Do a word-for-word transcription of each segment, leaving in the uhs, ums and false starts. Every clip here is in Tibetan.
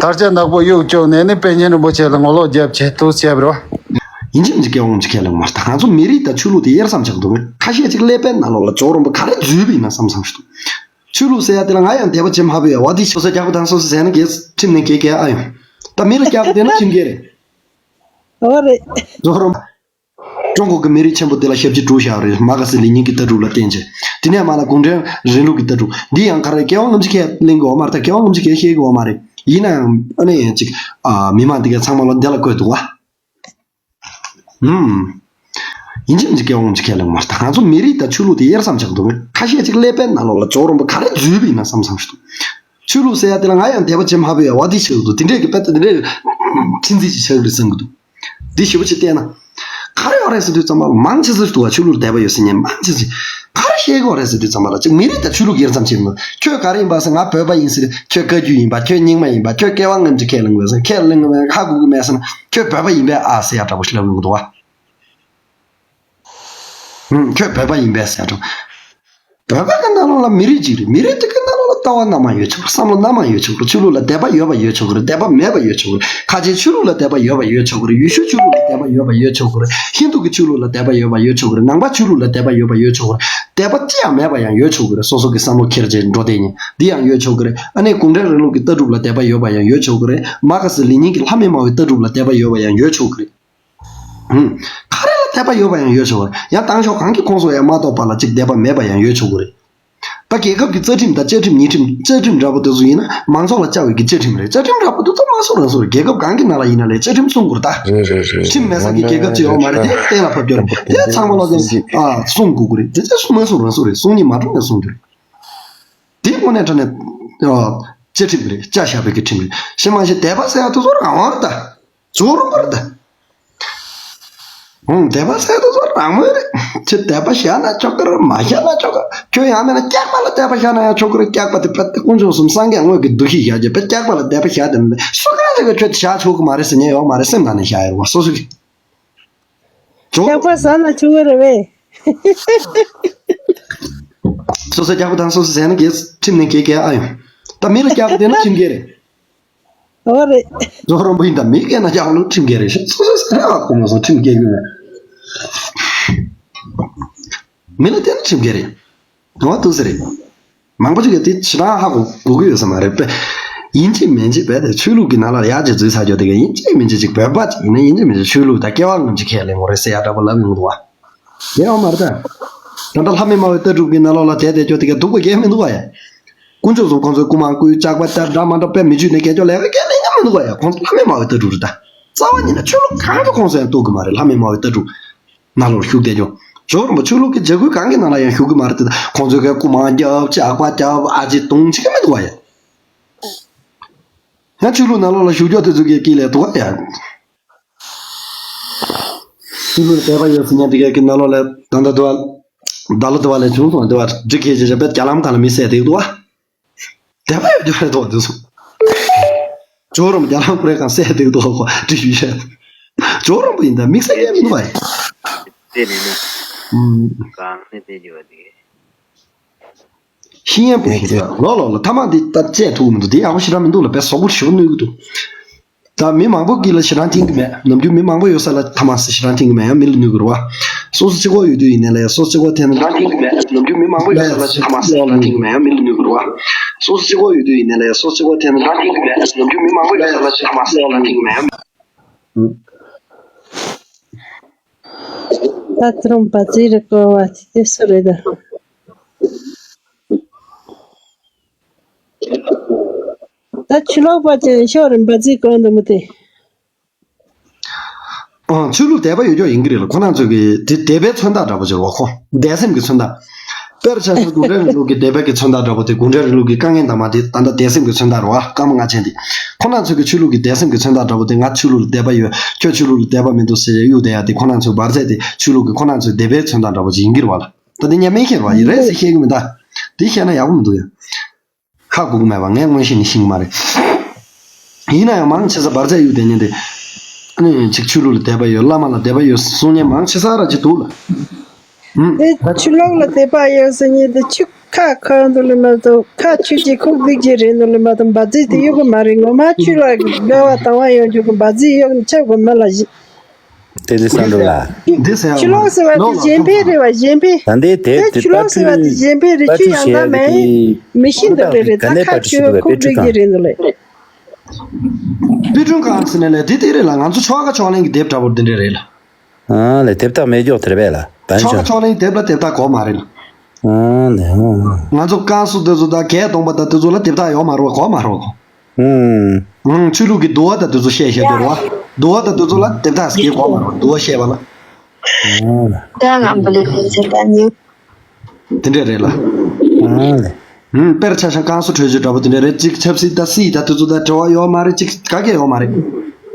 དར་ཆ་ནག་པོ་གཡུག་བཅུག་ནས་ནི་དཔལ་ཆེན་རིན་པོ་ཆེ་ལ་ངོ་ལོག་རྒྱབ་བྱས་ཐུགས་ཆེ་བར་བ། ཡིན་གཅིག་མིན་གཅིག་སྐལ་བ་ངོམ་གཅིག་ཁས་ལེན་མ་ཐག་ང་ཚོ་མི་རིགས་དང་ཆོས་ལུགས་དེ་དབྱེར་མཚམས་ཆགས་འདུག་ཁ་ཤས་ཅིག་ཀླད་པའི་ནང་ལོགས་ལ་ཇོ་རོང་པོ་ག་རེ་འཛུལ་བ་ཡིན་ན་བསམ་བསམ་ཞིག་འདུག་ཆོས་ལུགས་ཟེར་ཡ་དེ་ལ་ང་ཡང་དད་པ་བྱེད་མ་ཕོད་ཡ་བ་དེ་ཞོ་ས་རྒྱག་པ་དང་སོ་སོ་ཟས་ན་གས་ཁྲིམས་ནས་གས་གས་ཨ་ཡོང་། ད་མི་ལ་རྒྱག་པ་དེ་ན་ཁྲིམས་འགལ་རེད། ཨོ་རེད། ཇོ་རོང་པོ། ཀྲུང་གོ་གི་མི་རིགས་ཆེན་པོ་དེ་ལ་ཞབས་ཕྱི་སྒྲུབ་བཞག་རེད། མ་ཁ་སི་ལི་ཉིན་གྱི་ལྟ་གྲུབ་ལ་བརྟེན་བྱས། དེ་ནས་མ་ལ་གུང་ཁྲན་རིང་ལུགས་ཀྱི་ལྟ་གྲུབ་འདི་ཡང་ག་རེ་སྐལ་བ་ངོམ་གཅིག་ཁས་ལེན་གི་ཡོད་མ་རེད། ད་སྐལ་བ་ངོམ་གཅིག་ཁས་ཤེས་གི་ཡོད་མ་རེད། ཡིན་ན་ཡང་ཨ་ནི་ཅིག་ཨ་མི་མང་དེ་ག་ཚང་མ་ལ་འདི་ལ་བཀོད་འདུག་བ། ཧུམ། ཡིན་གཅིག་མིན་གཅིག་སྐལ་བ་ངོམ་གཅིག་ཁས་ལེན་མ་ཐག་ང་ཚོ་མི་རིགས་དང་ཆོས་ལུགས་དེ་དབྱེར་མཚམས་ཆགས་འདུག་ཁ་ཤས་ཅིག་ཀླད་པའི་ནང་ལོགས་ལ་ཇོ་རོང་པོ་ག་རེ་འཛུལ་བ་ཡིན་ན་བསམ་བསམ་ཞིག་འདུག་ཆོས་ལུགས་ཟེར་ཡ་དེ་ལ་ང་ཡང་དད་པ་བྱེད་མ་ཕོད་ཡ་བ་དེ་ཆགས་འདུག་དེ་འདྲས་ཀྱི་དཔེ་དེ་འདྲས་ཁྲིམས་འཛིན་ཅིག་ཆགས་ཀྱི་རེད་བསམ་གྱི་འདུག་འདི་ཞིབ་པོ་ཅིག་བལྟས་ན། ག་རེ་ཡོད་རེད་ཟེར་དུས་ཙམ་པ་ལ་མང་ཆེ་ས་འདུག་བ། ཆོས་ལུགས་དད་པ་ཡོད་ཟེར་མཁན་མང་ཆེ་ས་ག་རེ་བཤད་ཀྱི་ཡོད་རེད་ཟེར་དུས་ཙམ་པ་ལ་ཅིག་མི་རིགས་དང་ཆོས་ལུགས་དབྱེར་མཚམས་བྱེད་མི་འདུག་ཁྱོད་ག་རེ་ཡིན་པ་ཟེར་ང་བོད་པ་ཡིན་ཟེར། ཁྱོད་བཀའ་བརྒྱུད་ཡིན་པ། ཁྱོད་རྙིང་མ་ཡིན་པ། ཁྱོད་སྐལ་བ་ངོམ་གཅིག་ཁས་ལེན་དགོས་ཟེར། ཁས་ལེན་དགོས་མེད་ཧ་གོ་གི་མེད་ཟེར་ན་ཁྱོད་བོད་པ་ཡིན་པས་ཨ་ཟེར་ཡ་འདྲ་པོ་ཞིག་ལབ་ཡོང་གི་འདུག་བ། ཧུམ། ཁྱོད་བོད་པ་ཡིན་པས་ཟེར་འགྲོ། བོད་པ་གི་ནང་ལོགས་ལ་མི་རིགས་གཅིག་རེད། མི་རིགས་དེ་གི་ནང་ལོགས་ལ་ལྟ་བ་སྣ་མང་ཡོད་ཆོག་གི་རེད། བསམ་བློ་སྣ་མང་ཡོད་ཆོག་གི་རེད། ཆོས་ལུགས་ལ་དད་པ་ཡོད་པ་ཡོད་ཆོག་གི་རེད། དད་པ་མེད་པ་ཡོད་ཆོག་གི་རེད། ཁ་ཆེའི་ཆོས་ལུགས་ལ་དད་པ་ཡོད་པ་ཡོད་ཆོག་གི་རེད། ཡེ་ཤུ་ཆོས་ལུགས་ལ་དད་པ་ཡོད་པ་ཡོད་ཆོག་གི་རེད། ཧིན་དུ་གི་ཆོས་ལུགས་ལ་དད་པ་ཡོད་པ་ཡོད་ཆོག་གི་རེད། ནང་པ་ཆོས་ལུགས་ལ་དད་པ་ཡོད་པ་ཡོད་ཆོག་གི་རེད། དད་པ་ཅི་ཡང་མེད་པ་ཡང་ཡོད་ཆོག་གི་རེད། སོ་སོ་གི་བསམ་བློ་འཁྱེར་བྱས་འགྲོ་བསྡད་མཁན་འདི་ཡང་ཡོད་ཆོག་གི་རེད། ཨ་ནི་གུང་ཁྲན་རིང་ལུགས་ཀྱི་ལྟ་གྲུབ་ལ་དད་པ་ཡོད་པ་ཡང་ཡོད་ཆོག་གི་རེད། མ་ཁ་སི་ལི་ཉིན་གྱི་ལྷ་མི་སྨྲ་བའི་ལྟ་གྲུབ་ལ་དད་པ་ཡོད་པ་ཡང་ཡོད་ཆོག་གི་རེད། ཧུམ། ག་རེ་ལ་དད་པ་ཡོད་པ་ཡང་ཡོད་ཆོག་གི་རེད། ཡང་དང་ཤོག་གང་གི་ཁོངས་སུ་ཡང་མ་གཏོགས་པ་ལ་གཅིག་དད་པ་མེད་པ་ཡང་ཡོད་ཆོག་གི་རེད། ད་རྒྱལ་ཁབ་ཀྱི་རྩ་ཁྲིམས་དང་བཅའ་ཁྲིམས་ཉེས་ཁྲིམས། རྩ་ཁྲིམས་འདྲ་པོ་དེ་ཚོ་ཡིན་ན་མང་ཚོགས་ལ་བཅའ་བའི་གི་བཅའ་ཁྲིམས་རེད། བཅའ་ཁྲིམས་འདྲ་པོ་དེ་ཚོ་མ་སྲུང་རང་སྲུང་རེད། རྒྱལ་ཁབ་གང་གི་ནང་ལ་ཡིན་ན་ལས་བཅའ་ཁྲིམས་སྲུང་དགོས་རེད་ད། རེད་རེད་རེད། ཁྲིམས་མེད་ས་གི་རྒྱལ་ཁབ་ཅིག་ཡོད་མ་རེད། དེ་གཏན་ལ་ཕབ་རྒྱུ་རེད། དེ་ཚང་མ་ལོག་ཀྱང་ཨ་སྲུང་དགོས་ཀྱི་རེད། དེ་ཚོ་མ་སྲུང་རང་སྲུང་རེད། སྲུང་ཉེས་མ་སྲུང་ཡང་སྲུང་རྒྱུ་རེད། དེ་དངོས་གནས་དྲང་གནས་ཨ་བཅའ་ཁྲིམས་རེད། བཅའ་བཞག་པའི་གི་ཁྲིམས་རེད། ཤེས་མ་ཤེས། དད་པ་ཟེར་ཡ་དེ་ཚོ་རང་དབང་རེད་ད། ཇོ་རོང་པོ་རེད་ད། ཧུང་། དད་པ་ཟེར་དེ་ཚོ་རང་མོས་རེད། ཁྱོད་དད་པ་བཞག་ན་ཆོག་གི་རེད། མ་བཞག་ན་ཆོག་གི། ཁྱོད་ཡང་མིན་ན་སྐྱག་པ་ལ་དད་པ་བཞག་ན་ཡང་ཆོག་གི་རེད། སྐྱག་པ་དེ་དཔེ་དཀོན་མཆོག་གསུམ་སངས་རྒྱས་དངོས་ཀྱི་འདུ་ཤེས་བཞག་རྒྱུ་དཔེ་སྐྱག་པ་ལ་དད་པ་བཞག་དེ་མིན་སུ་གང་ཞིག་གིས་ཁྱོད་དེ་བཞག་ཆོག་གི་མ་རེད་ཟེར་མཁན་ཡོད་མ་རེད། སེམས་ནང་ནས་བཞག་ཡོད་རེད་བ། སོ་སོ་གི། ཇོ། སྐྱག་པ་ཟ་ན་ཆོག་གི་རེད་བས། སོ་སོ་སྐྱག་པ་དང་སོ་སོ་ཟས་ན་གས་ཁྲིམས་ནས་གས་གས་ཨ་ཡོང་། ད་མི་ལ་སྐྱག་པ་དེ་ན་ཁྲིམས་འགལ་རེད། ཨོ་རེད། ཇོ་རོང་པོ་ཡིན་ད་མི་སྐད་ན་རྒྱག་ལུགས་ཁྲིམས་འགལ་རེད་ཤག་སོ་སོ་ཟེར་ཡག་གོ་མ་སོང་ཁྲིམས་འགལ་གྱི་མེད། མི་ལ་བརྟེན་ན་ཁྲིམས་འགལ་རེད། ང་ཏུ་ཟེར་རེད། མང་པོ་ཅིག་གིས་དེ་ཞེ་དྲག་ཧ་གོ་གོ་གི་ཡོད་ས་མ་རེད་པས། ཡིན་གཅིག་མིན་གཅིག་བས་དེ་ཆོས་ལུགས་ཀྱི་ནང་ལ་ཡར་ཅིག་འཛུལ་ཚར་རྒྱུ་དེ་ག་ཡིན་གཅིག་མིན་གཅིག་ཅིག་བོད་པ་ཅིག་ཡིན་ན་ཡིན་གཅིག་མིན་གཅིག་ཆོས་ལུགས་དང་སྐལ་བ་ངོམ་གཅིག་ཁས་ལེན་དགོས་རེད་ཟེར་ཡག་འདྲ་པོ་ལབ་ཡོང་འདུག་བ། དེ་ཡང་མ་རེད་ད། ད་ལྟ་ལྷ་མི་སྨྲ་བའི་ལྟ་གྲུབ་ཀྱི་ནང་ལོགས་ལ་དེ་དེ་ཅོ་དེ་ག་སྡུག་པ་གས་མི་འདུག་བ་ཡ། དཀོན་མཆོག་གསུམ་ཁོང་ཚོའི་སྐུ་མང་བསྐུལ་ལྕགས་པ་བསྟར་འདྲ་མ་འདྲ་དཔེ་མི་ཇུས་ནས་གས་ཅོ་ལས་ཀ་གས་ལས་ཀ་མི་འདུག་བ་ཡ། ཁོང་ཚོ་ལྷ་མི་སྨྲ་བའི་ལྟ་གྲུབ་རེད་ད། རྩ་བ་ཉིད་ནས་ཆོས་ལུགས་གང་གི་ཁོང་ཚོ་ཡང་གཏོགས་གི་མ་རེད། ལྷ་མི་སྨྲ་བའི་ལྟ་གྲུབ་ནང་ལོགས་ཞུགས་བསྡད་ཅོ། ཇོ་རོང་པོ་ཆོས་ལུགས་ཀྱི་འཇབ་རྒོལ་གང་གི་ནང་ལ་ཡང་ཞུགས་གི་མ་རེད་དེ། ད་ཁོང་ཚོའི་གས་སྐུ་མང་རྒྱབ་ལྕགས་པ་རྒྱབ་ཨ་ཅེ་དུང་ཅིག་ག་མི་འདུག་བ་ཡ། ཡང་ཆོས་ལུགས་ནང་ལོགས་ལ་ཞུགས་ཅོ་དེ་ཚོ་གས་ཀྱི་ལས་འདུག་བ་ཡ། ཆོས་ལུགས་ལ་དད་པ་ཡོད་ཟེར་མཁན་དེ་ག་གི་ནང་ལོགས་ལ་ད་ལྟ་དུ་བ། ད་ལོ་དུ་བ་ལས་བྱུང་སོང་དུ་བ་འགྲིག་གི་ཅེས་བྱ་བའི་རྒྱ་ལམ་གང་ལ་མི་བསད་དེ་དུ་བ། དད་པ་ཡོད་དུ་བ་རེད་དུ་བ་དུ་སོང་། ཇོ་རོང་རྒྱ་ལམ་ཁོ་རེ་གང་བསད་དེ་དུ་བ་ཁོ་འགྲིག་ཡོད་ཤག་ཇོ་རོང་པོ་ཡིན་ད་དམིགས་བསལ་གས་མི་འདུག་བ་ཡིན། དེ་ནི་ནི། ཨུམ། གང་ནས་དེ་ཡོད་དེ། ཤི་ཡན་པོ་ཡིན་ད་ལོ་ལོ་ལོ་ཐ་མག་འདི་ད་བཅད་ཐུབ་མི་འདུག་དེ་ཡག་པོ་ཞེ་དྲག་མི་འདུག་ལ་པའི་ཟོག་པོ་ཞེ་པོ་གནོད་གི་འདུག་ད་མི་མང་པོ་གིས་ལ་ཞེ་དྲག་འཐེན་གི་མེད། ནམ་རྒྱུན་མི་མང་པོ་ཡོད་ས་ལ་ཐ་མག་སི་ཞེ་དྲག་འཐེན་གི་མེད་ཡང་མི་ལ་གནོད་གི་རེད་བ། སོ་སོ་གཅིག་པོ་ཡོད་དུས་ཡིན་ནའི་ལ་ཡ་སོ་སོ་གཅིག་པོ་འཐེན་ན་འཐེན་གི་མེད། ནམ་རྒྱུན་མི་མང་པོ་ཡོད་ས་ལ་ཐ་མག་སི་ཞེ་དྲག་འཐེན་གི་མེད་ཡང་མི་ལ་གནོད་གི་རེད་བ། སོ་སོ་གཅིག་པོ་ཡོད་དུས་ཡིན་ནའི་ལ་ཡ་སོ་སོ་གཅིག་པོ་འཐེན་ན་འཐེན་གི་མེད། ནམ་རྒྱུན་མི་མང་པོ་ཡོད་ས་ལ་ཐ་མག་སི་ཞེ་དྲག་འཐེན་གི་མེད་ཡང་། ད་ཁྱོད་རང་པ་ཙི་རེ་ཀོ་བ་ཅི་དེ་སུ་རེད་ད། ད་ཆུ་ལོག་པ་ཅན་ཤོ་རིན་པ་ཙི་གོང་དུ་མི་དེ། ཨང་། ཆོས་ལུགས་དད་པ་ཡོད་ཀྱོག་ཡིན་གྱི་རེད་ལ་ཁོ་རང་ཚོས་ཀྱི་དེ་དད་པའི་མཚོན་རྟགས་འདྲ་པོ་ཅིག་རེད་བ། ཁོ་དད་སེམས་ཀྱི་མཚོན་རྟགས། དཔེར་ཆ་བཞག་གུང་ཁྲན་རིང་ལུགས་ཀྱི་དད་པའི་གི་མཚོན་རྟགས་འདྲ་པོ་དེ་གུང་ཁྲན་རིང་ལུགས་ཀྱི་དཀའ་ངལ་དང་མ་དེ་ད་ལྟ་དད་སེམས་ཀྱི་མཚོན་རྟགས་རེད་བ། སྐར་མ་ལྔ་ཅན་དེ། ཁོ་རང་ཚོས་ཀྱི་ཆོས་ལུགས་ཀྱི་དད་སེམས་ཀྱི་མཚོན་རྟགས་འདྲ་པོ་དེ་ང་ཆོས་ལུགས་ལ་དད་པ་ཡོད། ཁྱོད་ཆོས་ལུགས་ལ་དད་པ་མི་འདུག་ཟེར་གཡུག་བསྡད་ཡ་དེ་ཁོ་རང་ཚོའི་འབར་རྫས་དེ་ཆོས་ལུགས་ཀྱི་ཁོ་རང་ཚོའི་དད་པའི་མཚོན་རྟགས་འདྲ་པོ་ཅིག་ཡིན་གྱི་རེད་བ་ལ། ད་དེ་ཉན་མེད་ཤེས་རེད་བ། ཡིན་རེད་ཟེར་ཤེས་གི་མི་ད། དེ་བཤད་ན་ཡག་པོ་མི་འདུག་ཡ། ཧ་གོ་གི་མེད་པ་ངས་མངོན་ཤེས་ནས་ཤེས་གི་མ་རེད། ཡིན་ན་ཡང་མང་ཆེ་ས་འབར་རྫས་གཡུག་བསྡད་མཁན་དེ། ཨ་ནི་ཅིག་ཆོས་ལུགས་ལ་དད་པ་ཡོད། བླ་མ་ལ་དད་པ་ཡོད་གསུང་མཁན་མང་ཆེ་ས་ར་ཅིག་འདུག་ལ། ཨུམ། དེ་ཆུ་ལོག་ལ་དད་པ་ཡོད་ཟེར་མཁན་དེ་ཆུ་ ཁ་ཁ་འདུག་ལེ་མ་གཏོགས་ཁ་ཆུ་གཅིག་ཁུག་ལྡིག་གཅིག་རེད་འདུག་ལེ་མ་གཏོགས་འབའ་རྫས་དེ་གཡུག་གི་མ་རེད། ངོ་མ་ཆུ་ལ་དགའ་བ་དང་བ་ཡོང་རྒྱུ་གི་འབའ་རྫས་གཡུག་ནས་ཆགས་དགོས་མ་ལ་བཞི། དེ་ལས་བསམ་འགྲོ་ལ། འདི་ཟེར་ཡ་ཆུ་ལོག་ཟེར་བ་དེ་གཞན་ཕན་རེད་བ། གཞན་ཕན། ད་འདི་དེ་དེ་དེ་ཆུ་ལོག་ཟེར་བ་དེ་གཞན་ཕན་རེད། ཆུ་ཡང་དག་མེད། མི་ཤི་འདུག་རེད་རེད། ད་ཁ་ཆུ་ཁུག་ལྡིག་གཅིག་རེད་འདུག་ལེ། པི་ཀྲུང་ཁང་ཟེར་ནས་ལས་དེ་དེ་རེད་ལ། ང་ཚོ་ཆོ་ག་ཆོག་ལེན་གྱི་དེབ་འདྲ་པོ་འདི་འདྲ་རེད་ལ། ཨ་ལེ་དེབ་རྟགས་མེད་མགྱོགས་དེར་བས་ལ་བན་ཆོ་ཆོག་ཆོག་ལེན་དེབ་ལ་དེབ་རྟགས་གོ་མ་རེད་ལ། ཨ་ལེ་ཨ། ང་ཚོ་ཀན་སུའུ་དེ་ཚོ་དང་གད་སྟོང་པ་དང་དེ་ཚོ་ལ་དེབ་རྟགས་ཡོད་མ་རེད་བ། གོ་མ་རེད་བ། ཨུམ། ཨང་། ཆོས་ལུགས་ཀྱི་འདུལ་བ་དང་དེ་ཚོ་བཤད་བཤད་དེ་རེད་བ། འདུལ་བ་དང་དེ་ཚོ་ལ་དེབ་རྟགས་ཟེར་གོ་མ་རེད་བ། འདུལ་བ་བཤད་པ་ལ། ཨ་ལེ། ད་ང་འབུ་ལི་ལི་ཟེར་པ་ནི། དེ་འདྲས་རེད་ལ། ཨ་ལེ། ཨུམ། དཔེར་ཆ་བཞག་ཀན་སུའུ་གྲོས་ཆོད་འདྲ་པོ་དེ་འདྲས་རེད། གཅིག་ཆབ་སྲིད་དང་སྲིད་དང་དེ་ཚོ་དང་འབྲེལ་བ་ཡོད་མ་རེད། གཅིག་ག་གེ་ཡོད་མ་རེད།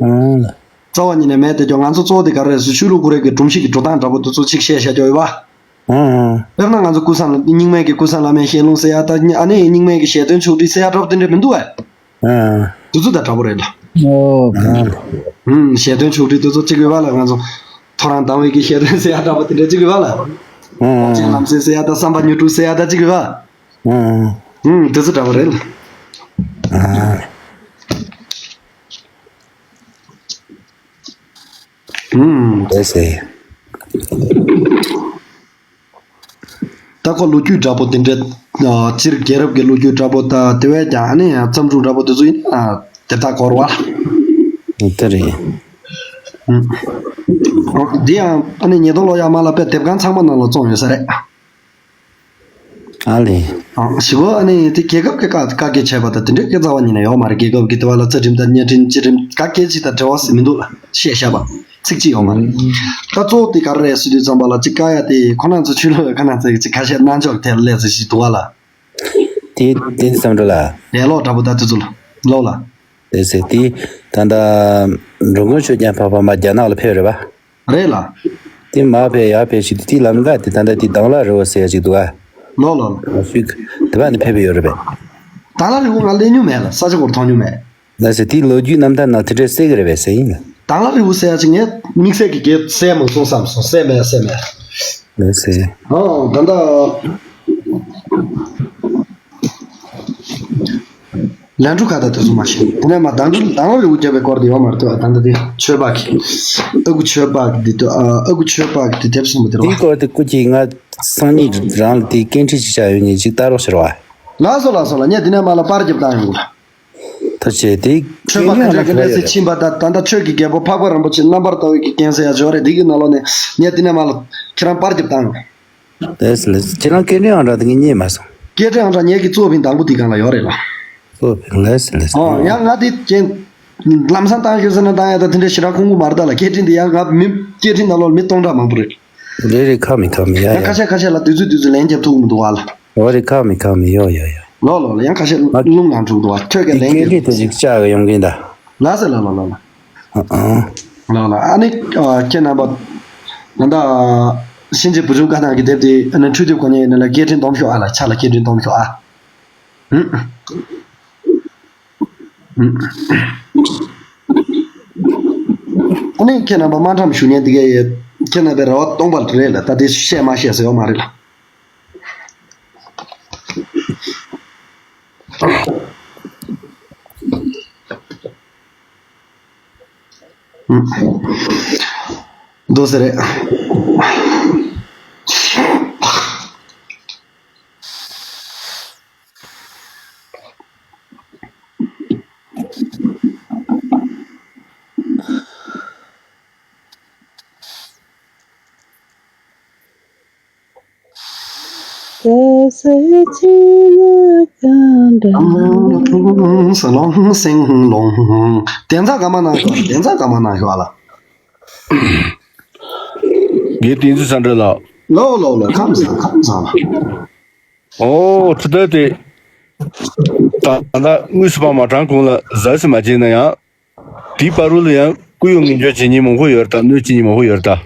ཨ་ལེ། རྩ་བ་ཉིད་ནས་མེད་དེ་ཀྱང་ང་ཚོ་གཙོ་བོ་དེ་ག་རེ་རེད་ཟེར། ཆོས་ལུགས་ཀུན་རེ་གི་སྒྲོམ་གཞི་གི་འགྲོ་སྟངས་འདྲ་པོ་དེ་ཚོ་གཅིག་བཤད་བཤད་རྒྱུ་ཡོད་པ། ཨང་ཨང་། དཔེར་ན་ང་ཚོ་ཀུན་བཟང་རྙིང་མའི་གི་ཀུན་བཟང་བླ་མའི་ཞལ་ལུང་ཟེར་ཡ་དང་། ཨ་ནི་རྙིང་མའི་གི་ཞལ་འདོན་ཆོག་སྒྲིག་ཟེར་ཡ་འདྲ་པོ་དེ་འདྲས་མི་འདུག་ཨ། ཨང་། དེ་ཚོ་དང་འདྲ་པོ་རེད་ལ། ཨོ། ཨང་། ཨང་། ཞལ་འདོན་ཆོག་སྒྲིག་དེ་ཚོ་གཅིག་ཡོད་པ་ལ། ང་ཚོ་ཐོ་རངས་དང་བའི་གི་ཞལ་འདོན་ཟེར་ཡ་འདྲ་པོ་དེ་འདྲས་གཅིག་ཡོད་པ་ལ། ཨང་། ཨང་། ཅིག་ལམ་སེང་ཟེར་ཡ་དང་བསམ་པ་མྱུར་འགྲུབ་ཟེར་ཡ་དང་གཅིག་ཡོད་པ། ཨང་། ཨང་། དེ་ཚོ་འདྲ་པོ་རེད་ལ། ཨང་། ཨང་། དེ་ཟེར། ད་ཁོ་ལོ་རྒྱུས་འདྲ་པོ་དེ་འདྲ། ཨ། སྤྱིར་རྒྱལ་རབས་ཀྱི་ལོ་རྒྱུས་འདྲ་པོ་དང་དེ་བས་ཀྱང་ཨ་ནི་ཡང་བརྩམས་སྒྲུང་འདྲ་པོ་དེ་ཚོ་ཡིན་ན་དེབ་རྟགས་གོ་རེད་བ། དེ་རེད། ཨང་། འདི་ཡང་ཨ་ནི་ཉིས་སྟོང་ལོ་ཡར་མར་ལ་དཔེ་དེབ་ཁང་ཚང་མ་ནང་ལ་བཙོང་ཡོད་ས་རེད། ཨ་ལེ། ཨང་། ཞི་བ་ཨ་ནི་དེ་རྒྱལ་ཁབ་ཀྱི་བཀའ་བཀའ་བཀྱོན་བྱས་པ་དང་དེ་འདྲའི་སྐད་རྩ་བ་ཉིད་ནས་ཡོད་མ་རེད། རྒྱལ་ཁབ་ཀྱི་དེ་བ་ལ་རྩ་ཁྲིམས་དང་གཉའ་ཁྲིམས་སྤྱི་ཁྲིམས་ག་སྐད་ཅིག་དང་འབྲེལ་བ་ཟེར་མི་འདུག་ལ། བཤད་བཞག་པ་ཚིག་གཅིག་ཡོད་མ་རེད། ད་གཙོ་བོ་དེ་ག་རེ་རེད་ཟེར་དུས་ཙམ་པ་ལ་གཅིག་བཀག་ཡ་དེ་ཁོ་ན་ཚོ་ཆོས་ལུགས་ཁ་ན་ཚོས་ཅིག་ཁ་ཤས་རྣ་འཇོག་ཐད་ལས་ཟེར་ཞིག་འདུག་བ་ལ། དེ་དེ་བསམ་འགྲོ་ལ། ལས་ལོག་འདྲ་པོ་ད་དེ་ཚོ་ལ་ལོག་ལ། དེ་ཟེར་དེ་ད་ལྟ་འགྲོ་མགོན་ཆོས་རྒྱལ་འཕགས་པ་མ་རྒྱ་ནག་ལ་ཕེབས་རེད་པ། རེད་ལ། དེ་མ་ཕེབས་ཡར་ཕེབས་ཤིག་དེ་ལམ་ཁ་དེ་ད་ལྟ་དེ་དང་ལ་རི་བོ་ཟེར་ཡ་ཅིག་འདུག་ཨ། ལོ་ལོ་ལོ། ཤིག་དེ་བ་ནི་ཕེབས་ཡོད་རེད་པས། དང་ལ་རི་བོ་ང་སླེབས་མྱོང་མེད་ལ། ས་ཆ་སྐོར་མཐོང་མྱོང་མེད། ལ་ཟེར་དེའི་ལོ་རྒྱུས་རྣམ་ཐར་ནང་དེ་འདྲས་གསལ་གི་རེད་པས་ཟེར་ཡིན་ལ། དང་ལ་རི་བོ་ཟེར་ཡ་ཅིག་ངས་དམིགས་བསལ་གྱི་གས་གསལ་མ་སོང་བསམ་སོང་། གསལ་མེད་གསལ་མེད། ལ་ཟེར། ཨོ་ད་ལྟ། ལན་གྲུ་ཁ་ད་དེ་ཚོ་མ་ཤེས། དེ་ནས་མ་དང་གྲུ་དང་རི་བོ་རྒྱབ་པའི་སྐོར་དེ་ཡོད་མ་རེད་དོ། ད་ལྟ་དེ་ཆོས་འཕགས་ཀྱི་ཨ་ཁུ་ཆོས་འཕགས་ཀྱི་འདི་དོ། ཨ་ཨ་ཁུ་ཆོས་འཕགས་ཀྱི་དེ་དེབ་གསུངས་པ་དེ་རེད་བ། དེའི་སྐོར་དེ་སྐུ་མཁྱེན་ང་སང་ཉིན་རང་ལ་དེ་སྐད་འཕྲིན་ཅིག་བྱ་ཡོད་ཉིན་ཅིག་ལྟ་རོགས་ཞུ་རོགས་ཨ། ལགས་སོ་ལགས་སོ་ལགས། ངས་དེ་ནས་མ་ལ་པར་རྒྱབ་བཏང་ཡོང་གི་ལ། ཐུགས་རྗེ་ཆེ། དེ་ཆོས་པ་ཁ་ཆེ་གི་གནས་སུ་ཕྱིན་པ་དང་ད་ལྟ་ཆོས་ཀྱི་རྒྱལ་པོ་འཕགས་པ་རིན་པོ་ཆེ་རྣམ་པར་དག་པའི་གི་རྒྱན་ཟེར་ཡ་ཅིག་ཡོད་རེད། དེ་གི་ནང་ལོགས་ནས་ངས་དེ་ནས་མ་ལ་ཁྱེད་རང་པར་རྒྱབ་བཏང་ཡོང་། ལགས་སོ་ལགས་སོ། ཁྱེད་རང་སྐད་འཕྲིན་ཨང་གྲངས་དེ་ངས་རྙེད་མ་སོང་། སྐད་འཕྲིན་ཨང་གྲངས་ངེད་ཀྱི་གཙོ་ཕིང་དང་པོ་དེ་སྒང་ལ་ཡོད་རེད་ལ། གཙོ་ཕིང་། ལགས་སོ་ལགས་སོ། ཨོ་ཡང་ང་དེ་ཀྱེ། ལམ་སང་བཏང་ཤོག་ཟེར་ན་བཏང་ཡ་ད་དེ་འདྲ་ཞེ་དྲག་ཁུངས་ཁུངས་མ་རེད་ད་ལ། སྐད་འཕྲིན་དེ་ཡང་ང་མི་སྐད་འཕྲིན་ནང་ལོགས་མི་སྟོང་ཕྲག་མང་པོ་རེད། རེད་རེད། ཁག་མེད་ཁག་མེད། ཡ་ཡང་ཡ། ཁ་ཤས་ཁ་ཤས་ལ་དུས་ཚོད་དུས་ཚོད་ལན་རྒྱབ་ཐུབ་མི་འདུག་བ་ལ། འོ་རེད། ཁག་མེད་ཁག་མེད། ཡོ་ཡོ་ཡོ། ལོ་ལོ་ལ་ཡང་ཁ་ཤས་རླུང་ལངས་འགྲོ་འདུག་བ། ཁྱོད་ཀྱི་ལན་རྒྱབ། སྐད་འཕྲིན་དེ་ཅིག་བཅག་གི་ཡོང་གིན་ད། ལགས་སོ་ལ་ལ་ལ་ལ། ཨ་ཨ། ལ་ལ་ཨ་ནི་ཁྱེད་རྣམ་པ། ད་ལྟ་གཤིན་རྗེ་བུ་ཆུང་བཀའ་ཐང་གི་དེབ་དེ་ཨ་ནི་འཕྲུལ་དེབ་གོ་མཁན་ཡིན་ན་ལ་སྐད་འཕྲིན་སྡོམ་ཤོག་ཨ་ལ། ཆ་ལ་སྐད་འཕྲིན་སྡོམ་ཤོག་ཨ། ཨ་ནི་ཁྱེད་རྣམ་པ་དམའ་འཁྲམ་ཞུ་མཁན་དེ་གས་ཡོད། ཁྱེད་རྣམ་པའི་རེ་བ་སྟོང་པ་རེད་ལ། ད་དེ་བཤད་མ་བཤད་ཟེར་བ་མ་རེད་ལ། འདུག་ཟེར་རེད། ས་ལོང་སེང་ལོང་། དེ་ཚ་ག་མ་ན་ཤོག་དེ་ཚ་ག་མ་ན་ཤོག་ལ། དགེ་བསྟན་འཛིན་བསམ་གྲུབ་ལགས། ལོ་ལོ་ལོ། ཁམས་བཟང་ཁམས་བཟང་ལ། ཨོ་ཁྲི་ད་དེ། ད་ད་དངོས་སུ་པ་མ་དྲང་གོང་ལ་ཟ་ཟི་མ་བྱས་ན་ཡང་། དེའི་བར་རུ་ལ་ཡང་སྐུ་ཡོང་ངེས་འབྱོར་བྱེད་མཁན་མང་པོ་ཡོད་རེད་ད། གནོད་བྱེད་མཁན་མང་པོ་ཡོད་རེད་ད།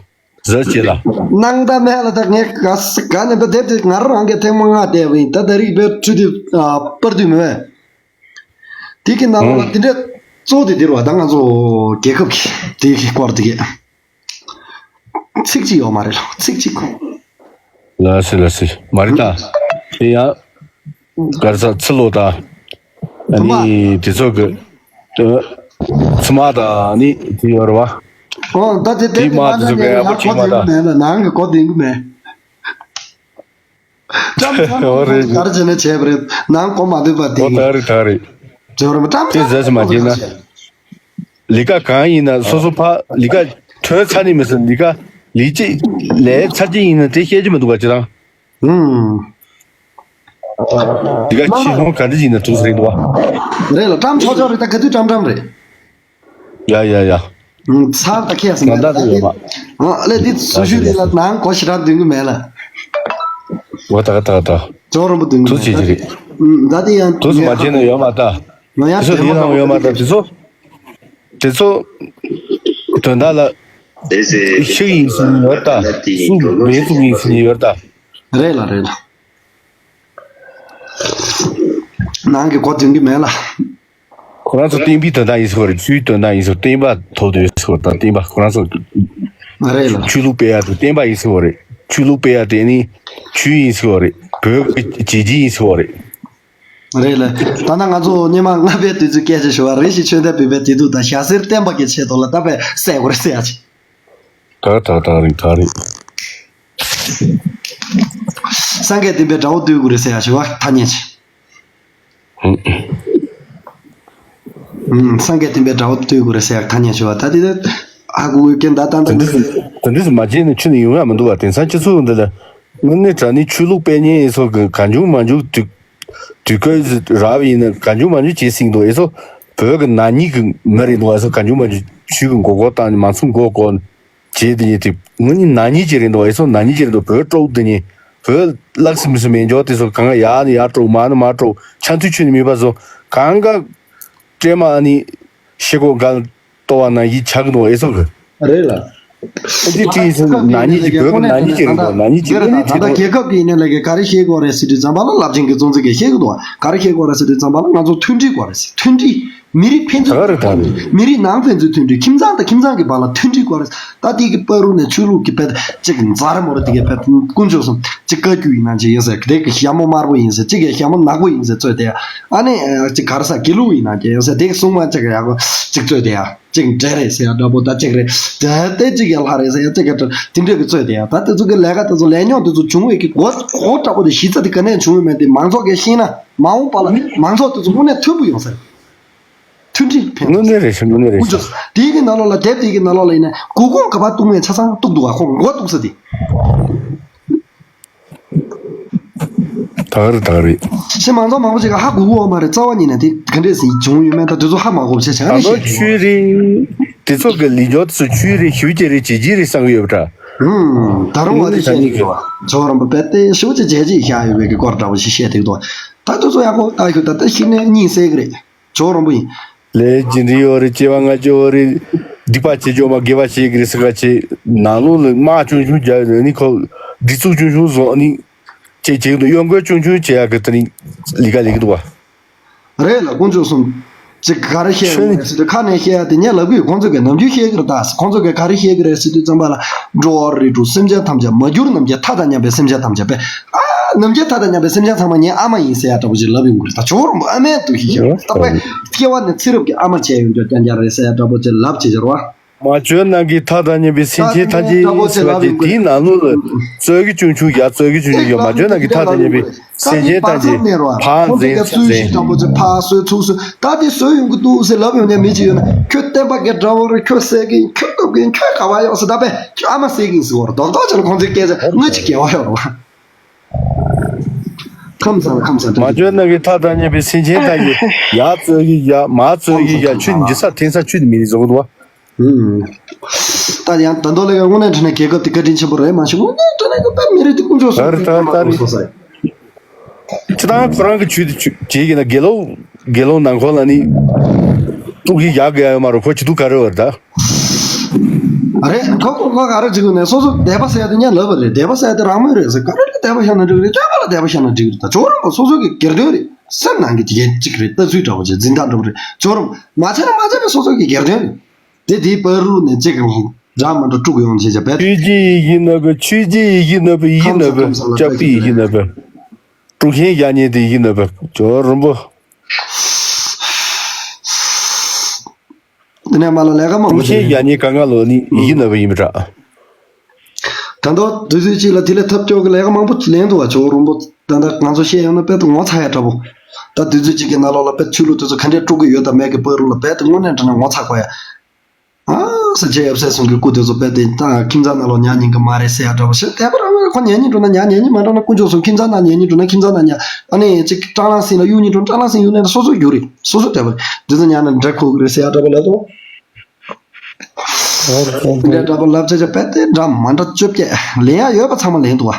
ཟ་བྱེད་ལ། སྣང་དག་མེད་ལ། ད་ངས་ག་ས་ག་ནས་ད་དེབ་དེ་ང་རང་གིས་ཐེངས་མ་ལྔ་བལྟས་པ་ཡིན། ད་ད་རིག་པའི་འཕྲུལ་དེབ་པར་དུས་མེད་པས། དེ་གི་ནང་ལ་དེ་འདྲ་གཙོ་བོ་དེ་དེ་རུ་བ་ད་ང་ཚོ་རྒྱལ་ཁབ་ཀྱི་དེ་གི་སྐོར་དེ་གས། ཚིག་གཅིག་ཡོད་མ་རེད་ལ། ཚིག་གཅིག་ཁོ། ལ་སི་ལ་སི་མ་རེད་ད། དེ་ཡང་གར་ས་ཚི་ལོ་དང་། ཨ་ནི་དེ་ཚོ་གི་དེ་ཚི་མ་དང་ནི་དེ་ཡོད་རེད་བ། ཨོ་ད་དེ་དེ་དེ་མ་དེ་ཚོ་གི་ཡག་པོ་བྱེད་མ་ད། ནང་གི་གོ་དེ་གི་མེད། ཀྲམ་ཀྲམ་ཨོ་རེད། གར་བྱས་ནས་བྱས་པ་རེད། ནང་གོ་མ་འདུག་པ་དེ་ཨོ་གི་ད་རེད་ད་རེད། ཇོ་རོ་མ་ཀྲམ་དེ་ཀྲམ་ཟེར་ཟེར་མ་བྱས་ན། ལས་ཀ་གང་ཡིན་ན་སོ་སོ་ཕ་ལས་ཀ་ཐོན་ཚར་ནི་མི་སྲིད། ལས་ཀ་ལས་ཅི་ལས་ཚར་ཅི་ཡིན་ན་དེ་བཤད་ཀྱི་མི་འདུག་པ་ཅི་རང་། ཨུམ། ལས་ཀ་ཕྱི་ལོང་ག་འདྲ་ཡིན་ན་ཐུག་ས་རེད་འདུག་བ། རེད་ལ་ཀྲམ་ཆོག་ཆོག་རེད། ད་ག་དུས་ཀྲམ་ཀྲམ་རེད། ཡ་ཡ་ཡ། ཚར་ད་ཁེ་སི་མེད་ད་ད་ཡོད་མ། ཨ་ལེ་འདི་སུ་ཞུ་དེ་ལ་ནང་གོ་ཞེ་དྲག་འདོན་གི་མེད་ལ། འོ་ད་ད་ད། ཇོ་རོ་མ་འདོན་གི་ཇོ་རོ་མ་མེད་ད། ད་དེ་ཡང་དུས་སུ་མ་བྱས་ན་ཡོད་མ་ད། ང་ཡང་དེ་ཚོ་དེ་ལ་ཡོད་མ་ད་དེ་ཚོ། དེ་ཚོ་དོན་དག་ལ་ཤི་ཡིན་ཟིན་ཡོད་ད། སུ་མེད་སུ་ཡིན་ཟིན་ཡོད་ད། རེད་ལ་རེད་ལ། ནང་གི་གོ་དོན་གི་མེད་ལ། ཁོ་རང་ཚོ་བསྟན་པའི་དོན་དག་ཡིན་ཟེར་བ་རེད། ཆོས་དོན་དག་ཡིན་ཟེར། བསྟན་པ་ཐོབ་དོན་ཟེར་བ་དང་བསྟན་པ་ཁོ་རང་ཚོ་རེད་ལ། ཆོས་ལུགས་སྤེལ་ཡ་དེ་བསྟན་པ་ཡིན་ཟེར་བ་རེད། ཆོས་ལུགས་སྤེལ་ཡ་དེ་ནི་ཆོས་ཡིན་ཟེར་བ་རེད། བོད་ཀྱི་བྱས་རྗེས་ཡིན་ཟེར་བ་རེད། རེད་ལ། ད་ནང་ང་ཚོ་སྙེ་མ་ལྔ་པའི་དུས་ཚོད་སྐད་ཆ་ཞུ་བ་རེད་ཞེས་ཆོས་འདས་བོད་པའི་བདེ་སྡུག་དང་ཞྭ་སེར་བསྟན་པ་གི་ཆེད་དུ་ལ་ད་པའི་སྲས་སྐོར་སྲས་ཡ་ཆེ། ད་ད་ད་རེད་ད་རེད། སངས་རྒྱས་བསྟན་པའི་དགྲ་བོ་བཏུལ་དགོས་རེད་ཟེར་ཡ་ཞུ་བ་ཐ་སྙད་ཆེ། ཨུམ། སངས་རྒྱས་བསྟན་པའི་དགྲ་བོ་བཏུལ་དགོས་རེད་ཟེར་ཡ་ཐ་སྙད་ཞུ་བ་ད་དེ་ད་ཧ་གོ་གི་ད་ད་ད་འདི་ད་འདི་མ་བྱས་ན་ཆུ་ནས་ཡོང་ཡ་མི་འདུག་བ། དེང་སང་སྤྱི་ཚོགས་འདི་ལ་དངོས་གནས་དྲང་གནས་ཆོས་ལུགས་སྤེལ་མཁན་ཚོ་གི་གང་བྱུང་མང་བྱུང་དུས་དུས་སྐབས་རག་པ་ཡིན་ན་གང་བྱུང་མང་བྱུང་བྱེད་སྲིད་འདུག་ཨེ་ཚོ་བོད་ཀྱི་ནག་ཉེས་ཀྱི་མི་རེད་འདུག་ཨེ་ཚོ་གང་བྱུང་མང་བྱུང་ཆོས་ཀྱི་མགོ་སྐོར་བཏང་ནས་མང་ཚོགས་མགོ་སྐོར་བྱས་དེ་ཉིད་དེ་དངོས་གནས་ནག་ཉེས་ཅིག་རེད་འདུག་ཨེ་ཚོ་ནག་ཉེས་ཅིག་རེད་འདུག་བོད་ཀྲོའུ་དེ་ཉིད་བོད་ལག་སི་མི་སི་མེད་འཇོག་དེ་ཚོ་གང་ག་ཡག་ནི་ཡག་ཀྲོའུ་མ་ནི་མ་ཀྲོའུ་ཆང་འཐུང་ཆུ་ནི་མེད་པ་བཟོ་གང་ག་སྤྲེལ་མ་ཨ་ནི་ཤེལ་སྒོ་འགའ་གཏོར་བ་ནང་བཞིན་ཆགས་ཀྱི་འདུག་ཨེ་ཚོ་གི་རེད་ལ། ཨ་ཅེ་ཅེ་ནག་ཉེས་ཀྱི་བོད་ཀྱི་ནག་ཉེས་ཀྱི་རེད་འདུག་ནག་ཉེས་ཀྱི་རེད་འདུག་ད་ལྟ་རྒྱལ་ཁབ་ཀྱི་ཡིན་ནའི་ལས་ཀའི་ག་རེ་ཤེས་དགོས་རེད་ཟེར་དུས་ཙམ་པ་ལ་རླབས་ཆེན་གྱི་གཙོ་འཛིན་གྱིས་ཤེས་ཀྱི་འདུག་ག་རེ་ཤེས་དགོས་རེད་ཟེར་དུས་ཙམ་པ་ལ་ང་ཚོ་མཐུན་སྒྲིལ་དགོས་རེད་ཟེར། མཐུན་སྒྲིལ་མི་རིགས་ཕན་ཚུན་ད་རེད་ད་རེད། མི་རིགས་ནང་ཕན་ཚུན་མཐུན་སྒྲིལ། ཁྱིམ་ཚང་དང་ཁྱིམ་ཚང་གི་བར་ལ་མཐུན་སྒྲིལ་དགོས་རེད། ད་དེ་གི་བར་དུ་ནས་ཆོས་ལུགས་ཀྱི་བེད་ཅིག་མཛའ་ར་མོ་ར་དེ་གའི་བེད་དཀོན་མཆོག་གསུམ་ཅིག་བཀའ་བརྒྱུད་ཡིན་ན་ཅིག་ཡོད་ཟེར་དེ་གི་ཞྭ་མོ་དམར་པོ་ཡིན་ཟེར་ཅིག་གི་ཞྭ་མོ་ནག་པོ་ཡིན་ཟེར་རྩོད་དེ་ཡ། ཨ་ནི་ཅིག་ག་རེ་ཟ་དགེ་ལུགས་ཡིན་ན་ཅིག་ཡོད་ཟེར་དེ་གི་སྲུང་མ་ཅིག་ཡག་པོ་ཅིག་རྩོད་དེ་ཡ། གཅིག་འདྲེ་རེད་ཟེར་ཡ་འདྲ་པོ་ད་གཅིག་རེད། དེ་དེ་གཅིག་ཡ་ལྷ་རེད་ཟེར་ཡ་གཅིག་ཡ་དེ་འདྲ་གི་རྩོད་དེ་ཡ། ད་དེ་ཚོ་གི་ལས་ཀ་དེ་ཚོ་ལས་མྱོང་དེ་ཚོ་བྱུང་བའི་གི་གོ་གོ་འདྲ་པོ་དེ་གཞི་རྩ་དེ་ག་ནས་བྱུང་ཡོད་མེད་དེ་མང་ཚོགས་ཀྱིས་ཤེས་ན་མ་འོངས་པ་ལ་མང་ཚོགས་དེ་ཚོ་དངོས་གནས་མཐུན་པོ་ཡོང་ས་རེད། མཐུན་སྒྲིལ་ཕན་དངོས་གནས་རེད་ཤག་དངོས་གནས་རེད་ཤག་དེའི་གི་ནང་ལོགས་ལ་དེབ་དེའི་གི་ནང་ལོགས་ལ་ཡིན་ན་གུ་གོང་ག་པར་གཏུག་མེད་ཆ་ཚང་གཏུག་འདུག་ག་ཁོང་མགོ་གཏུག་ས་དེ། ད་ག་རེད་ད་ག་རེད། ཤི་མང་ཚོགས་མང་པོ་ཅིག་ག་ཧ་གོ་གི་ཡོད་མ་རེད། རྩ་བ་ཉིད་ནས་དེ་ག་འདྲས་སེ་བྱུང་ཡོད་མེད་ད་དེ་ཚོ་ཧ་མ་གོ་བ་བྱས་བྱས་ང་ད་ནས་ལོ་བཤད་ཆུས་རེད། དེ་ཚོ་གི་ལི་ཇོ་དེ་ཚོ་ཆུས་རེད་ཞུ་རྒྱུ་རེད་བྱེད་ཀྱི་རེད་བསམ་གི་ཡོད་པ་འདྲ། ཧུམ། ད་རུང་བ་དེ་བཤད་ཀྱི་འདུག་ཇོ་རོང་པོ་པད་དེ་ཞུ་རྒྱུ་བྱེད་ཀྱི་བཞག་ཡོད་པའི་གི་སྐོར་འདྲ་བོ་ཞིག་བཤད་འདུག་ད་དེ་ཚོ་ཡག་པོ་ད་ཞུ་ད་ད་ཤི་ནས་གཉིད་སད་གི་རེད། ཇོ་རོང་པོ་ཡིན། ལས་ཀྱི་འདི་ཡོད་རེད། སྐྱེ་བ་སྔ་ཕྱི་ཡོད་རེད། སྡིག་པ་བྱེད་རྒྱུ་མ་དགེ་བ་བྱེད་ཀྱི་རེད་ཟེར་ག་བྱེད་ནང་ལོགས་ལ་དམག་ཆུང་ཆུང་རྒྱག་ནི་ཁོ་སྒྲིག་འཛུགས་ཆུང་ཆུང་བཟོ་ནི་བྱེད་བྱེད་ཀྱི་འདུག་གཡོ་འགུལ་ཆུང་ཆུང་བྱེད་ཡག་གི་དེ་རིང་ལས་ཀ་ལས་ཀྱི་འདུག་བ། རེད་ལ་དཀོན་མཆོག་གསུམ། ཅིག་ག་རེ་བཤད་ཡོང་རེད་ཟེར་དུས་ཁ་ནས་བཤད་ཡ་དེ་ངས་ལབ་གི་ཡོད། ཁོང་ཚོ་གིས་ནམ་རྒྱུན་བཤད་ཀྱི་རེད་ད། ཁོང་ཚོ་གིས་ག་རེ་བཤད་ཀྱི་རེད་ཟེར་དུས་ཙམ་པ་ལ་འགྲོ་བ་རིགས་དྲུག་སེམས་ཅན་ཐམས་ཅད་མ་གྱུར་ནམ་མཁའི་མཐའ་དང་མཉམ་པའི་སེམས་ཅན་ཐམས་ཅད་པས། ཨ་ནམ་མཁའི་མཐའ་དང་མཉམ་པའི་སེམས་ཅན་ཚང་མ་ངའི་ཨ་མ་ཡིན་ཟེར་ཡ་འདྲ་པོ་ཅིག་ལབ་ཡོང་གི་རེད་ད། ཇོ་རོང་པོ་ཨ་མའི་འདུ་ཤེས་ཤར་རྟག་པར་སྐྱེ་བ་ནས་ཚེ་རབས་ཀྱི་ཨ་མ་བྱས་ཡོང་རྒྱུ་རྐྱང་རྐྱང་རེད་ཟེར་ཡ་འདྲ་པོ་ཅིག་ལབ་བྱེད་ཀྱི་རེད་བ། མ་བཅོས་ནང་གི་མཐའ་དང་མཉམ་པའི་སེམས་ཅན་ཐམས་ཅད་ཟེར་བ་དེ་དེའི་ནང་ལོགས་ལ་རྩོད་ཀྱི་ཆུང་ཆུང་ཡ་རྩོད་ཀྱི་ཆུང་ཆུང་ཡ་མ་བཅོས་ནང་གི་མཐའ་དང་མཉམ་པའི་སེམས་ཅན་ཐམས་ཅད་ཕར་འཛིན་ཚུར་འཛིན། ཕར་གསོད་ཚུར་གསོད་ད་དེ་གསོད་ཡོང་གི་འདུག་ཟེར་ལབ་ཡོང་ནས་མི་གཅིག་ཡོད་ན་ཁྱོད་བསྟན་པ་གི་དགྲ་བོ་རེད། ཁྱོད་བསད་ཀྱི་ཡིན། ཁྱོད་གཏུབ་ཀྱི་ཡིན། ཁྱོད་ག་བ་ཡོང་ཟེར་ད་པས་ཁྱོད་ཨ་མ་བསད་ཀྱི་ཡིན་ཟེར་བ་རེད། རྡོག་རྡོག་ཅན་ཁོང་ཚོའི་སྐད་ཆ་ངོ་གཅིག་གེ་བ་ཡོད་རེད་བ། ཁམས་བཟང་ཁམས་བཟང་། མ་བཅོས་ནང་གི་མཐའ་དང་མཉམ་པའི་སེམས་ཅན་ཐམས་ཅད་ཡ་རྩོད་ཀྱི་ཡ་མ་རྩོད་ཀྱི་ཡ་ཆུ་འཇི་ས་འཐེན་ས་ཆུ་མི་རིགས་བཟོ་གི་འདུག་བ། ད་ཡང་ད་མདོ་ལས་ཀ་དངོས་གནས་དྲང་གནས་རྒྱལ་ཁབ་དེ་བཀའ་དྲིན་ཆེན་པོ་རེད། མ་གཞི་དངོས་གནས་དྲང་གནས་ཀྱི་དཔེ་མི་རིགས་དེ་དཀོན་མཆོག་གསུམ་ལ་དཔེ་མ་གཏོགས་སོང་ས་ཡིན། སྤྱི་བཏང་ཁོ་རང་གི་ཆོས་དེ་ཆོས་བྱེད་ཀྱི་ན་དགེ་སློང་དགེ་སློང་ནང་ཁོ་ལ་ནི་དཀྲུག་གི་ཡག་གི་ཡ་ཡོད་མ་རེད། ཁོ་བྱེད་དུས་ག་རེ་བར་ད། རེད། ཁོ་ཁོ་ཁོ་ག་རེ་བྱེད་དགོས་ནས་སོ་སོ་དད་པ་ཟེར་ཡ་དེ་ཉན་ལབ་པ་རེད། དད་པ་ཟེར་ཡ་དེ་རང་མོས་རེད་ཟེར། ག་རེ་ལ་དད་པ་བཞག་ན་འགྲིག་རེད། སྐྱོན་པ་ལ་དད་པ་བཞག་ན་འགྲིག་རེད། ད་ཇོ་རོང་པོ་སོ་སོ་གི་དགེ་འདུན་རེད། སེམས་ནང་གི་དགེ་རྒན་གཅིག་རེད། ལྟ་ཚུལ་འདྲ་བོ་བྱེད་འཛིན་སྟངས་འདྲ་བོ་རེད། ཇོ་རོང་པོ་མ་བྱས་ན་མ་བྱས་པའི་སོ་སོ་གི་དགེ་འདུན་རེད། དེ་དེའི་བར་དུ་ནས་གཅིག་གི་འདྲ་མི་འདྲ་དཀྲུག་ཡོང་བྱེད་བྱ་བས། ཆོས་ཀྱི་ཡི་གེ་ནོར་བུ། ཆོས་ཀྱི་ཡི་གེ་ནོར་བུ། ཡི་གེ་ནོར་བུ། ལྕགས་པའི་ཡི་གེ་ནོར་བུ། དཀྲུག་ཤིང་རྒྱག་མཁན་དེ་ཡིན་ནོ་བས་ཇོ་རོན་པོ། དེ་ནས་མ་ལ་ལས་ཀ་མང་པོ་དཀྲུག་ཤིང་རྒྱག་མཁན་གང་ག་ལོ་ནི་ཡིན་ནོ་བས་ཡིན་པ་འདྲ། ད་ལྟ་དུས་ཚོད་གཅིག་ལ་དེ་ལས་ཐབས་སྐྱོ་གི་ལས་ཀ་མང་པོ་ལེན་འདུག་བ་ཇོ་རོན་པོ། ད་ལྟ་ང་ཚོ་བཤད་ཡོང་ན་དཔེ་དུ་ངོ་ཚ་ཡ་འདྲ་པོ། ད་དུས་ཚོད་གཅིག་གི་ནང་ལོགས་ལ་དཔེ་ཆོས་ལུགས་དེ་ཚོ་ག་འདྲས་དཀྲུག་གི་ཡོད་དམ་མེད་ཀྱི་བར་དུ་ལ་དཔེ་དུ་དངོས་གནས་དྲང་གནས་ངོ་ཚ་དགོས་ཡ། ཨ་ས་ཆེ་ཡབ་སྲས་ཟུང་གི་སྐུ་དེ་ཚོ་དཔེ་དེ་ད་ཁྱིམ་ཚང་ནང་ལོགས་ཉར་ཉན་གི་མ་རེད་ཟེར་ཡ་འདྲ་པོ་ཞིག་དེ་པར་ཨ་ཁོ་ཉན་ཉན་འགྲོ་ན་ཉར་ཉན་ཉན་མ་འགྲོ་ན་དཀོན་མཆོག་གསུམ་ཁྱིམ་ཚང་ནང་ཉན་ཉན་འགྲོ་ན་ཁྱིམ་ཚང་ནང་ཉར། ཨ་ནི་གཅིག་སྐྲག་ལངས་སེམས་ལ་གཡུག་ཉན་འགྲོ་ན་སྐྲག་ལངས་སེམས་གཡུག་ན་སོ་སོ་རྒྱུ་རེད། སོ་སོ་དེ་པར་དེ་ཚོ་ཉར་ན་འདྲ་ཁུག་རེད་ཟེར་ཡ་འདྲ་པོ་ལབ་དོ། འདྲ་འདྲ་པོ་ལབ་བྱས་བྱས་དཔེ་དེ་འདྲ་མ་འདྲ་བཅོ་བརྒྱད་ལེན་ཡ་ཡོད་པ་ཚང་མ་ལེན་འདུག་བ།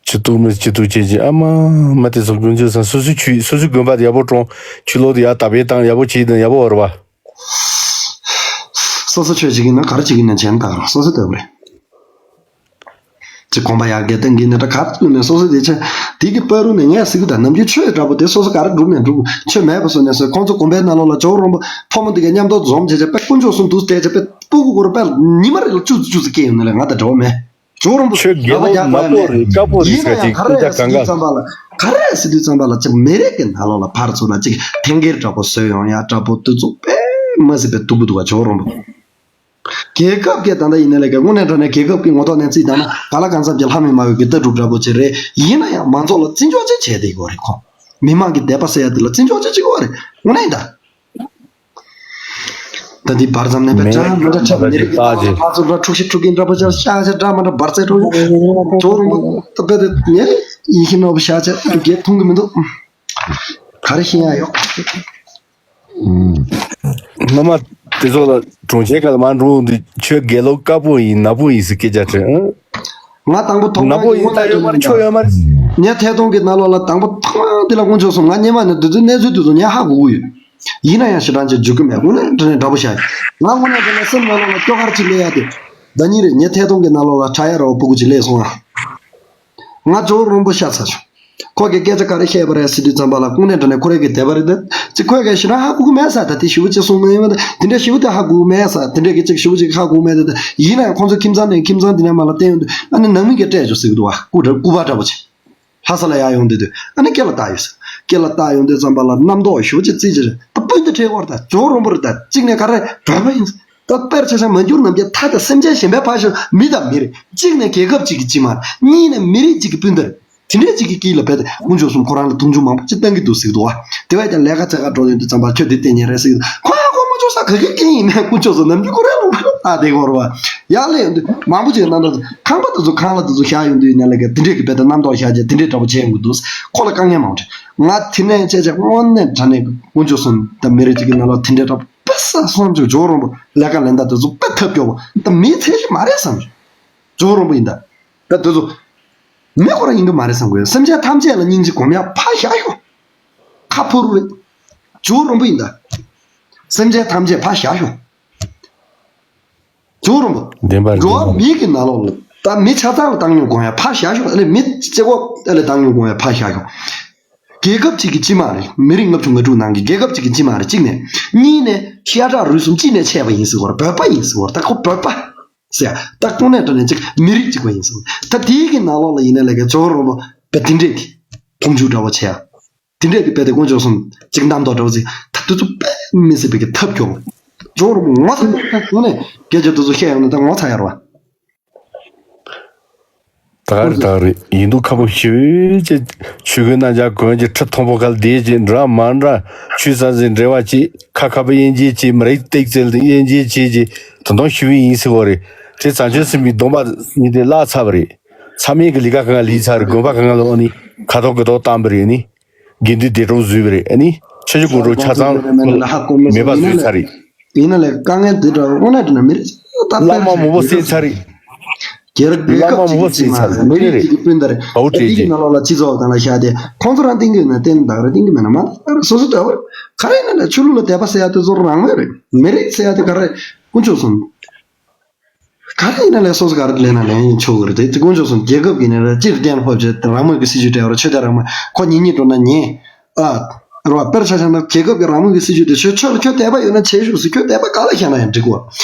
སྐྱིད་སྡུག་མི་སྐྱིད་སྡུག་བྱེད་ཀྱི་ཨ་མ་མ་དེ་ཚོ་དཀོན་མཆོག་གསུམ་སོ་སོའི་ཆོས་སོ་སོའི་དགོན་པ་དེ་ཡག་པོ་བཀྲོངས། ཆོས་ལོག་དེ་ཡག་དར་སྤེལ་བཏང་ཡག་པོ་བྱེད་དང་ཡག་པོ་བར་བ། སོ་སོ་ཆོས་བྱེད་ཀྱི་ན་ག་རེ་བྱེད་ཀྱི་ན་བྱས་ན་ད་ག་རང་སོ་སོ་ལྟ་བུ་རེད། ཅིག་གོམ་པ་ཡག་གེ་བཏང་གི་ནི་ད་ག་ཚོད་ནས་སོ་སོ་དེ་ཆེ། དེ་གི་པ་རུ་ནས་ངས་ཟིག་ད་ནམ་རྒྱུན་ཆོས་འདྲ་པོ་དེ་སོ་སོ་ག་རེ་སྒྲུབ་ནས་འགྲུབ་ཆོས་མེད་པ་སོ་ནས་སོ་ཁོང་ཚོ་གོམ་པའི་ནང་ལོགས་ལ་ཇོ་རོང་པོ་ཕོ་མོ་དེ་ག་མཉམ་དུ་འཛོམས་བྱས་བྱས་པའི་དཀོན་མཆོག་གསུམ་དུ་བལྟས་བྱས་པའི་སྤུ་གུ་གུ་རུ་པས་ཉི་མ་རེ་ལ་བཅུ་བཅུ་ཙམ་སྐྱེས་ཡོང་ནི་ལས་ང་ད་འགྲོ་བ་མེད། ཇོ་རོང་པོ་ཆོས་དགེ་ལོག་ནག་པོ་རེད་དཀར་པོ་རེད་ཟེར་ཅིག་སྐད་ཆ་གང་ག་ག་རེ་ཟེར་དུས་ཙམ་པ་ལ་ཅིག་མི་རིགས་ཀྱི་ནང་ལོགས་ལ་ཕར་ཚུར་ལ་ཅིག་ཐེན་སྐད་འདྲ་པོ་བཟོས་ཡོང་ཡ་འདྲ་པོ་དུས་ཚོད་དཔེ་མ་སྲིད་པའི་སྡུག་པོ་འདུག་བ་ཇོ་རོང་པོ། རྒྱལ་ཁབ་ཀྱི་ད་ལྟ་ཡིན་ན་ལས་ཀ་དངོས་གནས་དྲང་གནས་རྒྱལ་ཁབ་ཀྱི་ངོ་ཐོག་ནས་རྩིས་བཏང་ན་ག་ལ་གང་འཚམ་གྱི་ལྷ་མི་མ་འོས་ཀྱི་ལྟ་གྲུབ་འདྲ་པོ་ཅིག་རེད། ཡིན་ན་ཡང་མང་ཚོགས་ལ་བརྩི་འཇོག་ཅིག་བྱས་བསྡད་ཀྱི་ཡོད་རེད་ཁོ། མི་མང་གི་དད་པ་ཟེར་ཡ་དེ་ལ་བརྩི་འཇོག་ཅིག་བྱེད་ཀྱི་ཡོད་རེད་དངོས་གནས་ཡིན་ད། ད་འདི་བར་ཙམ་ནས་པའི་མེད་ཅང་མི་འདྲ་ཁྲབ་མི་རེད། ད་ཅིག་ཕར་ཚུར་འདྲ་འཁྲུག་ཤི་འཁྲུག་གིན་འདྲ་པོ་ཅང་ཤ་ཤ་འདྲ་མ་འདྲ་འབར་རྩེ་འཁྲུག་ཇོ་རོང་པོ་ད་པའི་དེ་ངས་ཡིན་ཤི་ནོ་བ་ཤ་ཆ་རྒྱལ་མཐོང་གི་མི་འདུག་ག་རེ་ཤེས་ཡ་ཡོད། སྔོན་མ་དེ་ཚོ་ལ་གྲོང་ཁྱེར་ཁག་ལ་མར་འགྲོ་འོང་དུས་ཁྱོད་དགེ་ལོག་དཀར་པོ་ཡིན་ནག་པོ་ཡིན་ཟེར་སྐད་ཆ་དྲིས། ང་དང་པོ་དོགས་ནག་པོ་ཡིན་ད་ཡོད་མ་རེད་ཁྱོད་ཡོད་མ་རེད། ངས་ཐད་གཏོང་གི་ནང་ལོགས་ལ་དང་པོ་ཐོག་མ་འདི་ལ་དཀོན་མཆོག་གསུམ་ང་སྙེ་མ་ནས་འདི་ཚོའི་གནས་ཚུལ་དེ་ཚོ་ངས་ཧ་གོ་གི་ཡོད། ཡིན་ན་ཡང་ཞེ་དྲག་ཅིག་འཇུག་གི་མེད་དངོས་གནས་དྲང་གནས་འདྲ་པོ་བཤད་ཡོད། ང་དངོས་གནས་དྲང་གནས་སེམས་ནང་ལོགས་ལ་སྐྱོ་གར་ཅིག་སླེབས་ཡ་དེ། ཟླ་ཉིན་རེད་ངས་ཐད་གཏོང་གི་ནང་ལོགས་ལ་དྲ་ཡ་ར་བ་སྤུ་གུ་ཅིག་སླེབས་སོང་ཨ། ང་ཇོ་རོང་པོ་ཤ་ཚ་བྱུང་། ཁོ་གིས་སྐད་ཆ་ག་རེ་བཤད་པ་རེད་ཟེར་དུས་ཙམ་པ་ལ་དངོས་གནས་དྲང་གནས་ཁོ་རང་གི་དད་པ་རེད་དེ། ཅིག་ཁོས་ག་ཞེ་དྲག་ཧ་གོ་གི་མེད་ས་ད་དེ་ཞེ་པོ་ཅིག་གསུངས་མེད་ཡོད་དེ་འདྲ་ཞེ་པོ་དེ་ཧ་གོ་གི་མེད་ས་དེ་འདྲ་གི་ཅིག་ཞེ་པོ་ཅིག་ཧ་གོ་གི་མེད་དེ། ཡིན་ན་ཡང་ཁོང་ཚོ་ཁྱིམ་ཚང་ནས་ཁྱིམ་ཚང་འདི་ནས་མ་ལ་བསྟན་ཡོང་དུས་ཨ་ནི་ནང་མི་གིས་སྤྲད་ཆོག་ཟེར་གི་འདུག་བ་སྐུ་འདྲ་སྐུ་པར་འདྲ་པོ་ཅིག་ལྷ་ས་ལ་ཡར་ཡོང་དུས་དུས་ཨ་ནི་སྐེ་ལ་བཏགས་ཡོད་ས། སྐེ་ལ་བཏགས་ཡོང་དུས་ཙམ་པ་ལ་རྣམ་རྟོག་ཞེ་པོ་ཅིག་རྩིས་ཅིག་རེད་ད་སྤུན་ཟླ་ཁྲེལ་བར་ད་ཇོ་རོང་པོ་རེད་ད་གཅིག་ནས་ག་རེ་བོད་པ་ཡིན་ས། ད་དཔེར་ཆ་བཞག་མ་གྱུར་ནམ་མཁའི་མཐའ་དང་སེམས་ཅན་གཞན་པའི་ཕར་ཕྱོགས་མི་དང་མི་རེད། གཅིག་ནས་རྒྱལ་ཁབ་གཅིག་གི་སྤྱི་དམངས་རེད། གཉིས་ནས་མི་རིགས་གཅིག་གི་སྤུན་ཟླ་རེད། དེ་འདྲས་གཅིག་གི་དཀྱིལ་ལ་བས་ཏེ་དཀོན་མཆོག་གསུམ་ཁོ་རང་ལ་མཐོང་ཆུང་མང་པོ་ཅིག་བཏང་གི་འདུག་ཟེར་གི་འདུག་བ། དེ་བས་ཀྱང་ལས་ཀ་བྱེད་ག་འགྲོ་ཡོང་དུས་ཙམ་པ་ཁྱོད་དེ་བལྟས་ཉན་རེད་ཟེར་གི་འདུག་ཁོ་ཡང་ཁོ་མ་ཆོག་ས་ག་གི་རྐྱེན་ཡིན་ནའི་དཀོན་མཆོག་གསུམ་ནམ་རྒྱུན་ཁོ་རའི་ལུང་པ་ལ་ལྟ་བསྡད་ཀྱི་ཡོད་རེད་བ། ཡག་ལས་ཡོང་དུས་མང་པོ་ཅིག་གནམ་ཐང་ཁང་པ་དེ་ཚོ་ཁང་གླ་དེ་ཚོ་བཞག་ཡོང་དུས་ཡིན་ན་ལས་ཀ་དེ་འདྲས་ཀྱི་བས་ཏེ་རྣམ་རྟོག་བཞག་བྱས་དེ་འདྲས་འདྲ་པོ་བྱས་ཡོང་གི་འདུག་ཁོ་ལ་དཀའ་ངལ་མང་པོ་འཕྲད། ང་དེ་ནས་བྱས་བྱས་དངོས་གནས་དྲང་གནས་དཀོན་མཆོག་གསུམ་དང་མི་རིགས་གཅིག་གི་ནང་ལོགས་དེ་འདྲས་འདྲ་པོ། དཔེ་ས་སོང་ཅིག་ཇོ་རོང་པོ་ལས་ཀ་ལས་འདྲ་དེ་ཚོ་དཔེ་ཐབས་སྐྱོ་བོ་ད་མིའི་ཚད་གཞི་མ་རེད་བསམ། ཇོ་རོང་པོ་ཡིན་ད། ད་དེ་ཚོ་མི་ཁོ་རང་ཡིན་གི་མ་རེད་བསམ་གི་སེམས་ཅན་ཐམས་ཅད་ལ་སྙིང་རྗེ་སྒོམ་ཡ་ཕར་བཞག་ཤོག་ཁ་ཕོ་རུ་རེད། ཇོ་རོང་པོ་ཡིན་ད། སེམས་ཅན་ཐམས་ཅད་ཕར་བཞག་ཤོག་ཇོ་རོང་པོ། བདེན་པ་རེད། འགྲོ་བ་མིའི་གི་ནང་ལོགས་ལ་ད་མི་ཆ་ཚང་ལ་བཏང་སྙོམས་སྒོམ་ཡ་ཕར་བཞག་ཤོག་ཨ་ནི་མི་གཅིག་པོ་ཨ་ལ་བཏང་སྙོམས་སྒོམ་ཡ་ཕར་བཞག་ཤོག་རྒྱལ་ཁབ་ཅིག་གི་སྤྱི་དམངས་རེད། མི་རིགས་ལྔ་བཅུ་ང་དྲུག་ནང་གི་རྒྱལ་ཁབ་ཅིག་གི་སྤྱི་དམངས་རེད་གཅིག་ནས། གཉིས་ནས་ཤ་ཁྲག་རུས་གསུམ་གཅིག་ནས་ཆད་པ་ཡིན་ཟེར་བ་རེད། བོད་པ་ཡིན་ཟེར་བ་རེད། ད་ཁོ་བོད་པ་ཟེར་ཡ་ད་དངོས་གནས་དྲང་གནས་ཅིག་མི་རིགས་གཅིག་པ་ཡིན་ཟེར་བ་ད་དེའི་གི་ནང་ལོགས་ལ་ཡིན་ན་ལས་ཀ་ཇོ་རོང་པོ་བས་དེ་འདྲས་ཀྱི་མཐོང་ཆུང་འདྲ་བོ་བྱས་ཡ། དེ་འདྲས་ཀྱི་བས་ཏེ་དཀོན་མཆོག་གསུམ་གཅིག་རྣམ་རྟོག་འདྲ་བོ་ཟེར་ད་དེ་ཚོ་དཔེ་མི་སྲིད་པའི་གི་ཐབས་སྐྱོ་བོ། ཇོ་རོང་པོ་ངོ་ཚ་ཡ་ད་དངོས་གནས་སྐད་ཆ་དེ་ཚོ་བཤད་ཡོང་ན་ད་ངོ་ཚ་ཡ་རེད་བ། ད་ག་རེ་ད་ག་རེ་ཡིན་མདོག་ཁ་པོ་ཞེ་པོ་ཅིག་ཆོས་གོས་རྣམས་ཀྱང་གོན་གྱི་ཁྲི་མཐོན་པོ་ཁར་བསྡད་ཅིག་འདྲ་མ་འདྲ་ཆོས་ཟང་ཟིང་འབྲེལ་བ་ཅིག་ཁ་ཁ་པོ་དབྱེ་འབྱེད་ཅིག་མི་རིགས་ཏིག་ཙེ་ལ་དབྱེ་འབྱེད་བྱེད་ཅིག་དོན་དོན་ཞེ་པོ་ཡིན་ཟེར་བ་རེད། དེ་བྱང་ཆུབ་སེམས་དཔའི་སྡོམ་པ་ཉིད་དེ་བརླག་ཚར་བ་རེད། མཚམས་མེད་ཀྱི་ལས་ཀ་གང་ལས་ཚར་རེད། དགོན་པ་གང་ལ་ཨ་ནི་ཁ་དོག་གི་དོག་བཏང་བ་རེད་ཨ་ནི། དགེ་འདུན་སྡེ་གྲོགས་བཟོས་པ་རེད་ཨ་ནི། ཆོས་ཀྱི་དགོན་གྲོགས་ཆ་ཚང་མེད་པ་བཟོས་ཚར་རེད། ཡིན་ན་ལས་དཀའ་ངལ་འདི་འདྲ་དངོས་གནས་དྲང་གནས་མི་རིགས་ད་བླ་མ་མང་པོ་བསད་ཚར་རེད། རྒྱལ་རབས་རྒྱལ་ཁབ་ཅིག་གི་སྤྱི་དམངས་མི་རིགས་ཅིག་གི་སྤུན་ཟླ་རེད། ད་དེ་གི་ནང་ལོགས་ལ་སྤྱི་ཚོགས་སྒང་ལ་བཞག་སྟེ་ཁོང་ཚོ་རང་བསྟེན་གི་ཡོད་ན་བསྟེན་ད་ག་རེ་བསྟེན་གི་མེད་ན་མ་ད་སོ་སོ་ལྟ་བུར་ག་རེ་ཡིན་ན་ལས་ཆོས་ལུགས་ལ་དད་པ་ཟེར་ཡ་དེ་ཚོ་རང་མོས་རེད། མི་རིགས་ཟེར་ཡ་དེ་ག་རེ་དཀོན་མཆོག་གསུམ། ག་རེ་ཡིན་ན་ལས་སོ་སོ་ག་རེ་ལས་ན་ལས་ཡིན་ཆོག་གི་རེད་དེ་དཀོན་མཆོག་གསུམ་རྒྱལ་ཁབ་ཀྱི་ནས་ར་སྤྱིར་བསྟན་ཕོབ་བྱས་རང་མོས་ཀྱི་སྲིད་ཇུས་སྤྲད་པ་ར་ཆོས་དད་རང་མོས་ཁོ་ཉིད་ཉིད་འགྲོ་ན་ཉན། ཨ། ར་བ་དཔེར་ཆ་བཞག་ན་རྒྱལ་ཁབ་ཀྱི་རང་མོས་ཀྱི་སྲིད་ཇུས་དེ་ཆོས་ཆོས་ལ་ཁྱོད་དད་པ་ཡོད་ན་བྱེད་ཤོག་ཟེར་ཁྱོད་དད་པ་ག་ལ་བཞག་ན་ཡང་འགྲིག་གོ་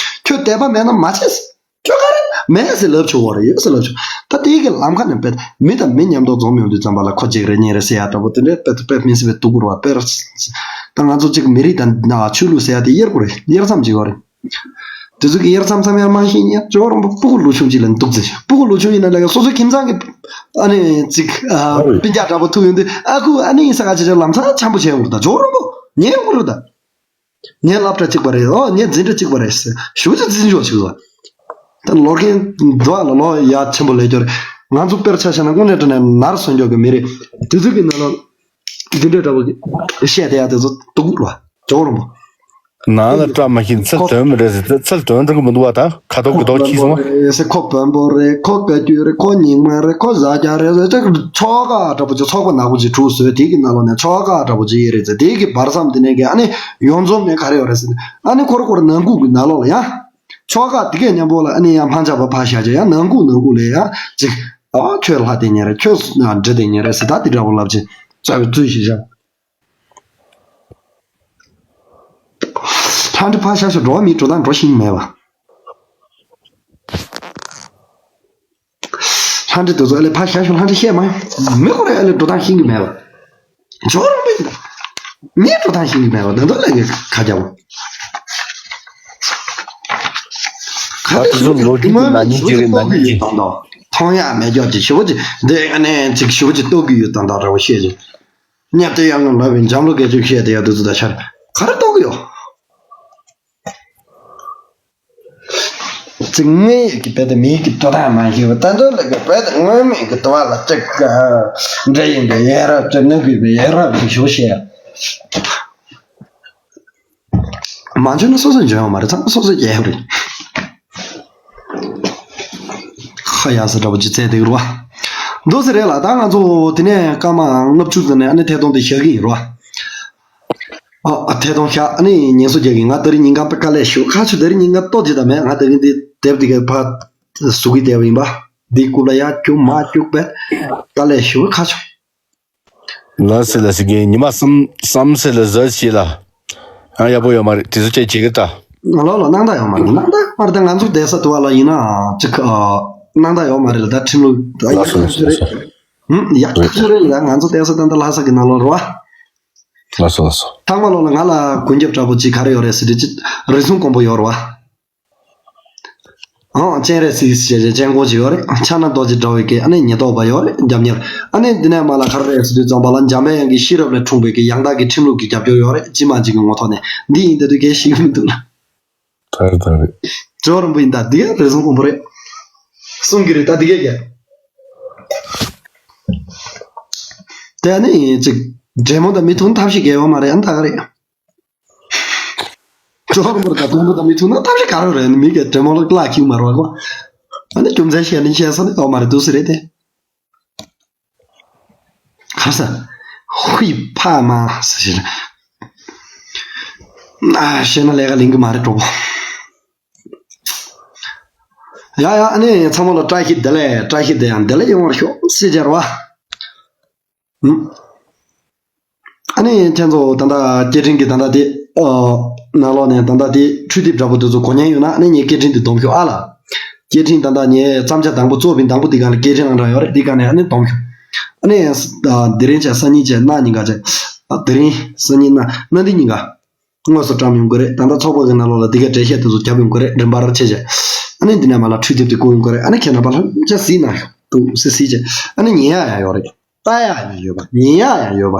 ཁྱོད་དད་པ་མེད་ན་མ་བྱེད་ཟེར། ཁྱོད་ག་རེ་ མེད་ཟེར་ལབ་ཆོག་གོ་རེད། ཡོད་ཟེར་ལབ་ཆོག་ད་དེའི་གི་ལམ་ཁ་ནས་དཔེ་མི་དང་མི་མཉམ་དུ་འཛོམས་ཡོང་དུས་ཙམ་པ་ལ་ཁོ་གཅིག་རེད་གཉིས་རེད་ཟེར་ཡ་འདྲ་པོ་དེ་འདྲའི་དཔེ་དཔེ་མི་སྲིད་པའི་སྡུག་གུ་རེད་བ། དཔེར་ད་ང་ཚོ་གཅིག་མི་རིགས་དང་ཆོས་ལུགས་ཟེར་ཡ་དེ་དབྱེར་དགོས་རེད། དབྱེར་མཚམས་གཅིག་ཡོད་རེད། དེ་ཚོ་གི་དབྱེར་མཚམས་མཚམས་ཡང་མ་ཤེས་ཉན་ཇོ་རོང་པོ་སྤུ་གུ་ལོ་ཆུང་གཅིག་ལ་འདུག་ཟེར། སྤུ་གུ་ལོ་ཆུང་ཡིན་ན་ལས་ཀ་སོ་སོའི་ཁྱིམ་ཚང་གི་ཨ་ནི་ཅིག་ཨ་སྤུན་ཀྱག་འདྲ་པོ་ཐུག་ཡོང་དུས་ཨ་ཁུ་ཨ་ནི་ཡིན་ས་ག་ཅེ་ཅེ་ལམ་སང་འཆམ་པོ་བྱས་ཡོང་རེད། ད་ཇོ་རོང་པོ་ཉན་ཡོང་རེད། ད་ངའི་སློབ་གྲྭ་གཅིག་པ་རེད། ཨོ་ངའི་འཛིན་གྲྭ་གཅིག་པ་རེད་ཟེར་ཞུ་ཅེ་འཛིན་ཆོག་ཆོག་ད་ལོ་རྒན་འགྲོ་ལ་ལོ་ཡ་ཆེན་པོ་ལས་སྐྱོར་ང་ཚོ་དཔེར་ཆ་བཞག་ན་དངོས་གནས་དྲང་གནས་ནར་སོན་རྒྱུ་གི་མི་རེད། དེ་ཚོ་གི་ནང་ལ་འཛིན་གྲྭ་འདྲ་པོ་བཤད་དེ་ཡ་དེ་ཚོ་སྡུག་ར་ཇོ་རོང་པོ། ནང་ལ་བཀྲ་མ་ཤིས་ཚུལ་དོན་མི་རེད་ཟེར། ཚུལ་དོན་འགྲིག་གི་མི་འདུག་བ། ད་ཁ་ཐོག་གི་ཐོག་ཁྱི་སོང་བ། ཁོ་བོན་པོ་རེད། ཁོ་བཀའ་བརྒྱུད་རེད། ཁོ་རྙིང་མ་རེད། ཁོ་ཟ་རྒྱ་རེད་ཟེར། ཅིག་ཆོལ་ཁ་འདྲ་པོ་ཅིག་ཚོགས་པ་ནག་པོ་ཅིག་གྲུབ་བཟོས། དེ་གི་ནང་ལོགས་ནས་ཆོལ་ཁ་འདྲ་པོ་ཅིག་ཡོད་རེད་ཟེར། དེ་གི་བར་མཚམས་དེ་ནས་གི་ཨ་ནི་ཡོངས་འཛོམས་ནས་ག་རེ་ཡོད་རེད་ཟེར། ཨ་ནི་ཁོ་ར་ཁོ་ར་ནང་ཁུལ་གི་ནང་ལོགས་ལ་ཡང་ཆོལ་ཁ་དེ་གས་མཉམ་པོ་ལ་ཨ་ནི་ཡང་འཕང་ཆགས་པ་ཕར་བཞག་ཅིག་ཡང་ནང་ཁུལ་ནང་ཁུལ་ལ་ཡང་ཅིག་ཨ་ཁྱོད་ལྷ་དེ་ཉན་རེད། ཁྱོད་འདྲེ་དེ་ཉན་རེད་ཟེར། ད་དེ་འདྲ་པོ་ལབ་ཅིག་རྩ་བའི་རྩོད་གཞི་བཞག་ལྷ་འདྲེ་ཕར་བཞག་ཤོག་འགྲོ་བ་མིའི་འགྲོ་སྟངས་འགྲོ་ཤེས་ཀྱི་མེད་པ། ལྷ་འདྲེ་དེ་ཚོ་ཨ་ལས་ཕར་བཞག་ཤོག་ལྷ་འདྲེ་བཤད་མ་ཡོང་། མི་ཁོ་རེ་ཨ་ལས་འགྲོ་སྟངས་ཤེས་ཀྱི་མེད་པ། ཇོ་རོང་པོ་ཡིན་ད། ངས་འགྲོ་སྟངས་ཤེས་ཀྱི་མེད་པ། ད་དུང་ལས་ཀ་རྒྱབ་པ། ག་ད་དེ་ཚོ་ལོ་རྒྱུས་ཀྱི་ནག་ཉེས་ཅིག་རེད། ནག་ཉེས་ཅིག་མཐོང་ཡག་མེད་ཀྱོག་ཅིག་ཞེ་པོ་ཅིག་འདི་ཨ་ནས་ཅིག་ཞེ་པོ་ཅིག་རྟོགས་ཀྱི་ཡོད་དང་དང་འདྲ་བོ་བཤད་ཅིག་གཉའ་སྟོན་ཡང་ངམ་ལབ་པའི་འཇམ་ལོ་སྐད་ཅིག་བཤད་དེ་ཡག་དུས་ཚོད་ད་ཆར་ག་རེ་རྟོགས་ཀྱི་ཡོད། ཅིག་དངོས་ཡོད་ཀྱི་བོད་དེ་མིའི་གི་འགྲོ་སྟངས་མ་ཤེས་པ། ད་འདོད་ལ་གི་བོད་དེ་དངོས་མེད་ཀྱི་འདུ་བ་ལ་ཅིག་འདྲེ་ཡིན་པའི་ཡ་རབས་ཅིག་ནུབ་ཡོད་པའི་ཡ་རབས་ཅིག་ཞུ་བཤད། མ་འཇོན་ན་སོ་སོ་འཇོན་ཡོང་མ་རེད། ཚང་མ་སོ་སོ་རྒྱལ་ཡོད་རེད། ཁ་ཡག་ས་འདྲ་པོ་ཅིག་བཙལ་བསྡད་ཀྱི་རེད་བ། འདུག་སེ་རེད་ལ། ད་ང་ཚོ་དེ་ནས་སྐར་མ་ལྔ་བཅུ་ཙམ་ནས་ཨ་ནི་ཐད་གཏོང་དེ་བཞག་གི་ཡིན་རེད་བ། ཨ་ཨ་ཐད་གཏོང་བཞག་ཨ་ནི་ཉན་གསོ་རྒྱག་གི། ང་ད་རིང་ཉིན་གང་དཔེ་དཀའ་ལས་ཞུ་ཁ་ཆུ། ད་རིང་ཉིན་གང་ལྟོ་ཅི་ད་མེད། ང་ད་གིན་དེ་དེབ་དེ་ག་ཕ་ཟུག་གི་བསྡད་པ་ཡིན་པ། འདི་ཀུ་ལ་ཡ་སྐྱུག་མ་སྐྱུག་པས་དཀའ་ལས་ཞུ་ཁ་ཆུ། ལ་སི་ལ་སི་གི་ཉི་མ་བསམ་བསམ་སེ་ལ་ཟ་ཤི་ལ། ཨ་ཡག་པོ་ཡོད་མ་རེད། དེ་ཚོ་ཅེ་བྱེད་གི་ད། ལོ་ལོ་སྣང་དག་ཡོད་མ་རེད། སྣང་དག་ཡོད་མ་རེད། ད་ང་ཚོ་བསྡད་ས་དུ་བ་ལ་ཡིན་ན་ཅིག་ཨ་སྣང་དག་ཡོད་མ་རེད་ལ། ད་ཁྲིམས་ལུགས་ད་ཡག་ལགས་སོ་ཐག་ཆོད་རེད། ལགས་སོ། ཧུམ་ཡག་ཐག་ཆོད་རེད་ལ། ང་ཚོ་བསྡད་ས་ད་ལྟ་ལྷ་ས་གི་ནང་ལོགས་རེད་བ། ལགས་སོ་ལགས་སོ། ཐང་མ་ལོག་ལ་ང་ལ་མགོན་སྐྱབས་འདྲ་པོ་ཅིག་ག་རེ་ཡོད་རེད་ཟེར་དུས་ཅིག་རིགས་གསུམ་མགོན་པོ་ཡོད་རེད་བ། ཨང་སྤྱན་རས་གཟིགས་ཞེས་སྤྱན་སྔོན་ཅིག་ཡོད་རེད། ཕྱག་ན་རྡོ་རྗེ་འདྲ་བའི་སྐད། ཨ་ནི་ཉེན་རྟོག་པ་ཡོད་རེད། རྒྱབ་གཉེར། ཨ་ནི་འདི་ནས་མ་ལ་ག་རེ་རེད་ཟེར་དུས་ཙམ་པ་ལ་འཇམ་དཔལ་དབྱངས་ཀྱི་ཤེས་རབ་ལས་འཁྲུངས་པའི་གི་ཡང་དག་གི་ཁྲིམས་ལུགས་ཀྱི་རྒྱབ་སྐྱོར་ཡོད་རེད། ཅི་མ་ཅིག་གི་ངོ་ཐོག་ནས་འདི་ཡིན་ད་དུས་སྐད་ཤེས་ཀྱི་མི་འདུག་ལ། ད་རེད་ད་རེད། ཇོ་རིན་པོ་ཡིན་ད། འདི་ཡང་རེ་ཟུང་དཀོན་པོ་རེད། གསུང་གི་རེད་ད་འདི་གས་ཀྱང་། དེ་ནི་ཅིག་འདྲེ་མོ་དང་མི་ཐུག་ཐབས་ཤེས་གས་ཡོད་མ་རེད། ཨ་ནི་ད་ག་རེད། ཇོ་རིན་པོ་དང་དུང་པོ་དང་མི་ཐུག་ན་ཐབས་ཤེས་ག་རེ་རེད། མི་གས་འདྲེ་མོ་ལ་བརླག་ཁྱིམ་མ་རེད་བ། ཨ་ནི་རྒྱུ་མཚན་བཤད་ནི་བཤད་ས་ནི་ཡོད་མ་རེད། འདུག་སེ་རེད་དེ། ག་ས། ཧུའི་ཕ་མ་ཟེར་ཞེ་ན། ཨ་ཞེ་ན་ལས་ཀ་ལེན་གི་མ་རེད་གྲོགས་པོ། ཡ་ཡ། ཨ་ནི་ཚང་མ་ལ་བཀྲ་ཤིས་བདེ་ལེགས། བཀྲ་ཤིས་བདེ་ཡང་བདེ་ལེགས་ཡོང་བར་ཤོག་ཟེར་བྱར་བ། ཨ་ནི་ཁྱེད་ཚོ་ད་ལྟ་སྐད་འཕྲིན་གྱི་ད་ལྟ་དེ་ནང་ལོགས་ནས་ད་ལྟ་དེ་འཕྲུལ་དེབ་འདྲ་པོ་དེ་ཚོ་གོ་མཁན་ཡོད་ན་ཨ་ནི་ངས་སྐད་འཕྲིན་དེ་སྡོམ་ཤོག་ཨ་ལ། སྐད་འཕྲིན་ད་ལྟ་ངས་བརྩམས་བྱ་དང་པོ་བཙུགས་པའི་དང་པོ་དེ་ག་ལ་སྐད་འཕྲིན་ཨང་གྲངས་ཡོད་རེད། དེ་ག་ནས་ཨ་ནི་སྡོམ་ཤོག་ཨ་ནི་དེ་རིང་བྱས་སང་ཉིན་བྱས་གནངས་ཉིན་ག་བྱས། དེ་རིང་སང་ཉིན་གནངས་གནངས་དེ་ཉིན་ག་དངོས་སུ་བཀྲམ་ཡོང་གི་རེད། ད་ལྟ་ཚོགས་པ་གི་ནང་ལོགས་ལ་དེ་གའི་འགྲེལ་བཤད་དེ་ཚོ་བརྒྱབ་ཡོང་གི་རེད། རིམ་པར་བྱས་བྱས། ཨ་ནི་འདི་ནས་མ་ལ་འཕྲུལ་དེབ་དེ་བསྐུར་ཡོང་གི་རེད། ཨ་ནི་ཁྱེད་རྣམ་པ་ལྷོད་ལྷོད་བྱས་གཟིགས་གནང་ཤོག་འདུག་སེ་གཟིགས་བྱས། ཨ་ནི་ཉན་ཡག་ཡང་ཡོད་རེད། ལྟ་ཡག་ཡང་ཡོད་པ། ཉན་ཡག་ཡང་ཡོད་པ།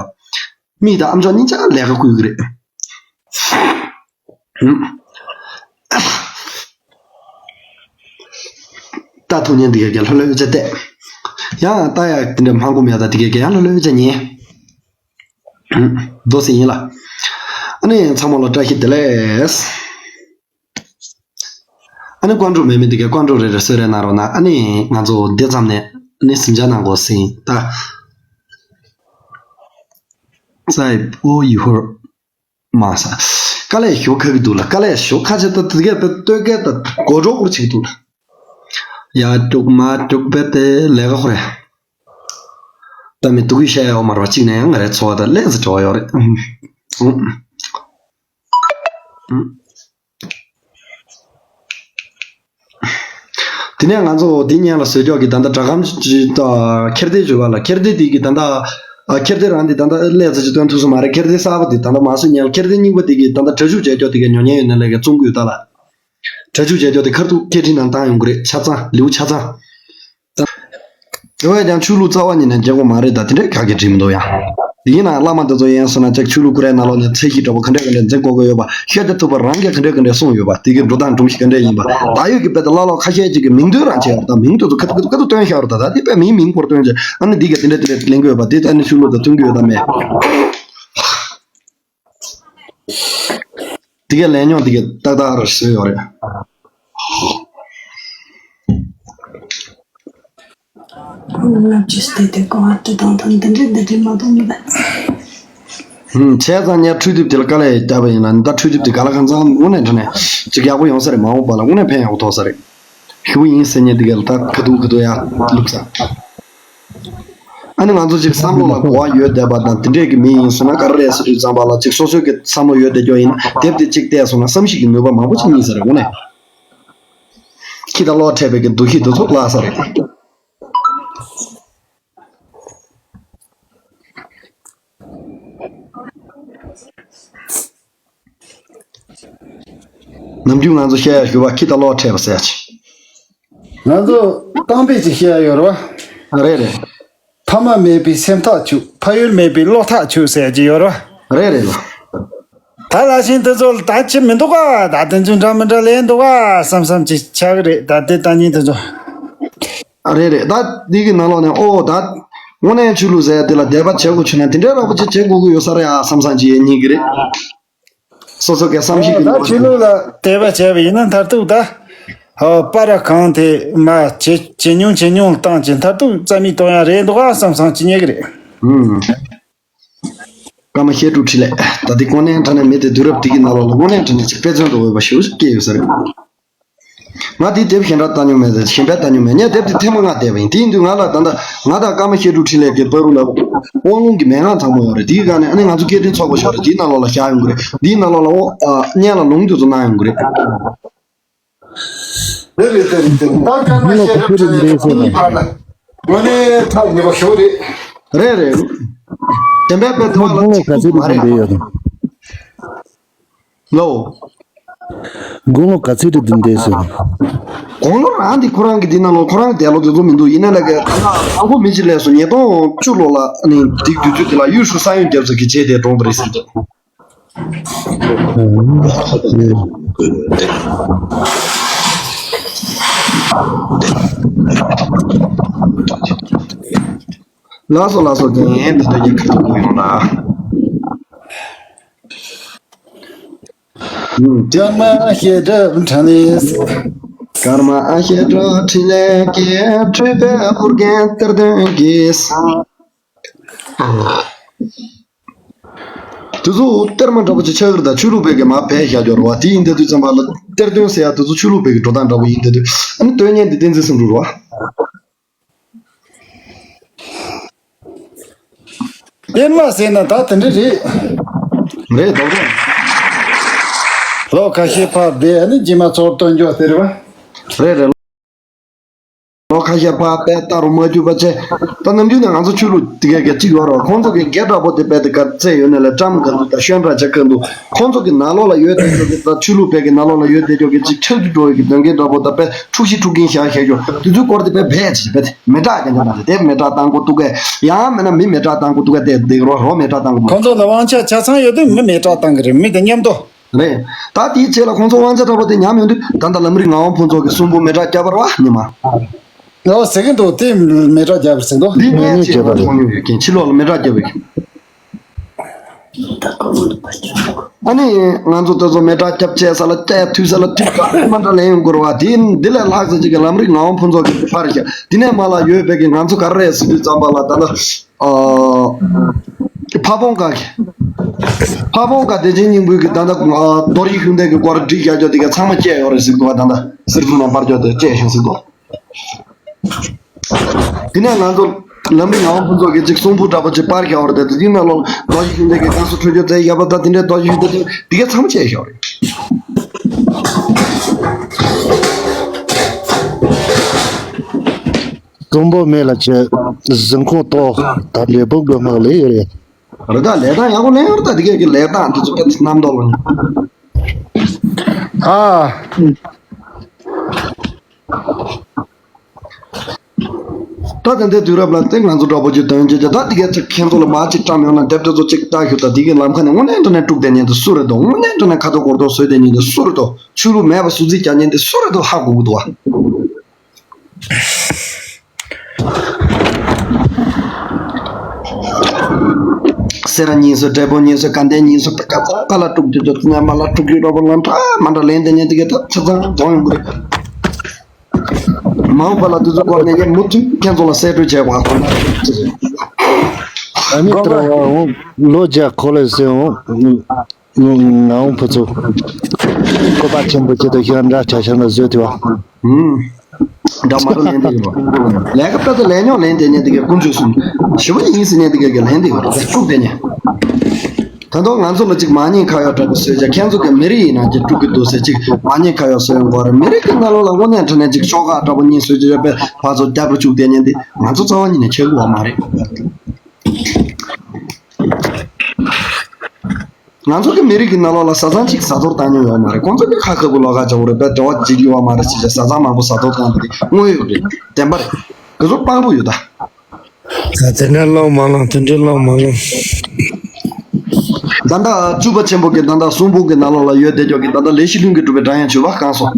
མིག་དང་ཨམ་ཅོག་གཉིས་ཆ་ལས་ཀ་བསྐུལ་གི་རེད། ད་ཐུག་ཉན་འདི་ག་ག་ལྷོད་ལྷོད་བྱས་བལྟས། ཡང་ལྟ་ཡག་དེ་འདྲ་མང་པོ་མེད་ད་འདི་ག་ག་ཡང་ལྷོད་ལྷོད་བྱས་ཉན། འདུག་སེ་ཡིན་ལ། ཨ་ནི་ཚང་མ་ལ་བཀྲ་ཤིས་བདེ་ལེགས། ཨ་ནི་ཀོན་ཀྲུག་མེད་མི་འདི་ག་ཀོན་ཀྲུག་རེ་རེ་གསོལ་རས་གནང་རོགས་གནང་། ཨ་ནི་ང་ཚོ་འདི་ཙམ་ནས་ཨ་ནི་གཟིམ་འཇག་གནང་དགོས་ཟིན་ད། ས་ཡི་པོ་ཡི་ཧོར་མ་ས། དཀའ་ལས་ཞོ་ཁ་གི་འདུག་ལ། དཀའ་ལས་ཞོ་ཁ་ཆེ་ད་དུ་གེ་ད་ལྟོས་གེ་ད་གོ་གྲོགས་སྐོར་ཆེ་གི་འདུག་ལ། ཡ་དཀྲུག་མ་དཀྲུག་པེ་ཏེ་ལས་ཀ་ཁོ་རེ། ད་མི་དུ་གུ་ཤ་ཡ་ཡོ་མར་བ་གཅིག་ནས་ཡང་ང་རེ་ཚོ་བ་ད་ལས་ཟི་བྲོ་བ་ཡོ་རེ། ཨུམ། ཨུམ། དེ་ནས་ང་ཚོ་དེ་སྔོན་ལ་བཟོས་ཀྱོག་གི་ད་ལྟ་སྒྲ་སྒམ་ཅིག་ད་ཁེར་སྡེ་བརྗོད་པ་ལ་ཁེར་སྡེ་དེ་གི་ད་ལྟ་ཨ་ཁེར་སྡེ་རང་དེ་ད་ལྟ་ཀླད་རྩ་ཅིག་སྟོན་ཐུབ་ས་མ་རེད། ཁེར་སྡེ་གསར་པ་དེ་ད་ལྟ་མ་བཟོས་སྔོན་ལ་ཁེར་སྡེ་རྙིང་པ་དེ་གི་ད་ལྟ་སྒྲ་འཇུག་བྱས་ཀྱོག་དེ་གི་ཉོ་མཁན་ཡོད་ན་ལས་ཀ་བཙོང་གི་ཡོད་ད་ལ། སྒྲ་འཇུག་བྱས་ཀྱོག་དེ་ཁ་ཐུག་སྐད་འཕྲིན་ནང་བཏང་ཡོང་གི་རེད། ཆ་ཚང་ལེའུ་ཆ་ཚང་། དེ་བས་ཀྱང་ཆོས་ལུགས་རྩ་བ་ཉིད་ནས་འཇལ་དགོས་མ་རེད། ད་དེ་འདྲའི་ག་གེ་བྲིས་མི་འདུག་ཡ། དེ་ཡིན་ན་བླ་མ་དེ་ཚོ་ཡིན་སོང་ན་ཅིག་ཆོས་ལུགས་ཁོ་རའི་ནང་ལོགས་ནས་ཚད་གཞི་འདྲ་པོ་ག་འདྲ་ག་འདྲ་འཛིན་དགོས་ཀྱི་ཡོད་པ། ཤཱཀྱ་ཐུབ་པ་རང་གིས་ག་འདྲ་ག་འདྲ་གསུངས་ཡོད་པ། དེ་གི་འགྲོ་སྟངས་སྒྲོམ་གཞི་ག་འདྲ་ཡིན་པ། ད་ཡོད་ཀྱི་དཔེ་དེ་བླ་ལོག་ཁ་ཤས་ཅིག་གི་མིང་འདོན་རང་བྱས་ཡོད་རེད། ད་མིང་དེ་ཚོ་ཁ་ཐུག་ཁ་ཐུག་ཁ་ཐུག་བཏོན་བཞག་ཡོད་རེད། ད་ད་དེ་དཔེ་མིའི་མིང་སྐོར་བཏོན་བྱས་ཨ་ནི་འདི་ག་དེ་འདྲ་དེ་འདྲ་ལེན་གི་ཡོད་པ། དེ་ད་ནི་ཆོས་ལུགས་དང་མཐུན་གི་ཡོད་དམ་མེད། དེ་གའི་ལས་མྱོང་དེ་གའི་ཏག་ཏག་རེ་བཟོས་ཡོད་རེད། ལྔ་བཅུ་སྟེ་དེ་གོ་བ་དེ་དང་དང་འདི་འདྲས་འདི་འདྲས་མ་གཏོགས་མི་འདུག་ཧུམ། བྱས་ཙང་ངས་འཕྲུལ་དེབ་དེ་ལ་དཀའ་ལས་བརྒྱབ་པ་ཡིན་ན་ད་འཕྲུལ་དེབ་དེ་ག་ལ་གང་འཚམ་དངོས་གནས་དྲང་གནས་ཅིག་ཡག་པོ་ཡོང་ས་རེད། མ་འོངས་པ་ལ་དངོས་གནས་ཕན་ཡག་པོ་ཐོགས་ས་རེད། ཞུ་ཡིན་ཟེར་མཁན་འདི་ག་ལ་ད་ཁ་ཐུག་ཁ་ཐུག་ཡར་བླུགས་ས། ཨ་ནི་ང་ཚོ་ཅིག་བསམ་བློ་ལ་གོ་བ་ཡོད་བསྡད་པ་དང་དེ་འདྲས་ཀྱི་མི་ཡིན་སོང་ན་ག་རེ་རེད་ཟེར་དུས་ཙམ་པ་ལ་ཅིག་སོ་སོའི་གི་བསམ་བློ་ཡོད་བསྡད་རྒྱུ་ཡིན་ན་དེབ་དེ་གཅིག་བལྟས་སོང་ན་བསམ་གཞིག་གི་ནུས་པ་མང་པོ་ཅིག་རྙེད་ས་རེད། དངོས་གནས། ཁྱི་དང་གློ་འཕྲད་པའི་གི་འདུ་ཤེས་དེ་ཚོ་བརླག་ས་རེད། ནམ་རྒྱུན་ང་ཚོ་བཤད་ཡ་ཞུ་བ་ཁྱི་དང་གློ་འཕྲད་པ་ཟེར་ཡ་ཅིག་ང་ཚོ་གཏམ་དཔེ་ཅིག་བཤད་ཡ་ཡོད་རེད་བ། རེད་རེད། ཕ་མ་མེད་པའི་སེམས་ཐག་ཆོད། ཕ་ཡུལ་མེད་པའི་བློ་ཐག་ཆོད་ཟེར་གྱི་ཡོད་རེད་བ། རེད་རེད་ལགས། ད་ལ་ཤིང་དེ་ཚོ་ལ་ད་ཅི་མི་འདུག་ག་ད་དེ་ཚོ་འདྲ་མི་འདྲ་ལས་འདུག་ག་བསམ་བསམ་ཅིག་ཆགས་ཀྱི་རེད། ད་དེ་ལྟ་ཉིན་དེ་ཚོ། རེད་རེད། ད་འདི་གི་ནང་ལོགས་ནས་ཨོ་ད་དངོས་གནས་ཆོས་ལུགས་ཟེར་ཡ་དེ་ལ་དད་པ་བྱེད་དགོས་བྱུང་ན་དེ་འདྲའི་རོགས་པ་ཅིག་བྱེད་དགོས་ཀྱི་ཡོད་ས་རེད་ཨ་བསམ་བསམ་ཅིག་ཡེ་ཉིན་གི་རེད། སོ་སོ་གི་བསམ་གཞིག་གི་ད་ནུས་པ་ཆོས་ལུགས་ལ་དད་པ་བྱས་པ་ཡིན་ན་མཐར་ཐུག་ད་ཨོ་པ་ར་གང་དེ་མ་ཇེ་ཇེ་ཉུང་ཇེ་ཉུང་བཏང་ཅིང་མཐར་ཐུག་རྩ་མེད་གཏོང་ཡ་རེད་འདུག་ཨ་བསམ་བསམ་ཅིག་རྙེད་གི་རེད། ཨུམ། ཀརྨ་བཤད་སྒྲུབ་འཕྲིན་ལས། ད་འདི་དངོས་གནས་དྲང་གནས་མི་དེ་དུས་རབས་འདི་གི་ནང་ལོགས་ལ་དངོས་གནས་དྲང་གནས་ཅིག་དཔེ་མཚོན་དུ་འོས་པ་ཞེ་པོ་ཅིག་སྐྱེས་ཡོད་ས་རེད། ང་དེའི་དེབ་གཞན་དག་ལྟ་མྱོང་མེད་ཟེར། གཞན་པས་ལྟ་མྱོང་མེད། ངས་དེབ་དེ་ཐེངས་མ་ལྔ་བལྟས་པ་ཡིན། དེ་ཡིན་དུས་ང་ལ་ད་ལྟ་ང་དང་ཀརྨ་བཤད་སྒྲུབ་འཕྲིན་ལས་ཀྱི་བར་དུ་ལ་དབང་ལུང་གི་མན་ངག་ཚང་མ་ཡོད་རེད། དེའི་སྒང་ནས་ཨ་ནི་ང་ཚོ་སྐད་འཕྲིན་ཚོགས་པ་ཞིག་ཡོད་རེད། དེའི་ནང་ལོགས་ལ་བཞག་ཡོང་གི་རེད། དེའི་ནང་ལོགས་ལ་དབང་ཨ་སྙན་ལ་ལུང་དེ་ཚོ་གནང་ཡོང་གི་རེད། རེད་རེད་རེད་རེད། ད་སྐར་མ་ཤེས་རབ་ཁྲིད་ལས་གཉིས་བར་ལ་དངོས་གནས་ཐག་ཉེ་པོ་ཞིག་རེད། རེད་རེད། བདེན་པའི་དཔེ་དེ་བ་ལ་གཅིག་པུ་མ་རེད། ལོ། དགུང་ལོ་ག་ཚོད་རེད་འདི་འདྲས་ཟེར། དགུང་ལོ་རང་འདི་ཁོ་རང་གི་འདི་ནང་ལོ་ཁོ་རང་གི་འདས་ལོ་དེ་ཚོ་མི་འདུག་ཡིན་ན་ལ་ག་ད་ལྟ་དང་པོ་མི་གཅིག་ལས་སོ་ཉིས་སྟོང་བཅུ་ལོ་ལ་ནི་འདི་དུས་ཚོད་དེ་ལ་གཡུ་ཧྲུའུ་ས་ཡོན་རྒྱབ་ས་གི་རྗེས་དེ་གྲོངས་པ་རེད་ཟེར་འདུག་ལགས་སོ་ལགས་སོ། རྒན་དེ་འདྲ་ཡིན་ཁ་ཐུག་ཡོང་ན། སྐར་མ་ཤེས་རབ་འཕྲིན་ལས། སྐར་མ་ཤེས་རབ་འཕྲིན་ལས་ཀྱི་འཕྲོས་པའི་ཨོ་རྒྱན་གཏེར་སྟོན་གྱིས། དེ་ཚོ་གཏེར་མ་འདྲ་པོ་ཅིག་ཆགས་ཀྱི་རེད། ད་ཆོས་ལུགས་པའི་གི་མ་བས་བཞག་རྒྱུ་རེད་བ། དེ་ཡིན་དེ་དུས་ཙམ་པ་ལ་གཏེར་སྟོན་ཟེར་ཡ་དེ་ཚོ་ཆོས་ལུགས་པའི་གི་འགྲོ་སྟངས་འདྲ་པོ་ཡིན་དེ་དུས་ཨ་ནི་སྟོན་མཁན་དེ་བསྟན་འཛིན་སེང་འབྲུག་རེད་བ། གཏེར་མ་ཟེར་ན་ད་དེ་འདྲ་རེད། རེད་དོ། ལོ་ཁ་ཤས་ཕར་བསྡད་ཨ་ནི་རྗེས་མ་ཚུར་སྟོན་རྒྱུ་དེ་རེད་བ། རེད་རེད། ལོ་ཁ་ཤས་ཕར་བསྡད་ལྟ་རུ་མ་གྱུར་པ་བྱས། ད་ནམ་རྒྱུན་ནས་ང་ཚོ་ཆོས་ལུགས་དེ་ག་ག་གཅིག་ཡོད་རེད་བ། ཁོང་ཚོ་གི་སྒེར་འདྲ་པོ་དེ་བས་དེ་ག་རྩེ་ཡོད་ནས་ལས་བཀྲམ་ག་འདུག་ད་ཤོན་འདྲ་བྱེད་ག་འདུག་ཁོང་ཚོ་གི་ནང་ལོགས་ལ་ཡོད་དེ་ཚོ་གི་ད་ཆོས་ལུགས་པའི་གི་ནང་ལོགས་ལ་ཡོད་དེ་ཚོ་གི་གཅིག་ཁྲག་རྒྱུ་འགྲོ་བའི་གི་དོན་རྐྱེན་འདྲ་པོ་ད་དཔེ་འཁྲུག་གཞི་འཁྲུག་གིན་བཞག་བཞག་རྒྱུ་དེ་ཚོའི་སྐོར་དེ་དཔེ་བས་ཅིག་དཔེ་དེ་མེ་སྲེག་རྒྱག་མཁན་འདྲ་དེ་མེ་སྲེག་བཏང་གོ་འདུག་གས། ཡང་མིན་ན་མི་མེ་སྲེག་བཏང་གོ་འདུག་གས། དེ་དེ་རོ་རོ་མེ་སྲེག་བཏང་གོ་འདུག་ཁོང་ཚོ་ལ་དབང་ཆ་ཆ་ཚང་ཡོད་དུས་མི་མེ་སྲེག་བཏང་གི་རེད། མི་དེ་མཉམ་དུ། རེད། ད་དེའི་རྗེས་ལ་ཁོང་ཚོ་དབང་ཆ་དྲག་པོ་དེ་ཉམས་ཡོང་དུས་ད་ལྟ་ལམ་རིམ་ངག་དབང་ཕུན་ཚོགས་ཀྱི་གསུང་འབུམ་མེ་སྲེག་བརྒྱབ་པ་རེད་བ་ཉི་མ། ཨོ་ཟེར་གྱི་འདུག་དེ་མེ་སྲེག་བརྒྱབ་པ་ཟེར་འདུག་འདི་ངས་ནས་བརྗོད་པ་རེད། ཁོང་ཡོད་མཁན་ཕྱི་ལོགས་ལ་མེ་སྲེག་བརྒྱབ་པའི། ཨ་ནི་ང་ཚོ་དེ་ཚོ་མེ་སྲེག་བརྒྱབ་བྱས་ས་ལ་བཅད་ཐུལ་ས་ལ་ཐུལ་ས་མ་འདྲ་ལེན་ཡོང་དགོས་རེད་བ། དེ་འདི་ལས་ལྷག་ཙམ་ཅིག་གི་ལམ་རིམ་ངག་དབང་ཕུན་ཚོགས་ཀྱི་ཕར་བཞག་དེ་ནས་མ་ལ་ཡོད་པའི་གི་ང་ཚོ་ག་རེ་རེད་ཟེར་དུས་ཙམ་པ་ལ་ད་ལྟ། ཨ། ཕ་བོང་ཁ་གི། ཕ་བོང་ཁ་བདེ་ཆེན་སྙིང་པོའི་གི་ད་ལྟ་ཨ་རྡོ་རྗེ་ཤུགས་ལྡན་གི་སྐོར་བསྒྲིགས་བཞག་རྒྱུ་དེ་ག་ཚང་མ་བཅད་ཡོད་རེད་ཟེར་འདུག་བ། ད་ལྟ་གསེར་གདུང་ནང་སྤར་རྒྱུ་དེ་བཅད་བཞག་ཟེར་འདུག་དེ་ནས་ང་ཚོ་ལམ་རིམ་ངག་དབང་ཕུན་ཚོགས་ཀྱི་ཅིག་གསུང་འབུམ་འདྲ་པོ་ཅིག་སྤར་བཞག་པ་རེད། དེ་དེ་ནང་ལོགས་རྡོ་རྗེ་ཤུགས་ལྡན་གྱི་བསྐང་གསོ་འཕྲོད་སྦྱོར་མཛད་ཡོད་པ་དང་དེ་འདྲའི་རྡོ་རྗེ་ཤུགས་ལྡན་དེ་དེ་ག་ཚང་མ་བཅད་བཞག་པ་རེད། ཀྲུང་པོ་མེ་ལ་ཆེ། གཟིམ་ཁོང་ཏོ། ད་ལས་བུག་གི་དམག་ལས་ཡོད་རེད། རི་དྭགས་ལས་དང་ཡག་པོ་ལེན་ཡོད་རེད། ད་དེ་གས་ཀྱི་ལས་དང་དེ་ཚོ་པད་རྣམ་རྟོག་ལ། ཨ། ད་དེ་འདྲའི་དུས་རབས་ལ་དེ་ང་ཚོ་འདྲ་པོ་ཅིག་དོན་བྱེད་ཀྱི་ད་དེ་གས་ཅིག་ཁྱེད་ཚོ་ལ་མ་ཅིག་བཀྲམ་ཡོང་ན་དེབ་དེ་ཚོ་ཅིག་ལྟ་ཞུ། ད་དེ་གས་ལམ་ཁ་ནས་དངོས་གནས་དྲང་གནས་དཀྲུག་བསྡད་མཁན་དེ་སུ་རེད་དོ། དངོས་གནས་དྲང་གནས་ཁ་དོག་སྒོར་དོག་བཟོས་བསྡད་མཁན་དེ་སུ་རེད་དོ། ཆོས་ལུགས་མེད་པ་སུ་རྩིས་རྒྱག་མཁན་དེ་སུ་རེད་དོ་ཧ་གོ་གི་འདུག་བ། སེ་ར་གཉིས་སུ་འབྲས་སྤུངས་གཉིས་སུ་དགའ་ལྡན་གཉིས་སུ་ད་ག་ཚང་ག་ལ་དཀྲུག་རྒྱུ་ཚོ་ཉམས་པ་ལ་དཀྲུག་རྒྱུ་རོགས་པ་ལ་འདྲ་མ་འདྲ་ལན་དེ་ཉན་དེ་གས་ད་ཆ་ཚང་རྫོང་ཡོང་གི་རེད། མ་འོངས་པ་ལ་དེ་ཚོ་སྐོར་ནས་ངས་མུ་མཐུད་ཁྱེད་ཚོ་ལ་གསལ་སྤྲོད་བྱས་པ་ཁོ་ན་རེད། ཨ་ནི་ལྟར་བ་འོང་ལོ་བརྒྱ་འཁོར་ལོས་ཟེར་འོང་། ང་འོང་ཕུ་ཚུགས། བཀོད་པ་ཆེན་པོ་ཁྱེད་དང་ཤི་འདྲ་ཆ་ཤ་ན་བཟོས་ཏེ་བ། ཧུམ། འདྲ་མ་རུ་ལན་འདེབས་ཡོད་པ། ལས་ཀ་ལྟ་ད་ལས་རྙོག་ལན་དེ་ཉན་དེ་གས་ཀུན་སྤྱོད་གསུམ། ཞི་བ་ཡིན་ཟེར་ཉན་དེ་གས་ཀྱི་ལན་དེ་ཡོད་རེད་དཀྲུག་དེ་ཉན། ད་དུང་ང་ཚོ་ལ་ཅིག་མ་ཉེས་ཁ་ཡོག་འདྲ་པོ་བཟོས་བྱ་ཁྱེད་ཚོ་གི་མི་རིགས་ཡིན་ན་ཅིག་དཀྲུག་གི་འདུག་ཟེར་ཅིག་མ་ཉེས་ཁ་ཡོག་བཟོས་ཡོང་གོ་རེད། མི་རིགས་ཀྱི་ནང་ལོགས་ལ་དངོས་གནས་དྲང་གནས་ཅིག་ཤོག་ཁག་འདྲ་པོ་གཉིས་བཟོས་བྱ་པའི་ཕར་ཚུར་རྒྱབ་རུ་བཅུག་དེ་ཉན་དེ་ང་ཚོ་རྩ་བ་ཉིད་ནས་ཆེ་གི་བ་མ་རེད། ང་ཚོ་གི་མི་རིགས་ཀྱི་ནང་ལོགས་ལ་བཟའ་ཚང་གཅིག་བཟའ་གཏོར་བཏང་མྱོང་ཡོད་མ་རེད། ཁོང་ཚོ་གི་ཁ་ཁ་བུ་ལོག་ཁ་ཆགས་པོ་རེད། དཔེ་འབྲེལ་བ་བྱེད་ཀྱི་ཡོད་མ་རེད་ཟེར་བྱས་བཟའ་ཚང་མང་པོ་བཟའ་གཏོར་བཏང་པ་དེ་དངོས་ཡོད་རེད། བདེན་པ་རེད། དེ་ཚོ་དཔང་པོ་ཡོད་ད། ད་དེ་འདྲ་ལོང་མ་ལོང་དེ་འདྲ་ལོང་མ་ལོང་། ད་ལྟ་བཅུ་པ་ཆེན་པོ་གི་ད་ལྟ་གསུང་འབུམ་གི་ནང་ལོགས་ལ་ཡོད་བསྡད་ཀྱོག་གི་ད་ལྟ་ལས་ཤི་ལྷུན་གྱིས་གྲུབ་པའི་སྒྲ་དབྱངས་བྱོས་པ་གང་སོང་།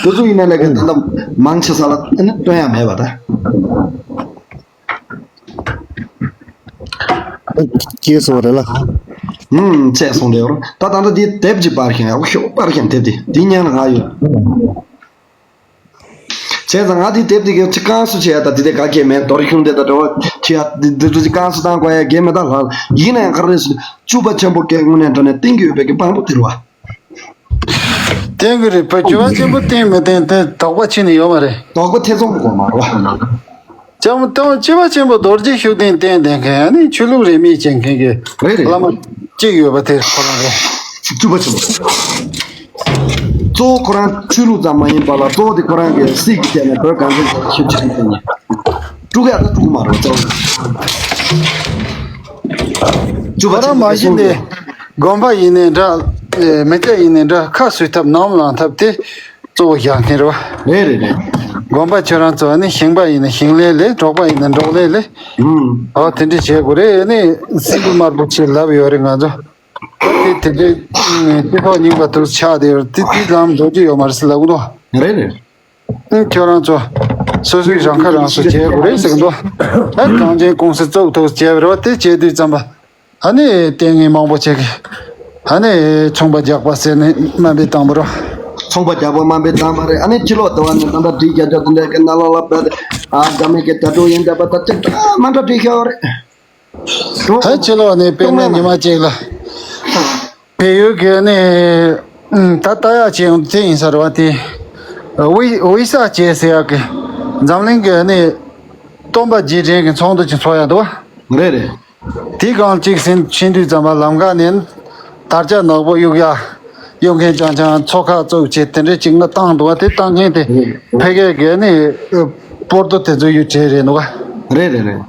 དེ་ཚོ་ཡིན་ན་ལས་ཀ་ད་ལྟ་མང་ཆེ་ས་ལ་ཨ་ནི་སྟོན་ཡ་མེད་པ་ད། སྐྱེས་སོང་རེད་ལ། ཧུམ་ཚད་སོང་རེད་བར། ད་ད་ལྟ་དེ་དེབ་ཅིག་པར་ཤེས་ཡག་པོ་ཤོག་པར་ཤེས་དེབ་དེ་དེ་ཉན་ང་ཡོད། བྱས་ཙང་ང་དེ་དེབ་དེ་གའི་ཅིག་བསྐང་གསོ་བྱེད་ཡ་ད་དེ་དེ་ག་གེ་མེད། རྡོ་རིང་ཁྱུང་དེ་ད་འབྲེལ་བ་བྱེད་ཡ་དེ་དེ་ཚོ་ཅིག་བསྐང་གསོ་བཏང་དགོས་ཡ་གེ་མེད་ད་ལ། ཡིན་ན་ཡང་ག་རེ་རེད་ཟེར་ན་བཅུ་པ་ཆེན་པོ་སྐད་དངོས་གནས་དྲང་གནས་བསྟན་གྱི་ཡོད་པའི་གི་དཔང་པོ་དེ་རེད་བ། བསྟན་གྱི་རེད་པ། བཅུ་པ་ཆེན་པོ་བསྟན་མི་བསྟན་དེ་དོགས་པ་ཕྱིན་ནས་ཡོད་མ་རེད། དོགས་པ་ཐེ་ཚོམ་དགོས་མ་རེད་བ། ལྕམ་སྟོན་བཅུ་པ་ཆེན་པོ་རྡོ་རྗེ་ཤུགས་ལྡན་བསྟན་བསྟན་མཁན་ཨ་ནི་ཆོས་ལུགས་རིས་མེད་ཅན་མཁན་གྱི་རེད་རེད། བླ་མ་གཅིག་ཡོད་པ་དེ་ཁོ་རང་རེད། བཅུ་པ་ཆེན་པོ། གཙོ་བོ་ཁོ་རང་ཆོས་ལུགས་ཙམ་མ་ཡིན་པ་ལ་གཙོ་བོ་དེ་ཁོ་རང་གི་སྲིད་ཀྱི་ཐད་ནས་བོད་གངས་ཅན་གྱི་ཞིབ་ཆ་ཡིན་ཟེར་ནས། དཀྲུག་ཡ་ད་དཀྲུག་མ་རེད་གཙོ་བོ། བཅུ་པ་ཁོ་རང་མ་གཞི་ནས་དགོན་པ་ཡིན་ནའི་འདྲ། མི་སྐྱ་ཡིན་ནའི་འདྲ་ཁ་གསོ་ཐབས་ནམ་ལངས་ཐབས་དེ། གཙོ་བོ་བཞག་མཁན་རེད་བ། རེད་རེད་རེད། དགོན་པ་ཁྱོད་རང་ཚོ་ནི་ཞིང་པ་ཡིན་ན་ཞིང་ལས་ལས། འབྲོག་པ་ཡིན་ན་འབྲོག་ལས་ལས། ཨུམ། ཨོ་དེ་འདྲ་བྱེད་དགོས་རེད། ནི་སྲིན་པོ་དམར་པོ་ཆེ་ལབ་ཡོད་རེད་ང་ཚོ། ད་དེ་དེ་འདྲའི་སྤྱི་ཚོགས་རྙིང་པ་དུ་ཆགས་བསྡད་ཡོད་རེད། དེ་དེ་ལམ་འགྲོ་རྒྱུ་ཡོད་མ་རེད་ཟེར་ལབ་གི་འདུག་རེད་རེད། ཨུམ། ཁྱོད་རང་ཚོ་སོ་སོའི་རང་ཁ་རང་གསོ་བྱེད་དགོས་རེད་ཟེར་གི་འདུག་ད་གངས་ཅན་ཀུང་སི་བཙུགས་ཐུབ་བྱས་པ་རེད་བ། དེ་བྱེད་དུས་ཙམ་པ། ཨ་ནི་ལྟས་ངན་མང་པོ་ཅིག་ཨ་ནི་ཚོང་པ་རྒྱག་པ་ཟེར་ནས་དམའ་འབེབས་བཏང་བ་རོ། ཚོང་པ་རྒྱག་པ་དམའ་འབེབས་བཏང་བ་རེད། ཨ་ནི་ཕྱི་ལོགས་དུ་བ་ནས་ད་ལྟ་བྲིས་རྒྱ་ཆ་དེ་འདྲ་གི་ནང་ལོགས་ལ་བོད་ཨ་རྒྱ་མི་གི་དྲ་གྲོགས་ཡིན་འདྲ་པ་ད་ཅིག་ཨ་མ་འདྲ་བྲིས་ཤོག་རེད། ད་ཕྱི་ལོགས་ནས་དཔེར་ན་ཉི་མ་གཅིག་ལ་བལ་ཡུལ་གི་ནི་ད་ལྟ་ཡག་ཅིག་ཡོང་དེ་ཡིན་ས་རེད་བ། དེ་ཝི་ཝི་ས་ཅེ་ཟེར་ཡག་གི་འཛམ་གླིང་གི་ནི་སྟོན་པ་རྗེས་དྲན་གི་ཚོགས་འདུ་ཅིག་ཚོགས་ཡག་འདུག་བ། རེད་རེད། དེའི་སྒང་གཅིག་ཟིན་ཕྱིན་དུས་ཙམ་པ་ལམ་ཁ་ནས་དར་ལྕོག་ནག་པོ་གཡུག་ཡ། གཡུག་མཁན་རྐྱང་རྐྱང་ཚོགས་ཁག་བཙུགས་བྱས་དེ་འདྲའི་ཅིག་ང་བཏང་འདུག་བ། དེ་བཏང་མཁན་དེ་ཕ་གིའི་གི་ནི་པོར་ཏོ་དེ་ཚོ་ཡུལ་གྲས་རེད་འདུག་བ། རེད་རེད་རེད།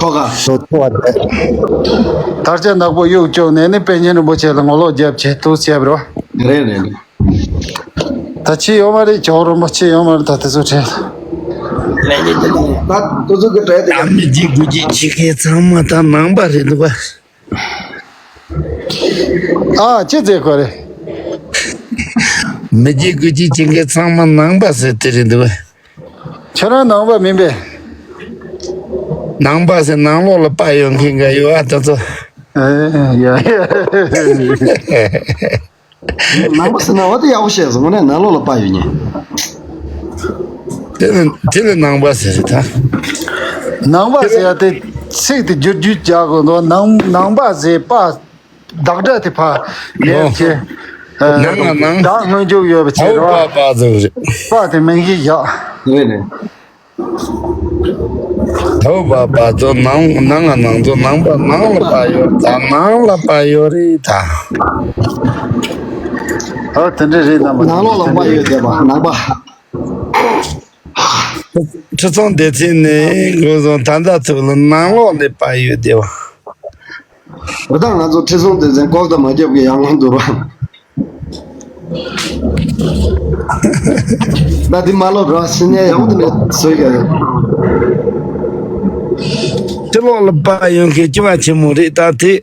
ཐོག་ཁ། ཐོག་ཐོག་བ་རེད། དར་ལྕོག་ནག་པོ་གཡུག་བཅུག་ནས་ནི་པཎ་ཆེན་རིན་པོ་ཆེ་ལ་ངོ་ལོག་རྒྱབ་བྱས་འདུག་བྱས་པ་རེད་བ། རེད་རེད་རེད། ད་ཅི་ཡོད་མ་རེད། ཇོ་རིན་པོ་ཆེ་ཡོད་མ་རེད། ད་དེ་ཚོ་བྲལ། ད་དེ་ཚོ་གི་གྲས་དེ། ད་མི་རྗེ་དགུ་རྗེ་ཆེ་ཁའི་ཚང་མ་ད་ནང་པ་རེད་འདུག་བ། ཨ་ཅི་ཟེར་གོ་རེད། མི་རྗེ་དགུ་རྗེ་ཆེ་ཁའི་ཚང་མ་ནང་པ་ཟེར་དེ་རེད་འདུག་བ། ཁྱོད་རང་ནང་པ་མིན་པས། ནང་པ་ཟེར་ནང་ལོགས་ལ་པ་ཡོད་མཁན་འགའ་ཡོད་ཨ་ད་ཚོ། ཨེ་ཡ་ཡ། ནང་པ་ཟེར་ན་འོ་དེ་ཡག་པོ་བཤད་སོང་། དངོས་གནས་ནང་ལོགས་ལ་པ་ཡོད་ཉེ། དེ་ནི་དེ་ལ་ནང་པ་ཟེར་རེད་ད། ནང་པ་ཟེར་ཡ་དེ་ཚིག་དེ་བསྒྱུར་བསྒྱུར་རྒྱག་དགོས་འདུག་ནང་ནང་པ་ཟེར་པ་བདག་སྒྲ་དེ་ཕ་ལས་ཨོ། ཆེ། ནང་ང་ནང་། བདག་སྔོན་འཇུག་ཡོད་པ་བྱས་ཨོ་རོགས། པ་པ་ཟེར་རེད། པ་དེ་མིང་གཞི་བཞག་རེད་རེད། ད་འོ་པ་པ་ཚོ་ནང་ནང་ང་ནང་ཚོ་ནང་པ་ནང་ལ་པ་ཡོད་ད། ནང་ལ་པ་ཡོད་རེད་ད། ཨ་དེ་འདྲ་རེད། ནང་པ་ནང་ལོགས་ལ་པ་ཡོད་བསྡད་པ་ནང་པ། ཁྲི་སྲོང་ལྡེ་བཙན་ནས་འགོ་བཟུང་ད་ལྟ་ཐུག་ལ་ནང་ལོགས་ནས་བལ་ཡུལ་བདེ་བ། ད་ལྟ་ང་ཚོ་ཁྲི་སྲོང་ལྡེ་བཙན་ལྐོག་ཟ་མ་རྒྱབ་ཀྱི་ཡང་ལང་འདུག་རོགས། ད་འདི་མ་ལོག་རོགས་ཕྱི་ཉལ་ཡག་པོ་འདུག་ལས་བཟོས་ཀྱི་ཡོད། ཕྱི་ལོགས་ལ་བལ་ཡོད་མཁན་སྐྱེ་བ་ཆེན་མོ་རེད་ད་དེ།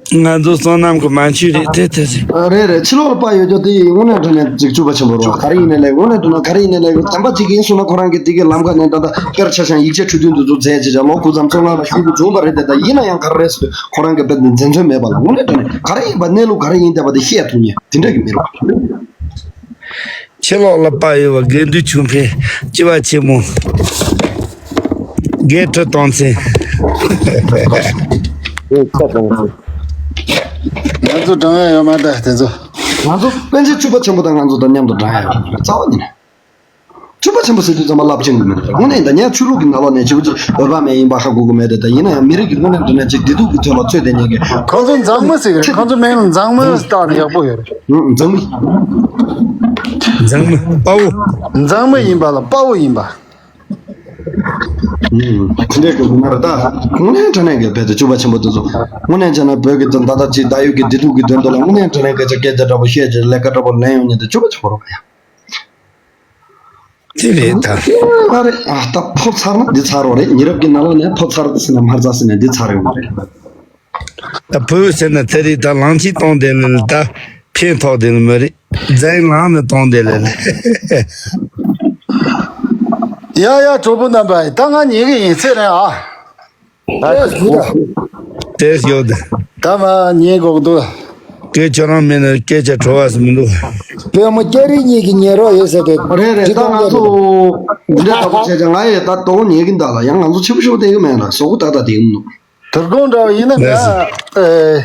ང་ཚོ་བསོད་ནམས་ཀྱི་མ་མཆོད་རེད་དེ་དེ་རེད། རེད་རེད། ཕྱི་ལོགས་ལ་བལ་ཡོད་ཀྱང་དེ་ཡིན་དངོས་གནས་དྲང་གནས་ཅིག་སྤྱོད་པ་ཆེན་པོ་རོགས། ག་རེ་ཡིན་ནའི་ལས་དངོས་གནས་དྲང་གནས་ག་རེ་ཡིན་ནའི་ལས་དམ་པ་གཅིག་ཡིན་གསུངས་ན་ཁོ་རང་གིས་དེ་གའི་ལམ་ཁ་ནས་ད་ལྟ་དཔེར་ཆ་བཞག་ཡིག་ཆ་འཕྲོད་བསྟེན་དེ་ཚོ་མཛད་བྱས་ཀྱང་ལོ་དགུ་ཙམ་བཙོན་ཁང་ལ་བཞུགས་དགོས་བྱུང་བ་རེད་དེ། ད་ཡིན་ན་ཡང་ག་རེ་རེད་ཟེར་དུས་ཁོ་རང་གིས་དཔེ་འཛེམ་ཟོན་མེད་པ་ལ་དངོས་གནས་དྲང་གནས་ག་རེ་ཡིན་པ་གནས་ལུགས་ག་རེ་ཡིན་བསྡད་པ་དེ་བཤད་ཐུབ་མཁན་དེ་འདྲ་གི་མི་རོགས། ཕྱི་ལོགས་ལ་བལ་ཡོད་པ་དགེ་འདུན་ཆོས་འཕེལ་སྐྱེ་བ་ཆེན་མོ། དགེ་ཁྲི་སྟོང་མཚན། ང་ཚོ་བགྲང་ཡ་ཡོད་མ་རེད་དེ་ཚོ། ང་ཚོ་པཎ་ཆེན་བཅུ་པ་ཆེན་པོ་དང་ང་ཚོ་དང་མཉམ་དུ་བགྲང་ཡ་ཡོད་རྩ་བ་ཉིད་ནས། བཅུ་པ་ཆེན་པོ་ཟེར་དུས་ཙམ་པ་རླབས་ཆེན་གྱི་མི་རེད། དངོས་གནས་ད་ངས་ཆོས་ལུགས་ཀྱི་ནང་ལོགས་ནས་བྱིའུ་ཅིག་འོད་དཔག་མེད་ཡིན་པ་ཧ་གོ་གི་མེད་དེ། ད་ཡིན་ན་ཡང་མི་རིགས་ཀྱི་དངོས་གནས་དྲང་གནས་ཅིག་བདེ་སྡུག་གི་དོན་ལ་རྩོད་བསྡད་མཁན་གྱི། ཁོང་ཚོ་མཛངས་མ་ཟེར་གི་རེད། ཁོང་ཚོ་མིང་ལ་མཛངས་མ་བཏགས་ན་ཡག་པོ་ཡོད་རེད། ཨུ། མཛངས་མི། མཛངས་མི་དཔའ་བོ། མཛངས་མི་ཡིན་པ་ལ་དཔའ་བོ་ཡིན་པ། ཨུ། དེ་འདྲའི་སྐད་ཆ་མ་རེད་ད། དངོས་གནས་དྲང་གནས་ཀྱི་བོད་དེ་བཅུ་པ་ཆེན་པོ་དེ་ཚོ། དངོས་གནས་བྱས་ན་བོད་ཀྱི་ད་ལྟ་ཅིག་ད་ཡོད་ཀྱི་བདེ་སྡུག་གི་དོན་དུ་ལ་དངོས་གནས་དྲང་གནས་སྐད་ཆ་སྐད་ཆ་འདྲ་པོ་བཤད་ཀྱི་ལས་ཀ་འདྲ་པོ་ལེན་ཡོང་མཁན་དེ་བཅུ་པ་ཆེན་པོ་རེད་ཡ། དེ་རེད་ད། ཨ་རེ་ཨ་ད་ཕོ་ཚར་ན་འདི་ཚར་རོ་རེད། ཉེ་རབས་ཀྱི་ནང་ལོགས་ནས་ཕོ་ཚར་ཟེར་ན་མར་ཚར་ཟེར་ན་འདི་ཚར་ཡོང་རེད། ད་བུ་ཟེར་ན་དེ་རེད་ད། ལང་ཚིག་གཏོང་དེ་ལ་ད་ཕན་ཐོགས་དེ་ལ་མི་རེད། རྫས་ལང་ནས་གཏོང་དེ་ལ་ལས། ཡ་ཡ་གྲོགས་པོ་རྣམ་པ་ད་ང་ཉལ་གི་ཡིན་ཚེ་རིང་ཨ། དེ་ཡོད་དེ། ད་མ་ཉན་དགོས་འདུག་སྐད་ཁྱོད་རང་མེད་ན་སྐད་ཆ་བྲོ་བ་ཟེར་མི་འདུག་བུ་མོ་སྐྱ་རིས་གཉིས་ཀྱི་ཉན་རོགས་ཡོད་ཟེར་དེ། རེད་རེད། ད་ང་ཚོ་འདི་འདྲ་ལྟ་བུ་བྱས་ཙང་ང་ཡི་ད་དོགས་ཉན་གི་འདུག་ལ། ཡང་ང་ཚོ་ཕྱི་པོ་ཤོར་བསྡད་གི་མེད་ལ། བཟོ་བོ་ཏག་ཏག་བསྡད་གི་མི་འདུག་དོ་དགོང་འདྲ་བ་ཡིན་ན་ང་ལགས་སོ། ཨེ།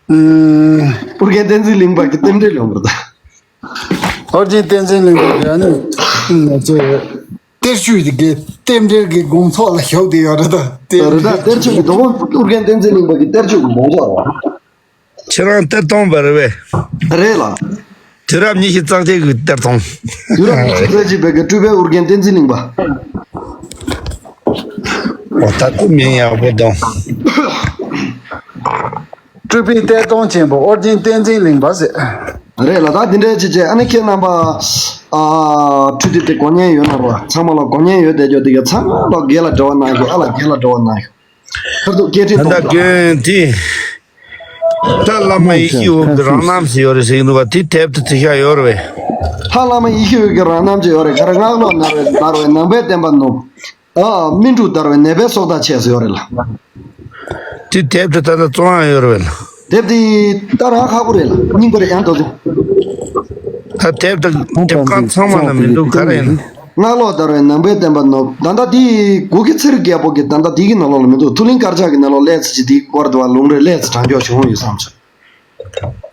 ཨུམ། ཨོ་རྒྱན་བསྟན་འཛིན་གླིང་པ་གི་རྟེན་འབྲེལ་ཡོང་བར་ད། ཨོ་རྒྱན་བསྟན་འཛིན་གླིང་པ་གི་ཨ་ནི་ང་ཚོ་གཏེར་ཆོས་ཀྱི་རྟེན་འབྲེལ་གྱི་དགོང་ཚོགས་ལ་ཞུགས་བསྡད་ཡོད་རེད་ད། རེད་ད། གཏེར་ཆོས་ཀྱི་དོ་དགོང་ཨོ་རྒྱན་བསྟན་འཛིན་གླིང་པ་གི་གཏེར་ཆོས་ཀྱི་དགོང་ཚོགས་རེད་བ། ཁྱེད་རང་གཏེར་སྟོན་པ་རེད་པས། རེད་ལ། དུས་རབས་ཉི་ཤུ་རྩ་གཅིག་གི་གཏེར་སྟོན། དུས་རབས་ཉི་ཤུ་རྩ་གཅིག་པའི་གི་སྤྲུལ་པའི་ཨོ་རྒྱན་བསྟན་འཛིན་གླིང་པ། འོ་ད་ཁོ་མིང་ཡག་པོ་གཏོང་། སྤྲུལ་པའི་གཏེར་སྟོན་ཆེན་པོ་ཨོ་རྒྱན་བསྟན་འཛིན་གླིང་པ་ཟེར། རེད་ལ། ད་འདི་འདྲའི་ཅིག་བྱས་ཨ་ནི་ཁྱེད་རྣམ་པ། ཨ། འཕྲུལ་དེབ་དེ་གོ་མཁན་ཡོད་ན་རོ། ཚང་མ་ལ་གོ་མཁན་ཡོད་བསྡད་རྒྱུ་དེ་ག་ཚང་མ་ལ་རྒན་ལ་འབྲེལ་བ་གནང་ཤོག་ཨ་ལ་རྒན་ལ་འབྲེལ་བ་གནང་ཤོག་ཁར་ཐུག་སྐད་འཕྲིན་ད་གཏོང་དང་། དགོན་དེ། ད་བླ་མ་ཡེ་ཤེས་དབང་གི་རང་རྣམ་ཞིག་ཡོད་རེད་ཟེར་གྱི་འདུག་བ། དེ་དེབ་དེ་དེ་ཤ་ཡོད་རེད་པས། ད་བླ་མ་ཡེ་ཤེས་དབང་གི་རང་རྣམ་ཅིག་ཡོད་རེད། ག་རེ་སྔགས་ལོག་ནར་བའི་དར་བའི་ནང་པའི་བསྟན་པ་ནུབ། ཨ། སྨིན་དྲུག་དར་བའི་ནད་པའི་སྲོག་བདག་ཆེ་ཟེར་ཡོད་རེད་ལ། དེ་དེབ་དེ་ད་ལྟ་བཙོང་ཡ་ཡོད་རེད་པས་ལ། དེབ་དེ་ད་རག་ཁག་པོ་རེད་ལ། རྙིང་པ་རེད་ཡང་ད་དུང་། ད་དེབ་དེ་དེབ་ཁང་ཚང་མ་ན་མི་འདུག་ག་རེ་ཡིན། སྔགས་ལོག་དར་བའི་ནང་པའི་བསྟན་པ་ནུབ། ད་ལྟ་དེ་གུ་གེ་ཚེ་རིང་རྒྱལ་པོ་གི་ད་ལྟ་དེ་གི་ནང་ལོགས་ལ་མི་འདུག་མཐོ་གླིང་དཀར་ཆག་གི་ནང་ལོགས་ལས་ཚེ་ཅི་དེ་སྐོར་དུ་བ་ལུང་རེ་ལས་ཚེ་དྲང་འཇོག་བྱུང་ཡོད་བསམ་ཚོད།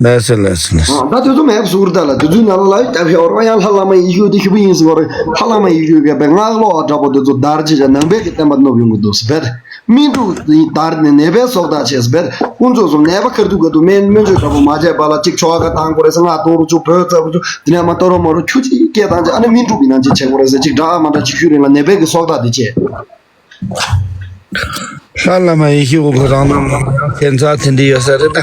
ལགས་སོ་ལགས་སོ་ལགས་སོ། ད་དེ་ཚོ་མེད་པ་བཟོ་གི་རེད་ད་ལ། དེ་ཚོའི་ནང་ལོགས་ལ་ཡ་ཕེ་བར་བ་ཡང་ལྷ་བླ་མ་ཡེ་ཤེས་དབང་དེ་ཞེ་པོ་ཡིན་ཟེར་བ་རེད། ལྷ་བླ་མ་ཡེ་ཤེས་དབང་གི་སྔགས་ལོག་འདྲ་པོ་དེ་ཚོ་དར་བྱས་ཀྱང་ནང་པའི་གི་བསྟན་པ་ནུབ་ཡོང་གི་འདུག་ཟེར་བས། སྨིན་དྲུག་དར་ནས་ནད་པའི་སྲོག་བདག་བྱས་ཟེར་བས། དཀོན་མཆོག་གསུམ་ནད་པ་ཁ་ཐུག་ག་ཐུག་སྨན་སྨན་བཅོས་འདྲ་པོ་མ་བྱས་པ་ལ་གཅིག་ཆོ་ག་བཏང་དགོས་རེད་ཟེར། སྔགས་གཏོང་རུ་བཅུག་བོད་ཚབ་རུ་བཅུག་དེ་ནས་མ་གཏོང་རུ་མ་རུ་ཁྱུ་གཅིག་སྐད་བཏང་བྱས་ཨ་ནི་སྨིན་དྲུག་གི་ནང་གཅིག་བྱེད་དགོས་རེད་ཟེར། གཅིག་དྲག་མ་དྲག་གཅིག་ཤུལ་རིང་ལ་ནད་པའི་གི་སྲོག་བདག་དེ་བྱས། ལྷ་བླ་མ་ཡེ་ཤེས་དབང་གི་རང་རྣམ་ལ་ཡང་ཁྱད་མཚར་དེ་འདྲ་ཡོད་ས་རེད་ད།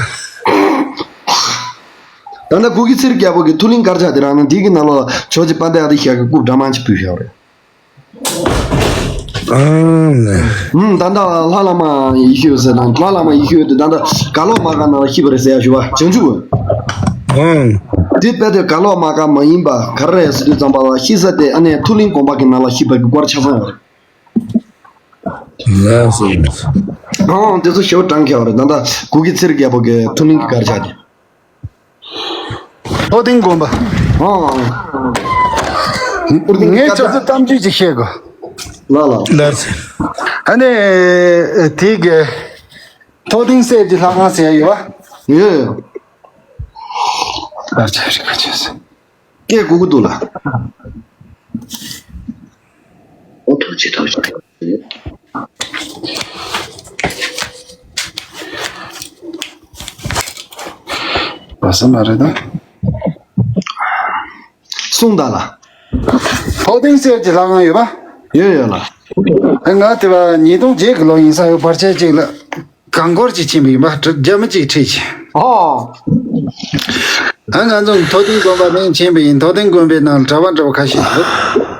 ད་ལྟ་གུ་གེ་ཚེ་རིང་རྒྱལ་པོ་གི་མཐོ་གླིང་དཀར་ཆག་དེ་རང་ནང་འདི་གི་ནང་ལོགས་ལ་ཇོ་རྗེ་དཔལ་ལྡན་ཨ་ཏི་ཤ་གི་སྐུ་འདྲ་མང་ཅིག་ཕུལ་བཞག་རེད། ཨང་། ཨུམ། ད་ལྟ་ལྷ་བླ་མ་ཡེ་ཤེས་ཟེར་ན་ལྷ་བླ་མ་ཡེ་ཤེས་དེ་ད་ལྟ་ག་ལོག་མ་ག་ནང་ལ་ཤི་བ་རེད་ཟེར་ཡ་ཞུ་བ་བྱང་ཆུབ། ཨང་། དེ་དཔེ་དེ་ག་ལོག་མ་ག་མ་ཡིན་པ་ག་རེ་རེད་ཟེར་དུས་ཙམ་པ་ལ་ཤི་ས་དེ་ཨ་ནེ་མཐོ་གླིང་དགོན་པ་གི་ནང་ལ་ཤི་བ་གི་སྐོར་ཆ་ཚང་ཡོད་རེད། ལགས་སོ། ཨང་། དེ་ཚོ་ཞོ་དྲང་ཁྱེར་བ་རེད། ད་ལྟ་གུ་གེ་ཚེ་རིང་རྒྱལ་པོ་གི་མཐོ་གླིང་གི་དཀར་ཆག་དེ། མཐོ་གླིང་དགོན་པ། ཨང་། ངས་ཁྱོད་ཚོ་གཏམ་རྒྱུད་ཅིག་བཤད་དགོས། ལ་ལ། ལགས་སོ། ཨ་ནི་དེ་གི་མཐོ་གླིང་གསེར་གྱི་ལྷ་ཁང་ཟེར་ཡ་ཡོད་བ། ཡོད་ཡོད། ཨ་ཅག་རེ་ཁ་ཆེ་སེ། སྐད་གོ་གི་འདུག་ལ། ཨོ་ཐུགས་རྗེ་ཐུགས་རྗེ། བ་ས་མ་རེད་ད། གསུངས་དང་ལ། ཐོག་ཐིང་གསེར་གྱི་ལྷ་ཁང་ཡོད་པ། ཡོད་ཡོད་ལ། ང་དེ་བ་ཉིས་སྟོང་བརྒྱད་གི་ལོ་ཡིན་ས་ཡོད། བར་ཆད་ཅིག་ལ་གངས་སྐོར་ཅིག་ཕྱིན་པ་ཡིན་པ། རྒྱ་མི་ཅིག་ཁྲིད་ཅིག་ཨོ། ཨ་ང་ཚོ་ཐོག་ཐིང་དགོན་པ་ནས་ཕྱིན་པ་ཡིན། ཐོག་ཐིང་དགོན་པའི་ནང་གྲྭ་པ་འདྲ་བ་ཁ་ཤས་འདུག་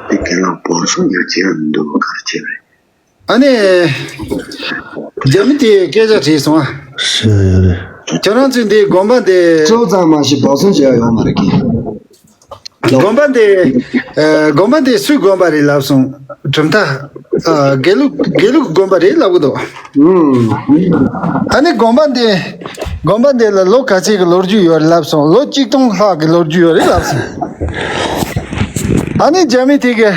དེ་ཁྱེད་རང་བོ་སོང་ཡོད་ཅེས་འདུག་ག་རེ་བྱས་རེད། ཨ་ནི། རྒྱ་མི་དེས་སྐད་ཆ་དྲིས་སོང་ཨ། ཤེས་ཡོད་རེད། ཁྱོད་རང་ཚོའི་འདི་དགོན་པ་འདི། སྤྲོ་ཙམ་མ་ཞིག་བག་སོང་བྱས་ཡོད་མ་རེད་ཀི། དགོན་པ་འདི། ཨ། དགོན་པ་འདི་སུའི་དགོན་པ་རེད་ལབ་སོང་། གྲུབ་མཐའ། ཨ། དགེ་ལུགས་དགེ་ལུགས་དགོན་པ་རེད་ལབ་གི་འདུག་ཨུམ། ཨ་ནི་དགོན་པ་འདི། དགོན་པ་འདི་ལ་ལོ་ག་ཚོད་ཀྱི་ལོ་རྒྱུས་ཡོད་རེད་ལབ་སོང་། ལོ་གཅིག་སྟོང་ལྷག་གི་ལོ་རྒྱུས་ཡོད་རེད་ལབ་སོང་། ཨ་ནི་རྒྱ་མི་དེ་གིས།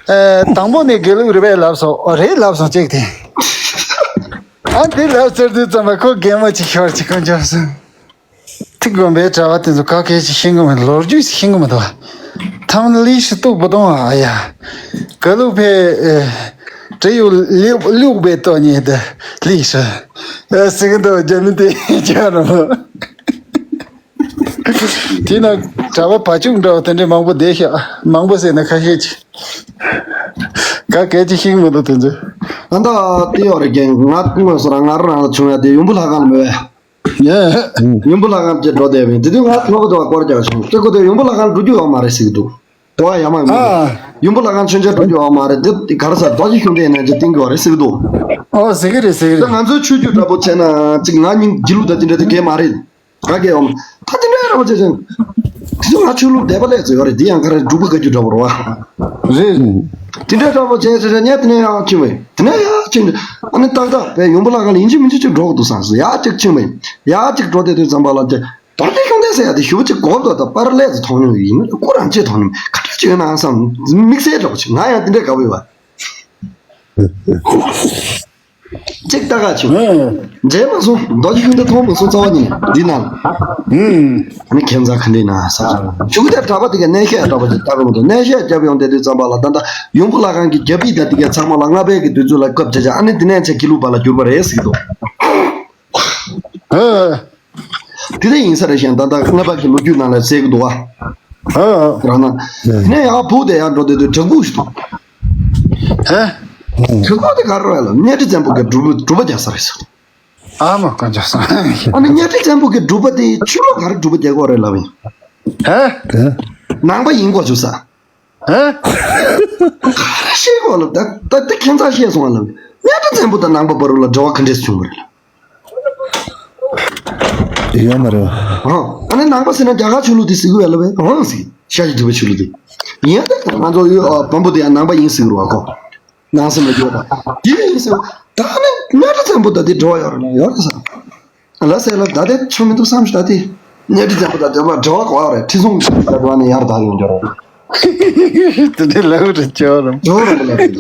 ཨེ། དང་པོ་ནས་དགེ་ལུགས་རེད་པས་ལབ་སོང་། རེད་ལབ་སོང་གཅིག་དེ། ཨ། དེ་ལབ་ཟེར་དུས་ཙམ་པ་ཁོ་གད་མོ་ཅིག་ཤོར་ཅིག་ཁོ་འཇོག་སོང་། དེ་དགོན་པའི་གྲྭ་པ་དེ་ཚོ་ག་གེ་ཅིག་ཤེས་གི་མི་འདུག་ལོ་རྒྱུས་ཤེས་གི་མི་འདུག他们的历史都不懂啊。哎呀，格鲁派，呃，只有六六百多年的历史。呃，这个都人民的家了。དེ་ན་གྲྭ་པ་བ་ཕྱུགས་འདྲ་བ་དེ་འདྲའི་མང་པོ་བསྡད་ཤག་མང་པོ་ཟེར་ན་ཁ་ཤས་ཅིག་ག་གལ་ཅིག་ཤེས་མི་འདུག་དེ་ཚོས། ཨ་ད་དེ་ཡོད་རེད་ཀྱང་ང་དངོས་སུ་རང་ང་རང་ལ་བྱུང་ཡ་དེ་ཡུམ་བུ་ལྷ་ཁང་ལ་མོལ་བས། ཡུམ་བུ་ལྷ་ཁང་ཅེས་འགྲོ་བསྡད་པས་དེ་དུས་ང་ལྷོ་ཁ་དུ་བ་སྐོར་རྒྱག་བྱུང་། ཅེ་ཁོ་དེ་ཡུམ་བུ་ལྷ་ཁང་འགྲོ་རྒྱུ་ཡོད་མ་རེད་ཟེར་གི་འདུག་དེ་བ་ཡ་མ་ཡོད་མ་རེད། ཨ། ཡུམ་བུ་ལྷ་ཁང་མཆོད་མཇལ་འགྲོ་རྒྱུ་ཡོད་མ་རེད། དེ་ག་རེ་ཟེར་རྡོ་རྗེ་ཤུགས་ལྡན་ཡིན་ན་ཅིག་བསྟན་གི་ཡོད་རེད་ཟེར་གི་འདུག་ཨོ་ཟེར་གི་རེད་ཟེར་གི་ད་རེད། ང་ཚོའི་ཆོས་བརྒྱུད་འདྲ་པོ་བྱས་ན་ཅིག་ང་ཉིན་དགེ་ལུགས་དང་དེ་འདྲ་དེ་གས་མ་རེད། ག་གེ་ཡོང་། ད་དེ་འདྲའི་ར་བ་བྱས་ཙང་། དེ་ཚོ་ང་ཆོས་ལུགས་དད་པ་སླེབས་ཚོད་ཡོད་རེད། དེ་ཡང་ག་རེ་འབྲུག་པ་བཀའ་བརྒྱུད་འདྲ་བོ་རེད་བ། རེད། དེ་འདྲའི་ར་བ་བྱས་ཚོད་རེད་ཉལ་དེ་ནས་ཡང་ཁྱིམ་བས་དེ་ནས་ཡང་ཁྱིམ་ཨ་ནི་ཏག་ཏག་པས་ཡུམ་བུ་ལྷ་ཁང་ལ་ཡིན་གཅིག་མིན་གཅིག་ཅིག་འགྲོ་དགོས་འདུག་བསམ་སོང་། ཡང་གཅིག་ཁྱིམ་བས་ཡང་གཅིག་འགྲོ་བསྡད་དུས་ཙམ་པ་ལ་དེ་རྡོ་རྗེ་ཤུགས་ལྡན་ཟེར་ཡ་དེ་ཞུ་བ་གཅིག་གོ་བ་ད་པར་ལས་ཚོ་མཐོང་མྱོང་ཡིན་ན་སྐུ་རང་ཆེ་མཐོང་མྱོང་ག་འདྲ་ཅིག་ཡོད་ན་བསམ། དམིགས་བསལ་འདྲ་བོ་ཅིག་ང་ཡང་དེ་འདྲའི་དགའ་བོ་ཡོད་བ། གཅིག་ལྟ་ག་བྱུང་། མཇལ་མ་སོང་། རྡོ་རྗེ་ཤུགས་ལྡན་མཐོང་མ་སོང་། རྩ་བ་ཉིད་ནས་འདི་ན། ཨ་ནི་ཁྱད་མཚར་ག་འདྲ་ན་ས་ཆུ་དེ་གྲྭ་པ་དེ་ག་གནས་བཤད་གྲྭ་པ་ཅིག་ལྟ་གི་མི་འདུག་གནས་བཤད་རྒྱབ་ཡོང་བསྡད་དུས་ཙམ་པ་ལ་ད་ལྟ་ཡུམ་བུ་ལྷ་ཁང་གི་རྒྱབ་པི་ད་དེ་ག་ཚང་མ་ལ་ལྔ་པའི་གི་དུས་ཚོད་ལ་སྐབས་བྱེད་བྱ་ཨ་ནི་དེ་ནས་ཆེ་དགེ་ལུགས་པ་ལ་གྱུར་པ་རེད་ཟེར་གི་འདུག་དེ་འདྲ་ཡིན་ས་རེད་ཤག་ད་ལྟ་ལྔ་པ་གི་ལོ་རྒྱུས་ནང་ལ་གསལ་གི་འདུག་བ། ཨ། རང་ན། དེ་ནས་ཡང་བུ་དེ་ཡང་འགྲོ་དེ་དུས་བྲག་ཕུག་ཞིག་འདུག་ཧེ། བྲག་ཕུག་དེ་ག་རེ་རེད་ལ་གཉའ་ཁྲི་བཙན་པོ་གི་སྒྲུབ་སྒྲུབ་པ་རྒྱག་ས་རེད་ཟེར། ཨ་མ་ཀ་འཇོག་ས། ཨ་ནི་གཉའ་ཁྲི་བཙན་པོ་གི་སྒྲུབ་པ་དེ་ཕྱི་ལོགས་ག་རེ་སྒྲུབ་པ་རྒྱག་གི་ཡོད་རེད་ལབ་ཡིན། ཧེ། ནང་པ་ཡིན་དགོས་བྱུང་ས། ཧེ། ཤེས་དགོས་ལ་ད་ད་དེ་ཁྱད་མཚར་ཤེས་སོང་ལ། གཉའ་ཁྲི་བཙན་པོ་དང་ནང་པ་བར་ལ་འབྲེལ་བ་ག་འདྲས་བྱུང་བ་རེད་ལ། ཡོད་མ་རེད་བ། ཨ་ནི་ནང་པ་ཟེར་ན་རྒྱ་གར་ཆོས་ལུགས་དེ་ཟེར་གི་ཡོད་ལ་བས་ཨང་ཟེར་ཤཱཀྱ་ཐུབ་པའི་ཆོས་ལུགས་དེ། ཡིན་ཡང་ད་ང་ཚོ་ཡོད་བམ་པོ་དེ་ཡང་ནང་པ་ཡིན་ཟེར་གི་རེད་བ་ཁོ། ནང་སེམས་ལ་འགྱུར་བ་དེ་ཡིན་ཟེར་བ་ད་ནི་གཉའ་ཁྲི་བཙན་པོ་ད་དེ་འབྲེལ་བ་ཡོད་རེད་ལ་ཡོད་རེད་ཟེར། ལ་ཟེར་ལ་ད་དེ་ཆོ་མི་འདུག་བསམ་ཞིག་ད་དེ། གཉའ་ཁྲི་བཙན་པོ་དང་འབྲེལ་བ་འབྲེལ་བ་གོ་བ་རེད། ཁྲི་སྲོང་ལྡེ་བ་ནས་ཡར་དར་ཡོང་འགྱུར་རོགས། དེ་འདྲའི་ལབ་རེད་ཅོ་རམ། ཇོ་རམ་ལ་རེད།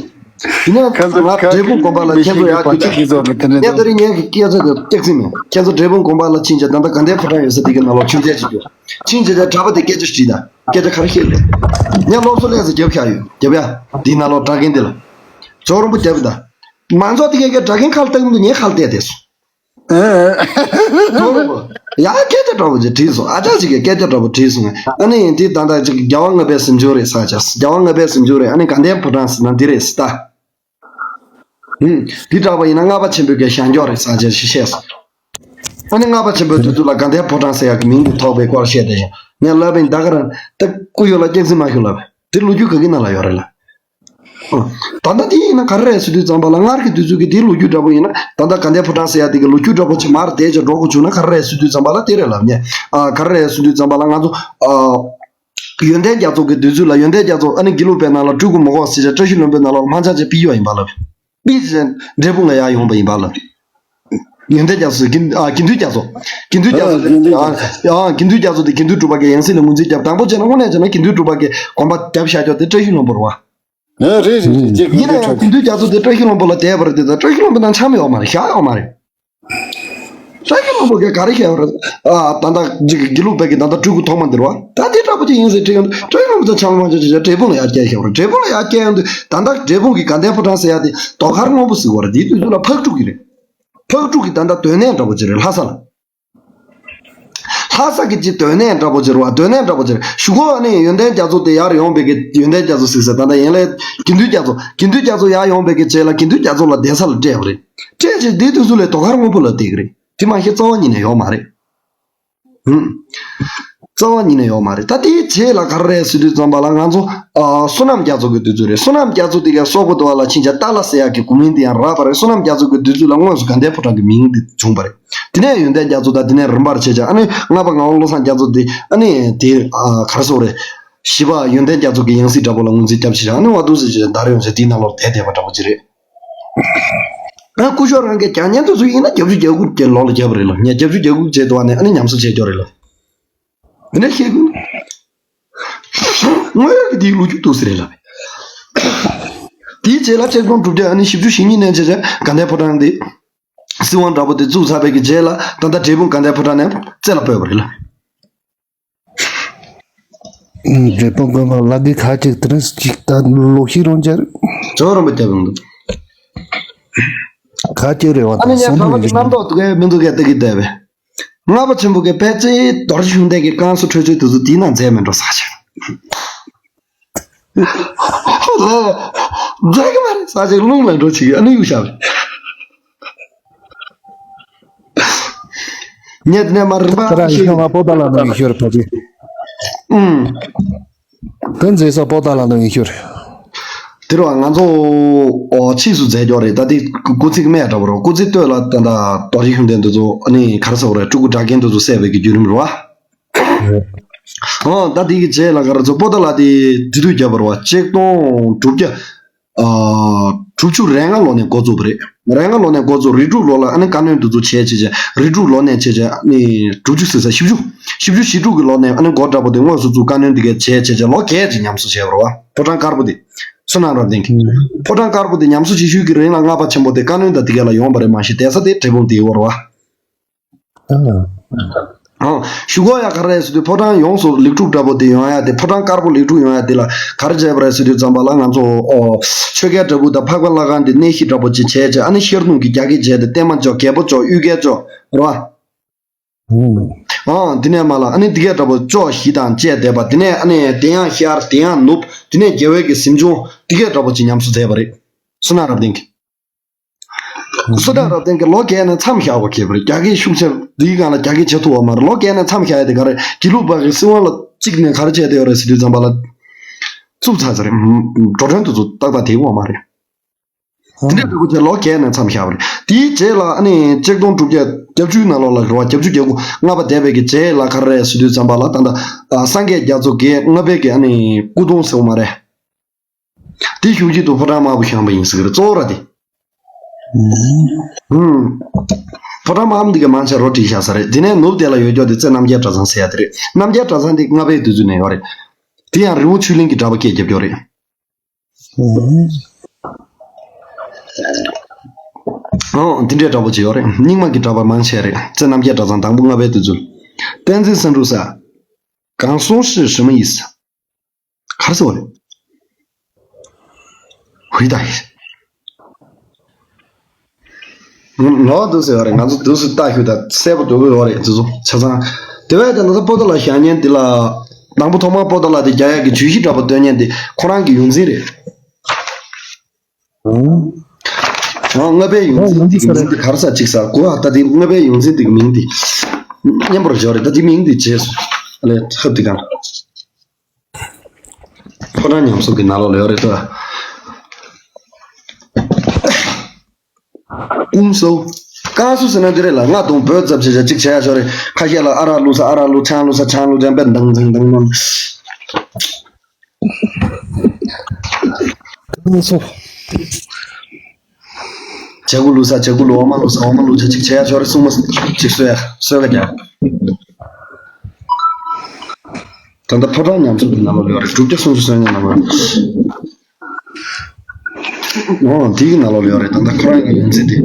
ཡིན་ན་ཁ་ང་འབྲས་སྤུངས་དགོན་པ་ལ་ཁྱེད་ཚོ་ཡར་རྒྱུག་ཅིག་གིས་ཚོ་མི་དེ་འདྲ་ངས་ད་རིང་ངས་ཀྱི་སྐད་ཆ་དེ་སྐྱག་རྫུན་མེད། ཁྱེད་ཚོ་འབྲས་སྤུངས་དགོན་པ་ལ་ཕྱིན་བྱས་ད་ལྟ་དགའ་ལྡན་ཕོ་བྲང་ཡོད་ས་དེ་གའི་ནང་ལོགས་མཆོད་མཇལ་བྱེད་རྒྱུ། ཕྱིན་བྱས་ད་གྲྭ་པ་དེ་སྐད་ཆ་དྲིས་ད། སྐད་ཆ་ག་རེ་བཤད་དགོས། ངས་སློབ་གསོ་ལས་ས་རྒྱབ་ཤག་ཡོད་རྒྱབ་ཡ། འདི་ནང་ལོགས་གྲྭ་རྒན་དེ་ལ། ཇོ་རམ་པོ་རྒྱབ་ད། མང་ཚོགས་དེ་གའི་གྲྭ་རྒན་ཁ་ལ་བཏང་མི་འདུག་ངས་ཁ་ལ་བལྟས་བསྡད་སོང་། ཨེ། ཐོག་རུ། ཡ་སྐད་ཆ་འདྲ་པོ་ཅིག་དྲིས་སོང་། ཨ་ཅག་ཅིག་གིས་སྐད་ཆ་འདྲ་པོ་དྲིས་སོང་། ཨ་ནི་དེ་ད་ལྟ་ཅིག་རྒྱལ་བ་ལྔ་པའི་གཟིམ་ཆུང་རེད་ཟེར་ཅག་རྒྱལ་བ་ལྔ་པའི་གཟིམ་ཆུང་རེད། ཨ་ནི་དགའ་ལྡན་ཕོ་བྲང་ཟེར་ན་འདི་རེད་ཟེར་ད། ཧུམ། འདི་འདྲ་པོ་ཡིན་ན་ལྔ་པ་ཆེན་པོའི་གི་ཞལ་འཇོག་རེད་ཟེར་ཅག་ཞིག་བཤད་སོང་། ཨ་ནི་ལྔ་པ་ཆེན་པོའི་དུས་ཚོད་ལ་དགའ་ལྡན་ཕོ་བྲང་ཟེར་ཡག་གི་མིང་དེ་ཐོགས་པའི་སྐོར་བཤད་བསྡད་ཤག་ངས་ལབ་པ་ཡིན། ད་ག་རང་ད་སྐུ་ཡོད་ལ་སྐྱག་རྫུན་མ་ཤོད་ལབ། དེ་ལོ་རྒྱུས་ག་གི་ནང་ལ་ཡོད་རེད་ལ། ད་ལྟ་དེ་ཡིན་ན་ག་རེ་རེད་ཟེར་དུས་ཙམ་པ་ལ་སྔར་གྱི་དུས་ཚོད་ཀྱི་དེའི་ལོ་རྒྱུས་འདྲ་པོ་ཡིན་ན་ད་ལྟ་དགའ་ལྡན་ཕོ་བྲང་ཟེར་ཡ་དེ་གི་ལོ་རྒྱུས་འདྲ་པོ་ཅིག་མར་བསྡད་ཅིག་འགྲོ་དགོས་བྱུང་ན་ག་རེ་རེད་ཟེར་དུས་ཙམ་པ་ལ་དེ་རེད་ལབ་ནས། ཨ་ག་རེ་རེད་ཟེར་དུས་ཙམ་པ་ལ་ང་ཚོ་ཨ་ཡོན་ཏན་རྒྱ་མཚོ་གི་དུས་ཚོད་ལ་ཡོན་ཏན་རྒྱ་མཚོ་ཨ་ནི་དགེ་ལུགས་པའི་ནང་ལ་སྤྲུལ་སྐུ་མི་དགོས་ཟེར་བྱས་བཀྲ་ཤིས་ལྷུན་པོའི་ནང་ལོགས་མང་ཆ་ཅིག་ཕུད་ཡོད་ཡིན་པ་ལབ། ཕུད་བྱས་འབྲས་སྤུངས་ལ་ཡར་ཡོང་པ་ཡིན་པ་ལབ། ཡོན་ཏན་རྒྱ་མཚོ་དགེ་ཨ་དགེ་འདུན་རྒྱ་མཚོ། དགེ་འདུན་རྒྱ་མཚོ་དེ་ཨ་དགེ་འདུན་རྒྱ་མཚོ་དེ་དགེ་འདུན་གྲུབ་པ་གིས་ཡང་སྲིད་ལ་ངོས་འཛིན་བརྒྱབ། དང་པོ་བྱས་ན་དངོས་གནས་བྱས་ན་དགེ་འདུན་གྲུབ་པ་གིས་དགོངས་པ་བརྒྱབ་བཞག་ཀྱོག་དེ་བཀྲ་ཤིས་ལྷུན་པོ་རེད་བ། ཨ་རེད་རེད་རེད་ཅེས་ཡིན་ན་ཡང་དགེ་འདུན་རྒྱ་མཚོ་དེ་བཀྲ་ཤིས་ལྷུན་པོ་ལ་དེད་པ་རེད་དེ་ད་བཀྲ་ཤིས་ལྷུན་པོ་ནང་འཆམ་ཡོད་མ་རེད། བཞག་ཡོད་མ་རེད། བཀྲ་ཤིས་ལྷུན་པོ་གིས་ག་རེ་བཤད་པ་རེད། ཨ་ད་ལྟ་ཅིག་དགེ་ལུགས་པའི་གི་ད་ལྟ་སྤྲུལ་སྐུ་ཐོག་མ་འདིར་བ་ད་དེ་འདྲ་པོ་ཅིག་ཡིན་ཟེར་དྲིས་ཡོང་དུས་བཀྲ་ཤིས་ལྷུན་པོ་དང་འཆམ་མ་འཆམ་ཅིག་བྱས་འབྲས་སྤུངས་ལ་ཡར་བསྐྱལ་ཡོང་དུས་ད་ལྟ་འབྲས་སྤུངས་གི་དགའ་ལྡན་ཕོ་བྲང་ཟེར་ཡ་དེ་རྡོ་མཁར་སྔོན་པོ་ཟེར་བ་རེད། དེའི་དུས་ཚོད་ལ་ཕག་ཕྲུག་གི་རེད། ཕག་ཕྲུག་གི་ད་ལྟ་སྡོད་གནས་འདྲ་པོ་ཅིག་རེད་ལྷ་ས་ལ། ལྷ་ས་གི་ཅི་སྡོད་གནས་འདྲ་པོ་ཅིག་རེད་བ། སྡོད་གནས་འདྲ་པོ་ཅིག་རེད། གཞུག་གུ་ཨ་ནི་ཡོན་ཏན་རྒྱ་མཚོ་དེ་ཡར་ཡོང་བའི་གི་ཡོན་ཏན་རྒྱ་མཚོ་ཟེར་ཟེར། ད་ལྟ་ཡན་ལས་དགེ་འདུན་རྒྱ་མཚོ། དགེ་འདུན་རྒྱ་མཚོ་ཡར་ཡོང་བའི་གི་རྗེས་ལ་དགེ་འདུན་རྒྱ་མཚོ་ལ་གདན་ས་ལ་སྤྲད་པ་རེད། སྤྲད་རྗེས་དེ་དུས་ཚོད་ལ་དོ་མཁར་སྔོན་པོ་ལ་བསྡད་ཀྱི་རེད། དེ་མ་གཞི་རྩ་བ་ཉིད་ནས་ཡོད་མ་རེད། ཧུམ། རྩ་བ་ཉིད་ནས་ཡོད་མ་རེད། ད་དེའི་རྗེས་ལ་ག་རེ་རེད་ཟེར་དུས་ཙམ་པ་ལ་ང་ཚོ་ཨ་བསོད་ནམས་རྒྱ་མཚོ་གི་དུས་ཚོད་རེད། བསོད་ནམས་རྒྱ་མཚོ་དེ་གའི་སོག་པོ་དུ་བ་ལ་ཕྱིན་ཆད་ཏཱ་ལ་ཟེར་ཡག་གི་གོ་མིང་དེ་ཡང་རག་པ་རེད། བསོད་ནམས་རྒྱ་མཚོ་གི་དུས་ཚོད་ལ་དངོས་སུ་དགའ་ལྡན་ཕོ་བྲང་གི་མིང་དེ་བྱུང་བ་རེད། དེ་ནས་ཡོན་ཏན་རྒྱ་མཚོ་དང་དེ་ནས་རིམ་པར་བྱས་ཀྱང་ཨ་ནི་ལྔ་པ་ངག་དབང་བློ་བཟང་རྒྱ་མཚོ་དེ་ཨ་ནི་དེ་ཨ་ག་རེ་ཟེར་དགོས་རེད། བཞི་པ་ཡོན་ཏན་རྒྱ་མཚོ་གི་ཡང་སྲིད་འདྲ་པོ་ལ་ངོས་འཛིན་རྒྱབ་བྱས་ཀྱང་ཨ་ནི་བ་འདུག་ཟེར་བྱས་ད་རེ་ཡོང་ཟེར་དེའི་ནང་ལོགས་བསྡད་བསྡད་པ་འདྲ་པོ་ཅིག་རེད། ཨ་སྐུ་ཞབས་རང་གིས་རྒྱག་མཁན་དེ་ཚོ་ཡིན་ན་བརྒྱད་ཅུ་གྱ་དགུ་གི་ལོ་ལ་བརྒྱབ་པ་རེད་ལ། ངས་བརྒྱད་ཅུ་གྱ་དགུ་བྱས་འདུག་བ་ནས་ཨ་ནི་ཉམས་གསོ་བྱས་ཀྱོག་རེད་ལ། དེ་འདྲ་བཤད་དགོས། དངོས་ཡོད་ཀྱི་དེའི་ལོ་རྒྱུས་འདུག་ཟེར་རེད་ལ། དེའི་རྗེས་ལ་ཆིག་སྟོང་དྲུག་བརྒྱ་ཨ་ནི་བཞི་བཅུ་ཞེ་གཉིས་ནས་བྱས་བྱས་དགའ་ལྡན་ཕོ་བྲང་དེ་སྲིད་དབང་འདྲ་པོ་དེ་བཙུགས་ཚར་བའི་གི་རྗེས་ལ་ད་ལྟ་འབྲས་སྤུངས་དགའ་ལྡན་ཕོ་བྲང་ནས་རྩེ་ལ་སྤོས་པ་རེད་ལ། འབྲས་སྤུངས་དགོན་པ་ལ་གི་ཁ་ཅིག་དེ་རིང་ཅིག་ད་ལོག་ཤི་རང་ཅར། ཇོ་རིན་པོ་རྒྱབ་ཡོང་འདུག་ཁ་ཅིག་རེད་བ། ཨ་ནི་ད་ངས་སོང་ཁ་བ་གི་རྣམ་རྟོག་དེ་གའི་མི་འདུག་གས་ལྟ་གི་བསྡད་པས། ལྔ་པ་ཆེན་པོ་གི་ཕལ་ཆེར་རྡོ་རྗེ་ཤུགས་ལྡན་གྱི་བསྐང་གསོ་འཕྲོད་བཅོས་དེ་ཚོ་དེའི་ནང་མཛད་མེད་འགྲོ་ས་ཆེ། ལ་མཛད་གི་མ་རེད་ས་ཆེ་རླུང་མེད་འགྲོ་ཆེ་གི་ཨ་ནི་གཡུག་བཞག་པས། ངས་དེ་ནས་མར་རིམ་པ་ཁ་ར་ཤེས་ཤོ་ང་པོ་ཏཱ་ལ་ནང་གི་ཤོར་ཕ་གི། ཨུམ། དེ་མཛད་ས་པོ་ཏཱ་ལ་ནང་གི་ཤོར། དེ་རུ་ང་ཚོ་ཨོ་ཕྱིས་སུ་མཛད་ཀྱོག་རེད། ད་དེ་སྐུ་ཚིགས་སྨད་འདྲ་བོ་རོ། སྐུ་ཚིགས་སྟོད་ལ་ད་ད་རྡོ་རྗེ་ཤུགས་ལྡན་དེ་ཚོ་ཨ་ནི་ག་རེ་ཟེར་བ་རེད། སྤྲུལ་སྐུ་གྲྭ་རྒན་དེ་ཚོ་བསད་པའི་གི་བརྒྱུད་རིམ་རེད་བ། ཨོ་ད་དེ་གི་རྗེས་ལ་ག་རེ་ཚོ་པོ་ཏཱ་ལ་དེ་དེ་དུས་བརྒྱབ་པ་རེད་བ། ཆིག་སྟོང་དྲུག་བརྒྱ། ཨ། དྲུག་ཅུ་རེ་ལྔ་ལོ་ནས་འགོ་བཙུགས་པ་རེད། རེ་ལྔ་ལོ་ནས་འགོ་བཙུགས། རིགས་དྲུག་ལོ་ལ་ཨ་ནི་བཀའ་བློན་དེ་ཚོ་བྱས་བྱས་བྱས། རིགས་དྲུག་ལོ་ནས་བྱས་བྱས་ཨ་ནི་དྲུག་ཅུ་ཟེར་ས་བཞི་བཅུ། བཞི་བཅུ་ཞེ་དྲུག་གི་ལོ་ནས་ཨ་ནི་འགོ་དྲག་པོ་དེ་དངོས་སུ་བཙུགས། བཀའ་བློན་དེ་གས་བྱས་བྱས་བྱས་ལོ་བརྒྱད་ཅིག་ཉམས་གསོ་བྱས་པ་རེད་བ། ཕོ་བྲང་དཀར་པོ་དེ། བསོད་ནམས་རབ་བརྟན་གྱིས། ཕོ་བྲང་དཀར་པོ་དེ་ཉམས་གསོ་བྱེད་ཤུལ་གྱི་རིང་ལ་ལྔ་པ་ཆེན་པོ་དེ་བཀའ་བློན་དང་དེ་གས་ལ་ཡོང་བ་རེད། མ་གཞི་བསྡད་ས་དེ་འབྲས་སྤུངས་དེ་ཡོད་རེད་བ། ཨང་། གཞུག་གུ་ཡ་ག་རེ་རེད་ཟེར་དུས་ཕོ་བྲང་ཡོངས་སུ་ལེགས་གྲུབ་འདྲ་པོ་དེ་ཡོང་ཡ་དེ། ཕོ་བྲང་དཀར་པོ་ལེགས་གྲུབ་ཡོང་ཡ་དེ་ལ་ག་རེ་བྱས་པ་རེད་ཟེར་དུས་ཙམ་པ་ལ་ང་ཚོ་ཨོ་ཆོས་རྒྱལ་བྲག་ཕུག་དང་འཕགས་པ་ལྷ་ཁང་དེ་གནས་གཞི་འདྲ་པོ་ཅིག་བྱས་བྱས། ཨ་ནི་ཤར་གདོང་གི་རྒྱ་བསྐྱེད་བྱས་ཏེ་བརྟན་མ་ལྕོག་རྒྱལ་པོ་ལྕོག་གཡུལ་རྒྱལ་ལྕོག་རེད་བ། ཨང་། དེ་ནས་མ་ལ་ཨ་ནི་དེ་གས་འདྲ་པོ་ལྕོག་བཞི་དང་བཅས་བསྡད་པ། དེ་ནས་ཨ་ནི་དེ་ཡང་ཤར་དེ་ཡང་ནུབ། དེ་ནས་རྒྱལ་བའི་གི་གཟིམ་ཆུང་དེ་གས་འདྲ་པོ་ཅིག་ཉམས་གསོ་མཛད་པ་རེད། བསོད་ནམས་རབ་བརྟན་གྱིས། བསོད་ནམས་རབ་བརྟན་གྱིས་ལོ་བརྒྱད་ནས་མཚམས་བཞག་པ་ཁེལ་བ་རེད། རྒྱ་སྐད་ཤུགས་ཆེ་འདིའི་སྒང་ལ་རྒྱ་སྐད་བྱེད་ཐུབ་པ་མ་རེད། ལོ་བརྒྱད་ནས་མཚམས་བཞག་ཡ་དེ་ག་རེ། དགེ་ལུགས་པ་གི་སྲིད་དབང་ལ་གཅིག་ནས་ག་རེ་བྱས་བསྡད་ཡོད་རེད་ཟེར་དུས་ཙམ་པ་ལ། བཙུགས་ཚར་ཚར་རེད། འགྲོ་གྲོན་དེ་ཚོ་ཏག་ཏག་དེ་ཡོད་མ་རེད། དེ་འདྲ་འདྲ་པོ་བྱས་ལོ་བརྒྱད་ནས་མཚམས་བཞག་པ་རེད། དེའི་རྗེས་ལ་ཨ་ནི་ཆིག་སྟོང་དྲུག་བརྒྱ་བརྒྱད་ཅུའི་ནང་ལོགས་ལ་རེད་བ། བརྒྱད་ཅུ་གྱ་དགུ་ལྔ་པ་འདས་པའི་གི་རྗེས་ལ་ག་རེ་རེད་ཟེར་དུས་ཙམ་པ་ལ་ད་ལྟ་ཨ་སངས་རྒྱས་རྒྱ་མཚོ་གི་ལྔ་པའི་གི་ཨ་ནི་སྐུ་གདུང་ཟེར་བ་མ་རེད། དེ་བཞུགས་ཁྲི་དུ་ཕོ་བྲང་དམར་པོ་བཞེངས་པ་ཡིན་ཟེར་གི་རེད། གཙོ་བོ་ར་དེ། ཧུམ། ཕོ་བྲང་དམར་པོ་འདི་ག་མང་ཆེ་རོ་བྲིས་བཞག་ས་རེད། དེ་ནས་ནུབ་དེ་ལ་ཡོད་ཀྱོག་དེ་རྩེ་རྣམ་རྒྱལ་གྲྭ་ཚང་ཟེར་ཡ་དེ་རེད། རྣམ་རྒྱལ་གྲྭ་ཚང་དེ་ལྔ་པའི་དུས་ཚོད་ནས་ཡོད་རེད། དེ་ཡང་རི་བོ་ཆོས་གླིང་གི་གྲྭ་པ་སྐད་རྒྱབ་ཀྱོག་རེད། ཧུམ། ཨོ་དེ་འདྲའི་གྲྭ་པ་ཅིག་ཡོད་རེད། རྙིང་མ་གི་གྲྭ་པ་མང་ཆེ་རེད། རྩེ་རྣམ་རྒྱལ་གྲྭ་ཚང་དང་པོ་ལྔ་པའི་དུས་ཚོད། བསྟན་འཛིན་བསམ་འགྲུབ་ས། གང་སོང་ཞེས་ཞུ་མི་ཡིས། གར་སོང་རེད། ཧུའི་ད་ཡིས། ལོག་འདུག་ཟེར་བ་རེད། ང་ཚོ་འདུག་སེ་ལྟ་ཞུ་ད་གསལ་པོ་འདུག་གི་ཡོད་རེད། དེ་ཚོ་ཆ་ཚང་། དེ་བས་ཀྱང་ད་ལྟ་པོ་ཏཱ་ལ་བཞག་མཁན་འདི་ལ། དང་པོ་ཐོག་མར་པོ་ཏཱ་ལ་དེ་རྒྱག་ཡག་གི་བརྗོད་གཞི་འདྲ་པོ་འདོན་མཁན་དེ་ཁོ་རང་གི་ཡོངས་འཛིན་རེད། ཨང་། ལྔ་པའི་ཡོངས་འཛིན་དེ་གི་མིང་དེ་ག་རེ་ཟེར་ཅིག་ཟེར་གོ་ཨ། ད་དེ་ལྔ་པའི་ཡོངས་འཛིན་དེ་གི་མིང་དེ་སྙན་པོར་བརྗོད་རེད། ད་དེ་མིང་དེ་རྗེས་སུ་ཨ་ལས་ཧབ་དེ་གང་། ཕོ་བྲང་ཉམས་གསོ་གི་ནང་ལོགས་ལ་ཡོད་རེད་ད། ཀུང་སོ། ཀང་སུ་ཟེར་ན་འདི་རེད་ལ། ང་དང་བོད་ཙམ་བྱས་བྱས་གཅིག་བྱས་ཡ་ཤོར་རེད། ཁ་ཤས་ལ་ཨ་ར་བླུགས་ས་ཨ་ར་བླུགས། ཆང་བླུགས་ས་ཆང་བླུགས། ཅང་པེ་དང་དང་དང་དང་། ཀུང་སོ། ཇ་ཁུ་བླུགས་ས་ཇ་ཁུ་བླུགས། འོ་མ་བླུགས་ས་འོ་མ་བླུགས། བྱས་གཅིག་བྱས་ཡ་ཤོར་རེད། སྲུང་མ་གཅིག་གསོལ་ཡ་གསོལ་ཁ་རྒྱག་ད་ལྟ་ཕོ་བྲང་ཉམས་གསོ་གི་ནང་ལོགས་ལ་ཡོད་རེད། དྲུག་བརྒྱ་སུམ་ཅུ་སོ་ལྔའི་ནང་ལོགས། འོ་དེའི་ནང་ལོགས་ལ་ཡོད་རེད། ད་ལྟ་ཁོ་རང་གི་ཡོངས་འཛིན་དེ།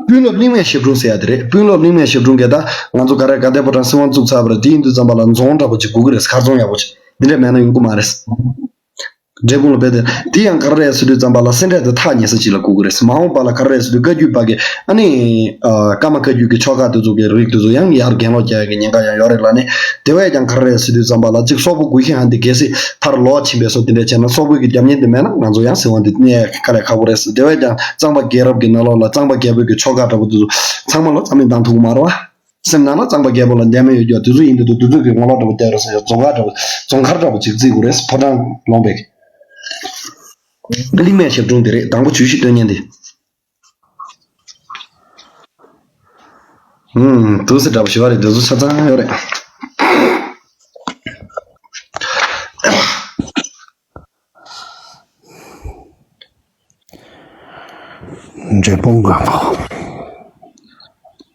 དཔོན་སློབ་གླིང་སྨད་ཞབས་དྲུང་ཟེར་ཡ་དེ་རེད། དཔོན་སློབ་གླིང་སྨད་ཞབས་དྲུང་གིས་ད་ང་ཚོ་ག་རེ་དགའ་ལྡན་ཕོ་བྲང་སྲིད་དབང་བཙུགས་ཚར་བ་རེད། དེ་ཡིན་དུས་ཙམ་པ་ལ་རྫོང་འདྲ་པོ་ཅིག་དགོས་ཀྱི་རེད། མཁར་རྫོང་ཡག་པོ་ཅིག་འདི་འདྲ་མེད་ན་ཡོང་གི་མ་རེད། འབྲས་སྤུངས་ལ་རྦད་དེ་དེ་ཡང་ག་རེ་རེད་ཟེར་དུས་ཙམ་པ་ལ་སེ་འབྲས་དེ་ཐག་ཉེ་ས་ཅིག་ལ་བསྐུར་གི་རེད། མ་འོངས་པ་ལ་ག་རེ་རེད་ཟེར་དུས་བཀའ་བརྒྱུད་པ་གི་ཨ་ནི་ཨ་ཀརྨ་བཀའ་བརྒྱུད་ཀྱི་ཆོ་ག་དེ་ཚོ་གི་རིགས་དེ་ཚོ་ཡང་ཡར་གྱེན་ལོག་རྒྱག་ཡག་གི་ཉེན་ཁ་ཡང་ཡོད་རེད་ལབ་ནས། དེ་བས་ཀྱང་ག་རེ་རེད་ཟེར་དུས་ཙམ་པ་ལ་གཅིག་སོག་པོ་གུ་ཤྲི་ཧན་དེ་གལ་སྲིད་མཐར་ལོག་ཕྱིན་པའི་བཟོ་དེ་འདྲ་བྱས་ན། སོག་པོའི་གི་རྒྱབ་གཉེར་དེ་མེད་ན་ང་ཚོ་ཡང་ཟིན་དབང་དེ་གནས་ཡག་གི་དཀའ་ལས་ཁག་པོ་རེད་ཟེར། དེ་བས་ཀྱང་གཙང་པ་རྒྱལ་རབས་ཀྱི་ནང་ལོགས་ལ་གཙང་པ་རྒྱལ་པོའི་གི་ཆོ་ག་འདྲ་པོ་དེ་ཚོ་ཚང་མ་ལ་རྩ་མེད་བཏང་ཐུབ་ཀྱི་མ་རེད་བ། སེམས་ནང་ལ་གཙང་པ་རྒྱལ་པོ་ལ་འདས་མ་ཡོད་རྒྱུ་དེ་ཚོ་ཡིན་དུས་དུ་དེ་ཚོ་གི་ངོ་ལོག་འདྲ་པོ་བལྟས་རོགས་ཟེར་ཡ། རྫོང་ཁ་འདྲ་པོ་རྫོང་མཁར་འདྲ་པོ་ཅིག་བརྩིགས་དགོས་རེད། ཕོ་བྲང་ལོངས་པའི་གླིང་སྨན་ཞབས་དྲུང་དེ་རེད། དང་པོ་ཇུས་གཞི་སྟོན་མཁན་དེ། ཨུམ། དུ་སེ་འདྲ་པོ་ཞུ་བ་རེད། དེ་ཚོ་ཆ་ཚང་ཡོད་རེད། འབྲས་སྤུངས་སྒང་གོ།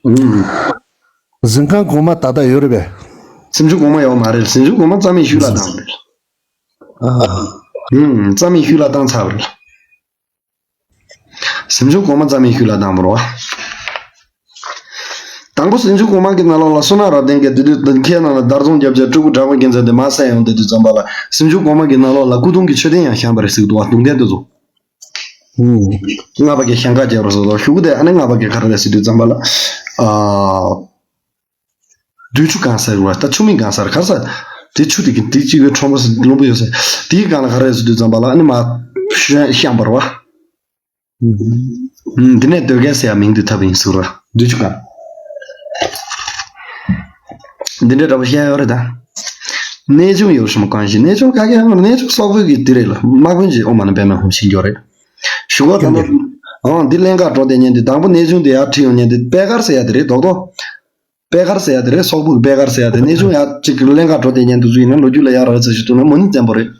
ཨུམ། གཟིམ་ཁང་གོང་མ་ད་ལྟ་ཡོད་རེད་པས། གཟིམ་ཆུང་གོང་མ་ཡོད་མ་རེད། གཟིམ་ཆུང་གོང་མ་རྩ་མེད་ཤུལ་ལ་བཏང་རེད། ཨ། ཨུམ། རྩ་མེད་ཤུལ་ལ་བཏང་ཚར་བ་རེད། གཟིམ་ཆུང་གོང་མ་རྩ་མེད་ཤུལ་ལ་བཏང་བ་རེད་བ། དང་པོ་གཟིམ་ཆུང་གོང་མ་གི་ནང་ལོགས་ལ་བསོད་ནམས་རབ་བརྟན་གྱི་དུས་དུས་ཁའི་ནང་ལ་བརྡར་འཚོང་རྒྱབ་བྱས་སྤྲུལ་སྐུ་གྲགས་པ་རྒྱལ་མཚན་དེ་མར་བསད་ཡོང་དེ་དུས་ཙམ་པ་ལ་གཟིམ་ཆུང་གོང་མ་གི་ནང་ལོགས་ལ་སྐུ་གདུང་གི་མཆོད་རྟེན་ཡང་བཞེངས་པ་རེད་ཟེར་གི་འདུག་བ། གདུང་རྟེན་དེ་ཚོ། ཨུམ། ལྔ་པ་གི་ཞིང་ཁ་རྒྱབ་རེད་ཟེར་དོ། གཞུག་གུ་དེ་ཨ་ནི་ལྔ་པ་གི་ག་རེ་རེད་ཟེར་དུས་ཙམ་པ་ལ། ཨ། བདུད་ཆུ་གང་སར་བ་ད་ཆུ་མིག་གང་སར་གར་ས། དེ་ཆུ་དེ་གི་དེ་གཅིག་པའི་ཁྲོམ་པ་སུ་ལུང་པ་ཡོད་ས། དེའི་སྒང་ལ་ག་རེ་ཟེར་དུས་ཙམ་པ་ལ་ཨ་ནི་མ་བཤམས་པ་རེད་བ། ཨུམ། འདི་ནས་སྡོད་མཁན་ཟེར་ཡ་མིང་དེ་ཐབས་ཡིན་ཟེར་བ་ར། བདུད་ཆུ་གང་། འདི་འདྲ་འདྲ་པོ་བཤད་ཡོད་རེད་ད། གནས་ཆུང་ཡོད་ཤོམ་གང་ཞིག་གནས་ཆུང་ག་གེ་ཡང་གནས་ཆུང་སོག་པོའི་གི་དེ་རེད་ལ། དམག་དཔོན་གྱི་ཨོ་མ་ན་པད་མ་ཧུམ་ཕྱིན་འགྱོ་རེད། ཞུ་གོ་ད་ལོ། ཨང་འདི་གླེན་ག་འགྲོ་དེ་ཉན་དེ་དང་པོ་གནས་ཆུང་དེ་ཡར་ཁྲིད་ཡོང་ཉན་དེ་པད་དཀར་ཟེར་ཡ་དེ་རེད་རྡོག་རྡོག་པད་དཀར་ཟེར་ཡ་དེ་རེད། སོག་པོའི་པད་དཀར་ཟེར་ཡ་དེ། གནས་ཆུང་ཡ་གཅིག་གླེན་ག་འགྲོ་དེ་ཉན་དུ་ཚུགས་ཡིན་ན་ལོ་རྒྱུས་ལ་ཡ་རག་ཚ་ཞིག་ཐུག་ན་མོ་ནི་བཙན་པོ་རེད།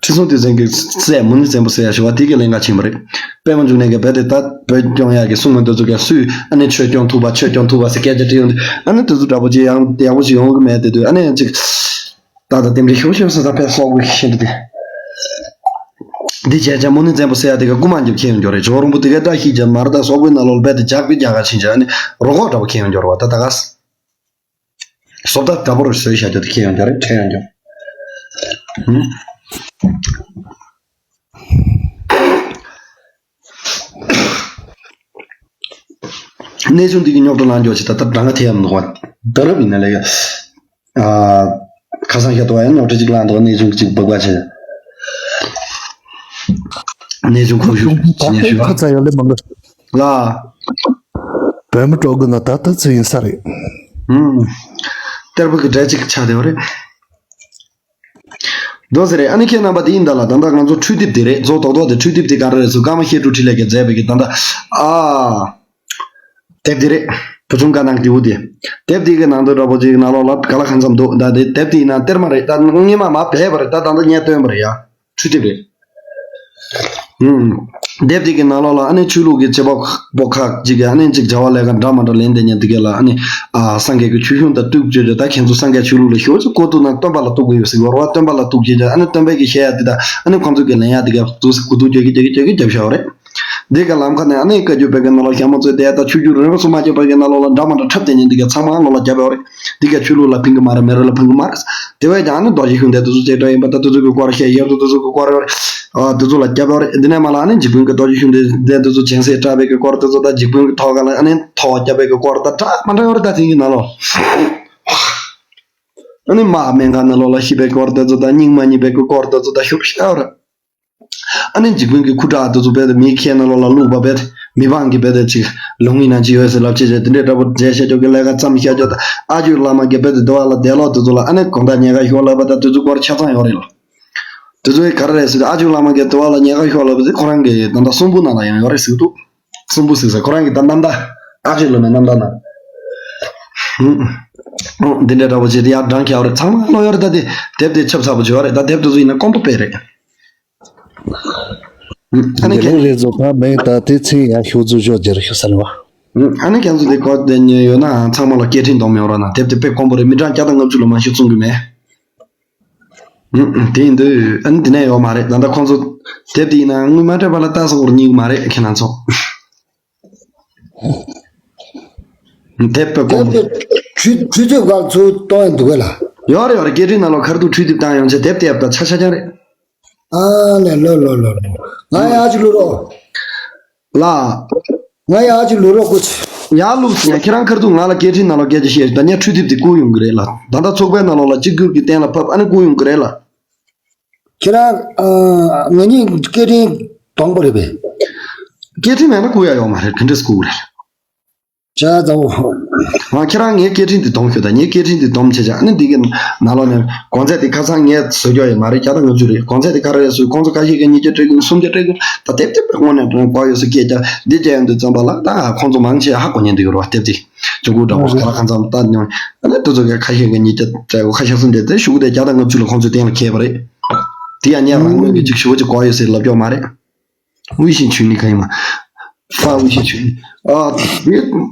ཁྲི་སྲོང་ལྡེ་བཙན་གྱི་སྲས་མོ་ནི་བཙན་པོ་ཟེར་ཡ་ཞུ་བ་དེ་གི་གླེན་ག་ཕྱིན་པ་རེད། པད་མ་འབྱུང་གནས་ཀྱི་རྦད་དེ་ད་བོད་སྐྱོང་ཡ་གི་སྲུང་མ་འདི་ཚོ་ག་སུས་ཨ་ནི་ཆོས་སྐྱོང་ཐུབ་པ་ཆོས་སྐྱོང་ཐུབ་པ་ཟེར་སྐད་ཆ་དྲིས་ཡོང་དུས་ཨ་ནི་དེ་ཚོ་འདྲ་པོ་ཅིག་ཡང་ཡག་པོ་ཞིག་ཡོང་གི་མེད་དེ་དུས་ཨ་ནི་ཅིག་ད་ལྟ་རྟེན་འབྲེལ་ཤོར་ཤོར་ས་ད་ཕན་སོག་པོའི་ཤིན་ཏུ་དེ། འདི་བྱས་ཙང་མོ་ནི་བཙན་པོ་ཟེར་ཡ་དེ་ག་རྐུ་མ་རྒྱབ་ཁྱེར་ཡོང་རྒྱུ་རེད། ཇོ་རོང་པོ་དེ་ག་བཀྲ་ཤིས་རྒྱབ་མར་ད་སོག་པོའི་ནང་ལོགས་རྦད་དེ་ཇག་པའི་རྒྱ་གར་ཕྱིན་ཅིག་ཨ་ནི་རོ་ཁོག་འདྲ་པོ་ཁྱེར་ཡོང་རྒྱུ་རེད་བ། ད་ད་ག་ས། བཟོ་ལྟ་འདྲ་པོ་རུ་བཟོས་བཞག་རྒྱུ་དེ་ཁྱེར་ཡོང་རྒྱུ་རེད། ཁྱེར་ཡོང་རྒྱུ། ཧུམ། གནས་ཆུང་འདི་གི་རྙོག་དྲ་ལངས་འགྱོ་ཆེ་ད་ལྟ་གྲངས་ཀ་ཐེབས་ཡམ་འདུག་བ། ད་རབ་ཡིན་ན་ལས་ཀ་ཨ། ཁ་སང་ཤ་ཏོ་ཡང་རྙོག་དྲ་ཅིག་ལངས་འདུག་གནས་ཆུང་གཅིག་སྦག་སྦག་བྱས། གནས་ཆུང་ཁོག་ཤུགས་ད་ཉེ་ཤུ་ཁ་ཚ་ཡོད་ལེ་མང་གི་ལ། བོད་མི་སྤྲོ་གི་ན་ད་ལྟ་ཚེ་ཡིན་ས་རེད། ཨུམ། གཏེར་པ་གི་འདྲ་ཅིག་ཆགས་བསྡད་པ་རེད། མདོ་ཟེར་རེད། ཨ་ནི་ཁྱེད་རྣམ་པ་དེ་ཡིན་ད་ལ་ད་ལྟ་ང་ཚོ་འཕྲུལ་དེབ་དེ་རེད། རྫོགས་རྡོག་རྡོག་དེ་འཕྲུལ་དེབ་དེ་ག་རེ་རེད་ཟེར་ཀརྨ་བཤད་སྒྲུབ་འཕྲིན་ལས་ཀྱིས་མཛད་པའི་གི་ད་ལྟ་ཨ། དེབ་དེ་རེད། བུ་ཆུང་དཀར་ནག་རྡེའུ་དེ། དེབ་དེ་གི་ནང་དུ་འདྲ་པོ་ཅིག་ནང་ལོགས་ལ་ག་ལ་གང་འཚམ་འདུག་ད་དེ་དེབ་དེ་ཡིན་ན་གཏེར་མ་རེད། ད་སྔོན་མ་མ་བས་པ་རེད། ད་ད་ལྟ་ངས་བཏོན་པ་རེད་ཡ། འཕྲུལ་དེབ་རེད། ཨུམ། དེབ་དེ་གི་ནང་ལོགས་ལ་ཨ་ནི་ཆོས་ལུགས་ཀྱི་བྱེད་པ་པོ་ཁག་ཅིག་གིས་ཨ་ནི་ཅིག་བྱ་བ་ལས་ཀ་འདྲ་མ་འདྲ་ལེན་བསྡད་མཁན་དེ་གས་ལ་ཨ་ནི་ཨ་སངས་རྒྱས་ཀྱི་ཆོས་གཞུང་དང་གཏུག་བྱས་ཏེ་ད་ཁྱེད་ཚོ་སངས་རྒྱས་ཆོས་ལུགས་ལ་ཞེ་པོ་ཅིག་གོ་ཐུབ་ན་སྟོན་པ་ལ་གཏུག་གི་ཡོད་ཟེར་གི་ཡོད་རེད་བ། སྟོན་པ་ལ་གཏུག་བྱས་ཏེ་ཨ་ནི་སྟོན་པས་ཀྱི་བཤད་ཡ་དེ་དང་ཨ་ནི་ཁོང་ཚོ་གི་ལེན་ཡ་དེ་གས་དུ་གོ་ཐུབ་རྒྱག་གི་རྒྱག་གི་རྒྱག་གི་རྒྱབ་བཞག་པ་རེད། འདི་ག་ལམ་ཁ་ནས་ཨ་ནི་བཀའ་བརྒྱུད་པའི་གི་ནང་ལ་ཞྭ་མོ་རྩེ་དེ་ད་ཆོས་བརྒྱུད་རིམ་པ་སུ་མ་སྐྱོབ་པའི་གི་ནང་ལོགས་ལ་འདྲ་མ་འདྲ་འཁྲབ་བསྡད་མཁན་འདི་ག་ཚང་མ་ལོགས་ལ་རྒྱབ་ཡོད་རེད། འདི་ག་ཆོས་ལུགས་ལ་ཕན་གི་མ་རེད། མི་རིགས་ལ་ཕན་གི་མ་རེད། དེ་བས་ཀྱང་ཨ་ནི་རྡོ་རྗེ་ཤུགས་ལྡན་དེ་ཚོ་རྩེ་གྲ་ཡིན་པ་ད་དེ་ཚོ་གི་སྐོར་བཤད་ཡོད་དོ། དེ་ཚོ་གི་སྐོར་ཡོད་རེད། ཨ་དེ་ཚོ་ལ་རྒྱབ་ཡོད་རེད། འདི་ནས་མ་ལ་ཨ་ནི་འཇིགས་སྤུན་གི་རྡོ་རྗེ་ཤུགས་ལྡན་དེ་ཚོ་སྦྱིན་སྲེག་སྐྲག་པའི་གི་སྐོར་དེ་ཚོ་ད་འཇིགས་སྤུན་གི་ཐོག་ཁ་ལ་ཨ་ནི་ཐོག་རྒྱབ་པའི་གི་སྐོར་ད་འདྲ་མ་འདྲ་ཡོད་རེད། ད་དེང་གི་ནང་ལོགས་ཨ་ནི་དམག་སྨན་ཁང་ནང་ལོགས་ལ་ཤི་བའི་སྐོར་དེ་ཚོ་ད་སྙིང་མ་རྙེད་པའི་གི་སྐོར་དེ་ཚོ་ད་ཞུ་བཤད་ཡོད་རེད། ཨ་ནི་འཇིགས་སྤུན་གྱི་ཁུ་ཁྲག་དེ་ཚོ་རྦད་དེ་མིའི་ཁའི་ནང་ལོགས་ལ་བླུགས་པ་རྦད་དེ་མི་འབངས་ཀྱི་རྦད་དེ་ཅིག་ལོང་ཡིན་ན་ཅི་ཡོད་ཟེར་ལབ་བྱས་བྱས་དེ་འདྲའི་འདྲ་པོ་མཇལ་བཤད་ཅོག་གི་ལས་ཀ་ཙམ་བཤད་ཅོག་ད་ཨ་ཇོའི་བླ་མ་གི་རྦད་དེ་དེ་བ་ལ་དེ་ལོག་དེ་ཚོ་ལ་ཨ་ནི་དགོང་དག་ཉལ་ཁ་ཤོར་ལབ་པ་ད་དེ་ཚོ་སྐོར་ཆ་ཚང་ཡོད་རེད་ལ། དེ་ཚོ་ག་རེ་རེད་ཟེར་ཏེ་ཨ་ཇོའི་བླ་མ་གི་དེ་བ་ལ་ཉལ་ཁ་ཤོར་ལབ་པ་དེ་ཁོ་རང་གི་ད་ལྟ་གསུང་འབུམ་ནང་ལ་ཡང་ཡོད་རེད་ཟེར་གི་འདུག་གསུང་འབུམ་ཟེར་ས་ཁོ་རང་གི་ད་རྣམ་ཐར་ཨ་ཇོའི་བླ་མའི་རྣམ་ཐར་ནང་། འདི་འདྲའི་འདྲ་པོ་བྱས་ཏེ་ཡར་བགྲངས་ཁྱེར་བ་རེད། ཚང་མ་ཀློག་ཡོད་རེད། ད་དེ་དེབ་དེ་ཆབ་ཚ་པོ་བྱས་པ་རེད། ད་དེབ་དེ་ཚོ་ཡིན་ན་དཀོན་པོ་དཔེ་རེད། ཨ་ནི་ཁྱེད་རེ་རེ་ཚོ་ད་མེད་ད་དེ་ཚེ་ཡང་ཤོག་ཚུ་ཤོག་རྒྱལ་ཤོག་ས་རེད་བ། ཨ་ནི་ཁྱེད་ཚོ་དེ་གོ་དེ་ཉན་ཡོད་ན་ཚང་མ་ལ་སྐད་འཕྲིན་གཏོང་མི་འོར་ན་དེབ་དེ་དཔེ་དཀོན་པོ་རེད། མི་གྲངས་བརྒྱ་དང་ལྔ་བཅུ་ལ་མ་ཤི་བཙོང་གི་མེད། དེ་ཡིན་དུས་ཨ་ནི་དེ་ནས་ཡོད་མ་རེད། ད་ལྟ་ཁོང་ཚོ་དེབ་དེ་ཡིན་ན་དངུལ་མ་སྤྲད་པ་ལ་ལྟ་ས་འོར་རྙེད་གི་མ་རེད་ཁྱེད་རང་ཚོ། དེབ་དཔེ་དཀོན་པོ་རེད། འཕྲུལ་འཕྲུལ་དེབ་སྒང་ཚུར་གཏོང་ཡ་འདུག་གས་ལ། ཡོད་རེད་ཡོད་རེད། སྐད་འཕྲིན་ནང་ལོགས་ཁ་ཐུག་འཕྲུལ་དེབ་བཏང་ཡོང་ཆེད་དེབ་དེབ་ད་ཆ་ཆ་ཆ་རེད། ཨ་ལེ་ལོ་ལོ་ལོ་ལོ། ང་ཡ་ཅིག་ལུ་རོགས། ལ། ང་ཡ་ཅིག་ལུ་རོགས་སྐུ་ཅི། ཡ་ལུགས་ཟེར་ཡ་ཁྱེད་རང་ཁར་ཐུག་ང་ལ་སྐད་འཕྲིན་ནང་ལོགས་སྐད་ཆ་བཤད་ད་ཉ་འཕྲུལ་དེབ་དེ་བསྐུར་ཡོང་གི་རེད་ལ། ད་ལྟ་ཚོགས་པའི་ནང་ལོགས་ལ་གཅིག་གྱུར་གྱི་གཏན་ལ་ཕབ་ཨ་ནི་བསྐུར་ཡོང་གི་རེད་ལ། ཁྱེད་རང་ཨ་ང་གཉིས་སྐད་འཕྲིན་གཏོང་པ་རེད་པས། སྐད་འཕྲིན་མེད་ན་བསྐུར་ཡ་ཡོད་མ་རེད། ག་འདྲས་བསྐུར་རེད། བྱས་ཙང་། ཨ་ཁྱེད་རང་ངའི་སྐད་འཕྲིན་དེ་སྡོམ་ཤོག་ད། ངའི་སྐད་འཕྲིན་དེ་སྡོམ་བྱས་བྱས་ཨ་ནི་འདི་གི་ནང་ལོགས་ནས་གོང་ཚད་དེ་ཁ་སང་ངས་བཟོ་རྒྱུ་ཡོད་མ་རེད། བརྒྱ་དང་ལྔ་བཅུ་རེད། གོང་ཚད་དེ་ག་རེ་རེད་ཟེར་ཁོང་ཚོ་ཁ་ཤས་ཀྱིས་ཉིས་བརྒྱ་སྤྲད་ཀྱི་སུམ་བརྒྱ་སྤྲད་ཀྱི་ད་དེབ་དེབ་དངོས་གནས་དྲང་པོ་ཡོད་ས་སྐད་རྒྱག་འདི་རྒྱག་ཡོང་དུས་ཙམ་པ་ལ་ད་ཁོང་ཚོ་མང་ཆེ་ཧ་གོ་ཉན་འདི་གི་རེད་བ། དེབ་དེ་ཇོ་གུ་འདྲ་པོ་ག་ལ་གང་འཚམ་ལྟ་མྱོང་། ཨ་ནི་དེ་ཚོ་གི་ཁ་ཤས་ཀྱིས་ཉིས་བརྒྱ་སྤྲད་གོ་ཁ་ཤས་སུམ་བརྒྱ་དེ་ཞུ་གི་དེ་བརྒྱ་དང་ལྔ་བཅུ་ལ་ཁོང་ཚོས་གཏན་ལ་འཁེལ་བ་རེད། དེ་ཡང་ངས་རང་མོས་ཀྱི་ཅིག་ཞུ་བ་ཅིག་གོ་ཡོད་ཟེར་ལབ་ཀྱོག་མ་རེད། 微信群里可以吗？发微信群。 ཨ། དེ།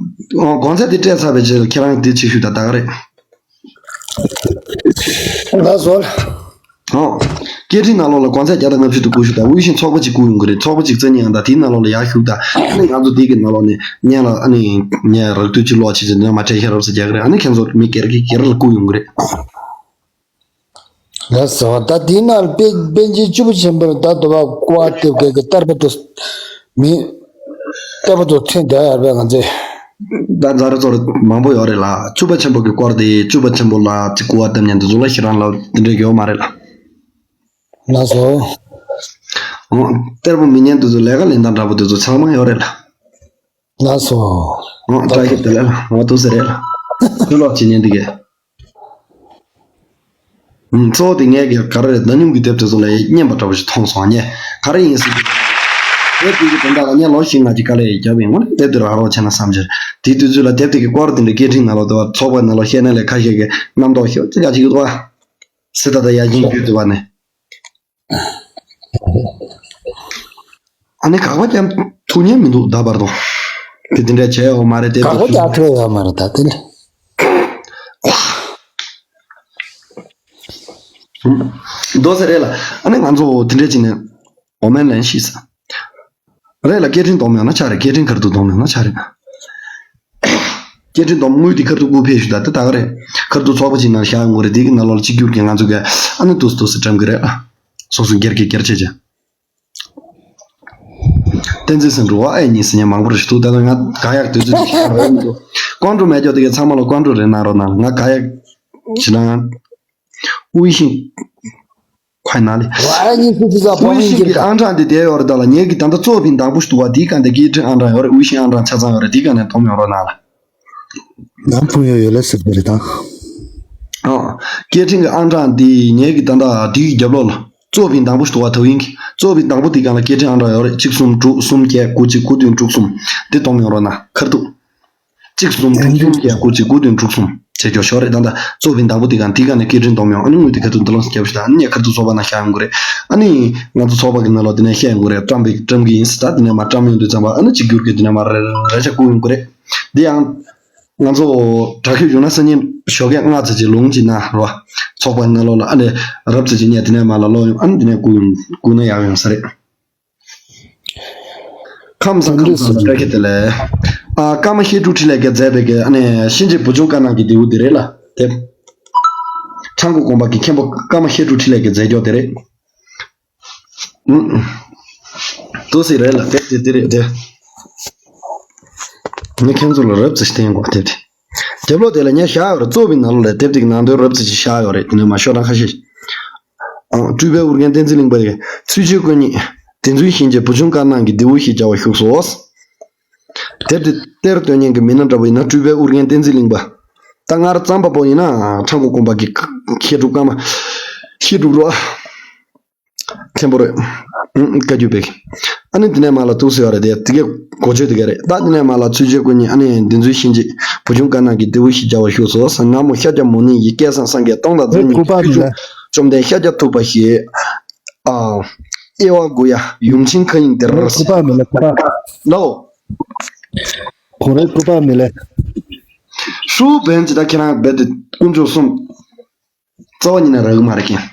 ཨ། གོང་ཚད་དེ་སྤྲད་ཚར་བའི་རྗེས་ལ་ཁྱེད་རང་དེ་ཅིག་ཞུ་ད་ད་ག་རེད། ལགས་སོ། ཨ། སྐད་འཕྲིན་ནང་ལོགས་ལ་གོང་ཚད་བརྒྱ་དང་ལྔ་བཅུ་དེ་བསྐུར་ཞུ་ད། 微信 ཚོགས་པ་ཅིག་བསྐུར་ཡོང་གི་རེད། ཚོགས་པ་ཅིག་རྩ་ནས་ཡང་ད་དེའི་ནང་ལོགས་ལ་ཡར་ཞུགས་ད། ཨ་ནི་ང་ཚོ་དེ་གི་ནང་ལོགས་ནས་སྙན་ལ་ཨ་ནི་ངས་རག་དུས་ཅིག་ཀློག་བྱེད་ཅིག་འདི་ནས་མ་སྤྲད་ཤེས་རབ་ཟེར་རྒྱག་གི་རེད། ཨ་ནི་ཁྱེད་ཚོ་མི་སྒེར་གྱི་སྒེར་ལ་བསྐུར་ཡོང་གི་རེད། ལགས་སོ། ད་དེའི་ནང་པཎ་པཎ་ཆེན་བཅུ་པ་ཆེན་པོར་ད་དུ་བ་ཀུ་བ་སྟེ་གེ་གི་གཏེར་པ་དུ་མི་གཏེར་པ་དུ་ཐོན་བསྡད་ཡོད་རེད་པས་ང་ཚོས། ད་ཛ་ར་ཙོ་ར་མང་པོ་ཡོད་རེད་ལ། བཅུ་པ་ཆེན་པོ་གི་སྐོར་དེ་བཅུ་པ་ཆེན་པོ་ལ་ཅིག་ཀུ་བ་གཏེར་ཉན་དེ་ཚོ་ལ་ཤི་རང་ལ་དེ་འདྲས་ཡོད་མ་རེད་ལ། ལགས་སོ། ཨོ། གཏེར་པ་མི་ཉན་དེ་ཚོ་ལས་ཀ་ལེན་སྟངས་འདྲ་པོ་དེ་ཚོ་ཚང་མ་ཡོད་རེད་ལ། ལགས་སོ། ཨོ། བཀྲ་ཤིས་བདེ་ལེགས་ལ། ཨོ། ཐུགས་སྲས་རེད་ལ། ཚུར་ལོག་བྱེད་ཉན་འདི་གས། ཨུམ། གཙོ་བོ་དེ་ངས་ཀྱི་ག་རེ་རེད། ན་ནིང་གི་དེབ་དེ་ཚོ་ལ་སྙན་པ་འདྲ་པོ་ཞིག་མཐོང་སོང་ངས། ག་རེ་ཡིན་ཟེར་དུས། དེབ་དེ་གི་དོན་དག་ལ་ངས་ལོ་བཞི་ལྔ་ཅིག་དཀའ་ལས་བརྒྱབ་ཡིན། དངོས་གནས་དེབ་དེ་རག་རོགས་བྱས་ན་བསམ་ཕྱིར། དེའི་དུས་ཚོད་ལ་དེབ་དེ་གི་སྐོར་དེ་འདྲ་སྐད་འཕྲིན་ནང་ལོགས་དེ་བ་ཚོགས་པ་ནང་ལོགས་བཤད་ན་ལས་ཁ་ཤས་ཀྱི་རྣམ་རྟོག་ཤོད་ཅི་ག་ཅིག་ཡོད་པ། སི་ཏ་ད་ཡ་ཅིན་བརྒྱུད་དེ་བ་ནས། ཨ་ནི་དགག་པ་རྒྱག་ཐུབ་ཉན་མི་འདུག་ད་བར་དུ། དེ་དེ་འདྲ་བྱས་ཡོད་མ་རེད་དེ། དགག་པ་རྒྱག་ཐུབ་ཡོད་མ་རེད་ད་དེ་ནི། འདུག་སེ་རེད་ལ། ཨ་ནི་ང་ཚོ་དེ་འདྲ་བྱས་ནས་འོ་མའི་ལན་ཤེས་ས། རེད་ལ་སྐད་འཕྲིན་སྡོམ་ཡོང་ན་ཆ་རེད། སྐད་འཕྲིན་ཁ་ཐུག་སྡོམ་ཡོང་ན་ཆ་རེད། སྐད་འཕྲིན་སྡོམ་དངུལ་དེ་ཁ་ཐུག་སྐུ་ཕེབས་ཞུ་ད་དེ་ད་ག་རེད། ཁ་ཐུག་ཚོགས་པ་ཅིག་ནང་བཞག་ཡོང་གི་རེད། དེ་གི་ནང་ལོགས་ལ་གཅིག་གྱུར་གྱི་ང་ཚོ་གི་ཨ་ནི་ཏུས་ཏུས་སུ་འགྲེམས་གི་རེད་ལ། སོ་སོ་སྒེར་གྱི་སྒེར་བྱེད་ཀྱི། བསྟན་འཛིན་སེང་འབྲུག་ཨ་ཨེ་གཉིས་སུ་ཉན་མང་པོ་རེ་ཞིག་འདུག་ད་ལྟ་ང་ག་ཡག་དུས་ཚོད་ཀྱི་ཤར་རོགས་མི་འདུག་ཀོང་ཀྲུ་མེད་ཀྱོག་དེ་གའི་ཚང་མ་ལ་ཀོང་ཀྲུ་རེ་གནང་རོགས་གནང་། ང་ག་ཡག་ཞིག་ན། 微信 快拿嘞。 ཨ་ཨེ་གཉིས་སུ་ཅི་ཟ་པོ་微信 གི་ཨང་གྲངས་དེ་བསྡད་ཡོད་རེད། ད་ལ་ངེད་ཀྱི་ད་ལྟ་གཙོ་ཕིན་དང་པོ་ཞིག་འདུག་བ། དེའི་སྒང་དེ་སྐད་འཕྲིན་ཨང་གྲངས་ཡོད་རེད། 微信 ཨང་གྲངས་ཆ་ཚང་ཡོད་རེད། དེའི་སྒང་ནས་སྡོམ་ཡོང་རོགས་གནང་ལ། ནང་ཕུང་ཡོད་ཡོད་ལ་ཟེར་གི་རེད་ད། ཨ། སྐད་འཕྲིན་གྱི་ཨང་གྲངས་འདི་ངེད་ཀྱི་ད་ལྟ་དེའི་རྒྱབ་ལོགས་ལ་གཙོ་ཕིན་དང་པོ་ཞིག་འདུག་བ། ད་ཡིན་གྱི་གཙོ་ཕིན་དང་པོ་དེའི་སྒང་ལ་སྐད་འཕྲིན་ཨང་གྲངས་ཡོད་རེད། 七三九三九九九九九三། དེ་སྡོམ་ཡོང་རོགས་གནང་། ཁར་ཐུག 七三九三九九九九三། གཅིག་གསུམ་དྲུག་གསུམ་བརྒྱད་དགུ་གཅིག་དགུ་བདུན་དྲུག་གསུམ་བྱས་ཆོག་ཤོག་རེད། ད་ལྟ་གཙོ་བོའི་དང་པོ་དེ་གང་དེ་གང་ནས་སྐད་འཕྲིན་སྡོམ་ཡོང་། ཨ་ནི་དངུལ་དེ་ཁ་ཐུག་འདི་ལོགས་སུ་བརྒྱབ་ཤོག་ད། ཨ་ནི་ངས་ཁ་ཐུག་ཚོགས་པ་ནང་བཞག་ཡོང་གི་རེད། ཨ་ནི་ང་ཚོ་ཚོགས་པ་གི་ནང་ལོགས་དེ་ནས་བཤད་ཡོང་གི་རེད། བཀྲམ་པའི་བཀྲམ་གི་ཡིན་ཟེར། ད་དེ་ནས་མར་བཀྲམ་ཡོང་དུས་ཙམ་པ་ཨ་ནི་གཅིག་གྱུར་གྱི་དེ་ནས་མར་རེ་རེ་བྱས་བསྐུར་ཡོང་གི་རེད། འདི་ཡང་ང་ཚོ་དྲ་རྒྱ་ཡོད་ན་སང་ཉིན་ཞོགས་ཀས་སྔ་ཙམ་ཅིག་ལུང་ཅིག་ན་རོ། ཚོགས་པ་ནང་ལོགས་ལ་ཨ་ནི་རབ་ཙམ་ཅིག་ཉལ་དེ་ནས་མར་ལ་ལོག་ཡོང་། ཨ་ནི་དེ་ནས་བསྐུར་ཡོང་བསྐུར་ན་ཡག་ཡོང་ས་རེད། ཁམས་བཟང་ཁམས་བཟང་ལ་བཀྲ་ཤིས་བདེ་ལེགས། ཨ། ཀརྨ་བཤད་སྒྲུབ་འཕྲིན་ལས་ཀྱིས་མཛད་པའི་གི་ཨ་ནི་གཤིན་རྗེ་བུ་ཆུང་དཀར་ནག་གི་རྡེའུ་འདི་རེད་ལ། དེབ། ཁྲ་འགུ་དགོན་པ་གི་མཁན་པོ་ཀརྨ་བཤད་སྒྲུབ་འཕྲིན་ལས་ཀྱིས་མཛད་ཀྱོག་དེ་རེད། ཨུ། ཏུ་སི་རེད་ལ་དེབ་དེ་དེ་རེད་དེ། ངས་ཁྱེད་ཚོ་ལ་རབ་ཙམ་ཞིག་བསྟན་དགོས་དེབ་དེ། རྒྱབ་ལོགས་དེ་ལ་ངས་བཞག་ཡོད་རེད། གཙོ་བོའི་ནང་ལོགས་ལ་དེབ་དེ་གི་ནང་དོན་རབ་ཙམ་ཞིག་བཞག་ཡོད་རེད། དེ་ནས་མར་ཤོག་གྲངས་ཁ་ཤས་ཤིག་ཨ། སྤྲུལ་པའི་ཨོ་རྒྱན་བསྟན་འཛིན་གླིང་པ་ཡི་ཚུལ་འཆོས་དཀོན་གཉེར། བདེན་རྫུན་གཤིན་རྗེ་བུ་ཆུང་དཀར་ནག་གི་རྡེའུ་ཞེས་བྱ་བ་བཞུགས་སོ། དེབ་དེ་གཏེར་འདོན་མཁན་གྱི་མི་སྣ་འདྲ་པོ་ཡིན་ན་སྤྲུལ་པའི་ཨོ་རྒྱན་བསྟན་འཛིན་གླིང་པ། ད་སྔར་གཙང་པ་པོ་ཡིན་ན་ཁྲ་འགུ་དགོན་པ་གི་མཁས་གྲུབ་ཀརྨ་བཤད་སྒྲུབ་རོ། མཁན་པོ་རེད། ཨུ། བཀའ་བརྒྱུད་པའི། ཨ་ནི་འདི་ནས་མར་ལ་ཐུགས་སུ་ཡོད་རེད་དེ། དེ་གའི་གོ་ཆོད་དེ་ག་རེད། ད་འདི་ནས་མར་ལ་ཚུལ་འཆོས་དཀོན་གཉེར། ཨ་ནི་བདེན་རྫུན་གཤིན་རྗེ་བུ་ཆུང་དཀར་ནག་གི་རྡེའུ་ཞེས་བྱ་བ་བཞུགས་སོ། ན་མོ་ཤཱཀྱ་མུ་ནེ་ཡིས། བསྐལ་བཟང་སངས་རྒྱས་སྟོང་དང་རྩ་གཉིས། ཕུལ་བྱུང་བཅོམ་ལྡན་ཤཱཀྱ་ཐུབ་པ་ཞེས། ཨ། དབྱེ་བ་དགུ་ཡ་ཡུམ་ཆེན་མཁའ་དབྱིངས་དེར། ཁོ་རའི་སྐུ་པར་མི་ལེགས་ཁོ་པར། ལའོ། ཁོ་རའི་སྐུ་པར་མི་ལེགས། ཧྲུའུ་བན་ཇི་ད་ཁྱེད་རང་རྦད་དེ་དཀོན་མཆོག་གསུམ། རྩ་བ་ཉིད་ནས་རག་གི་མ་རེད་ཀྱང་།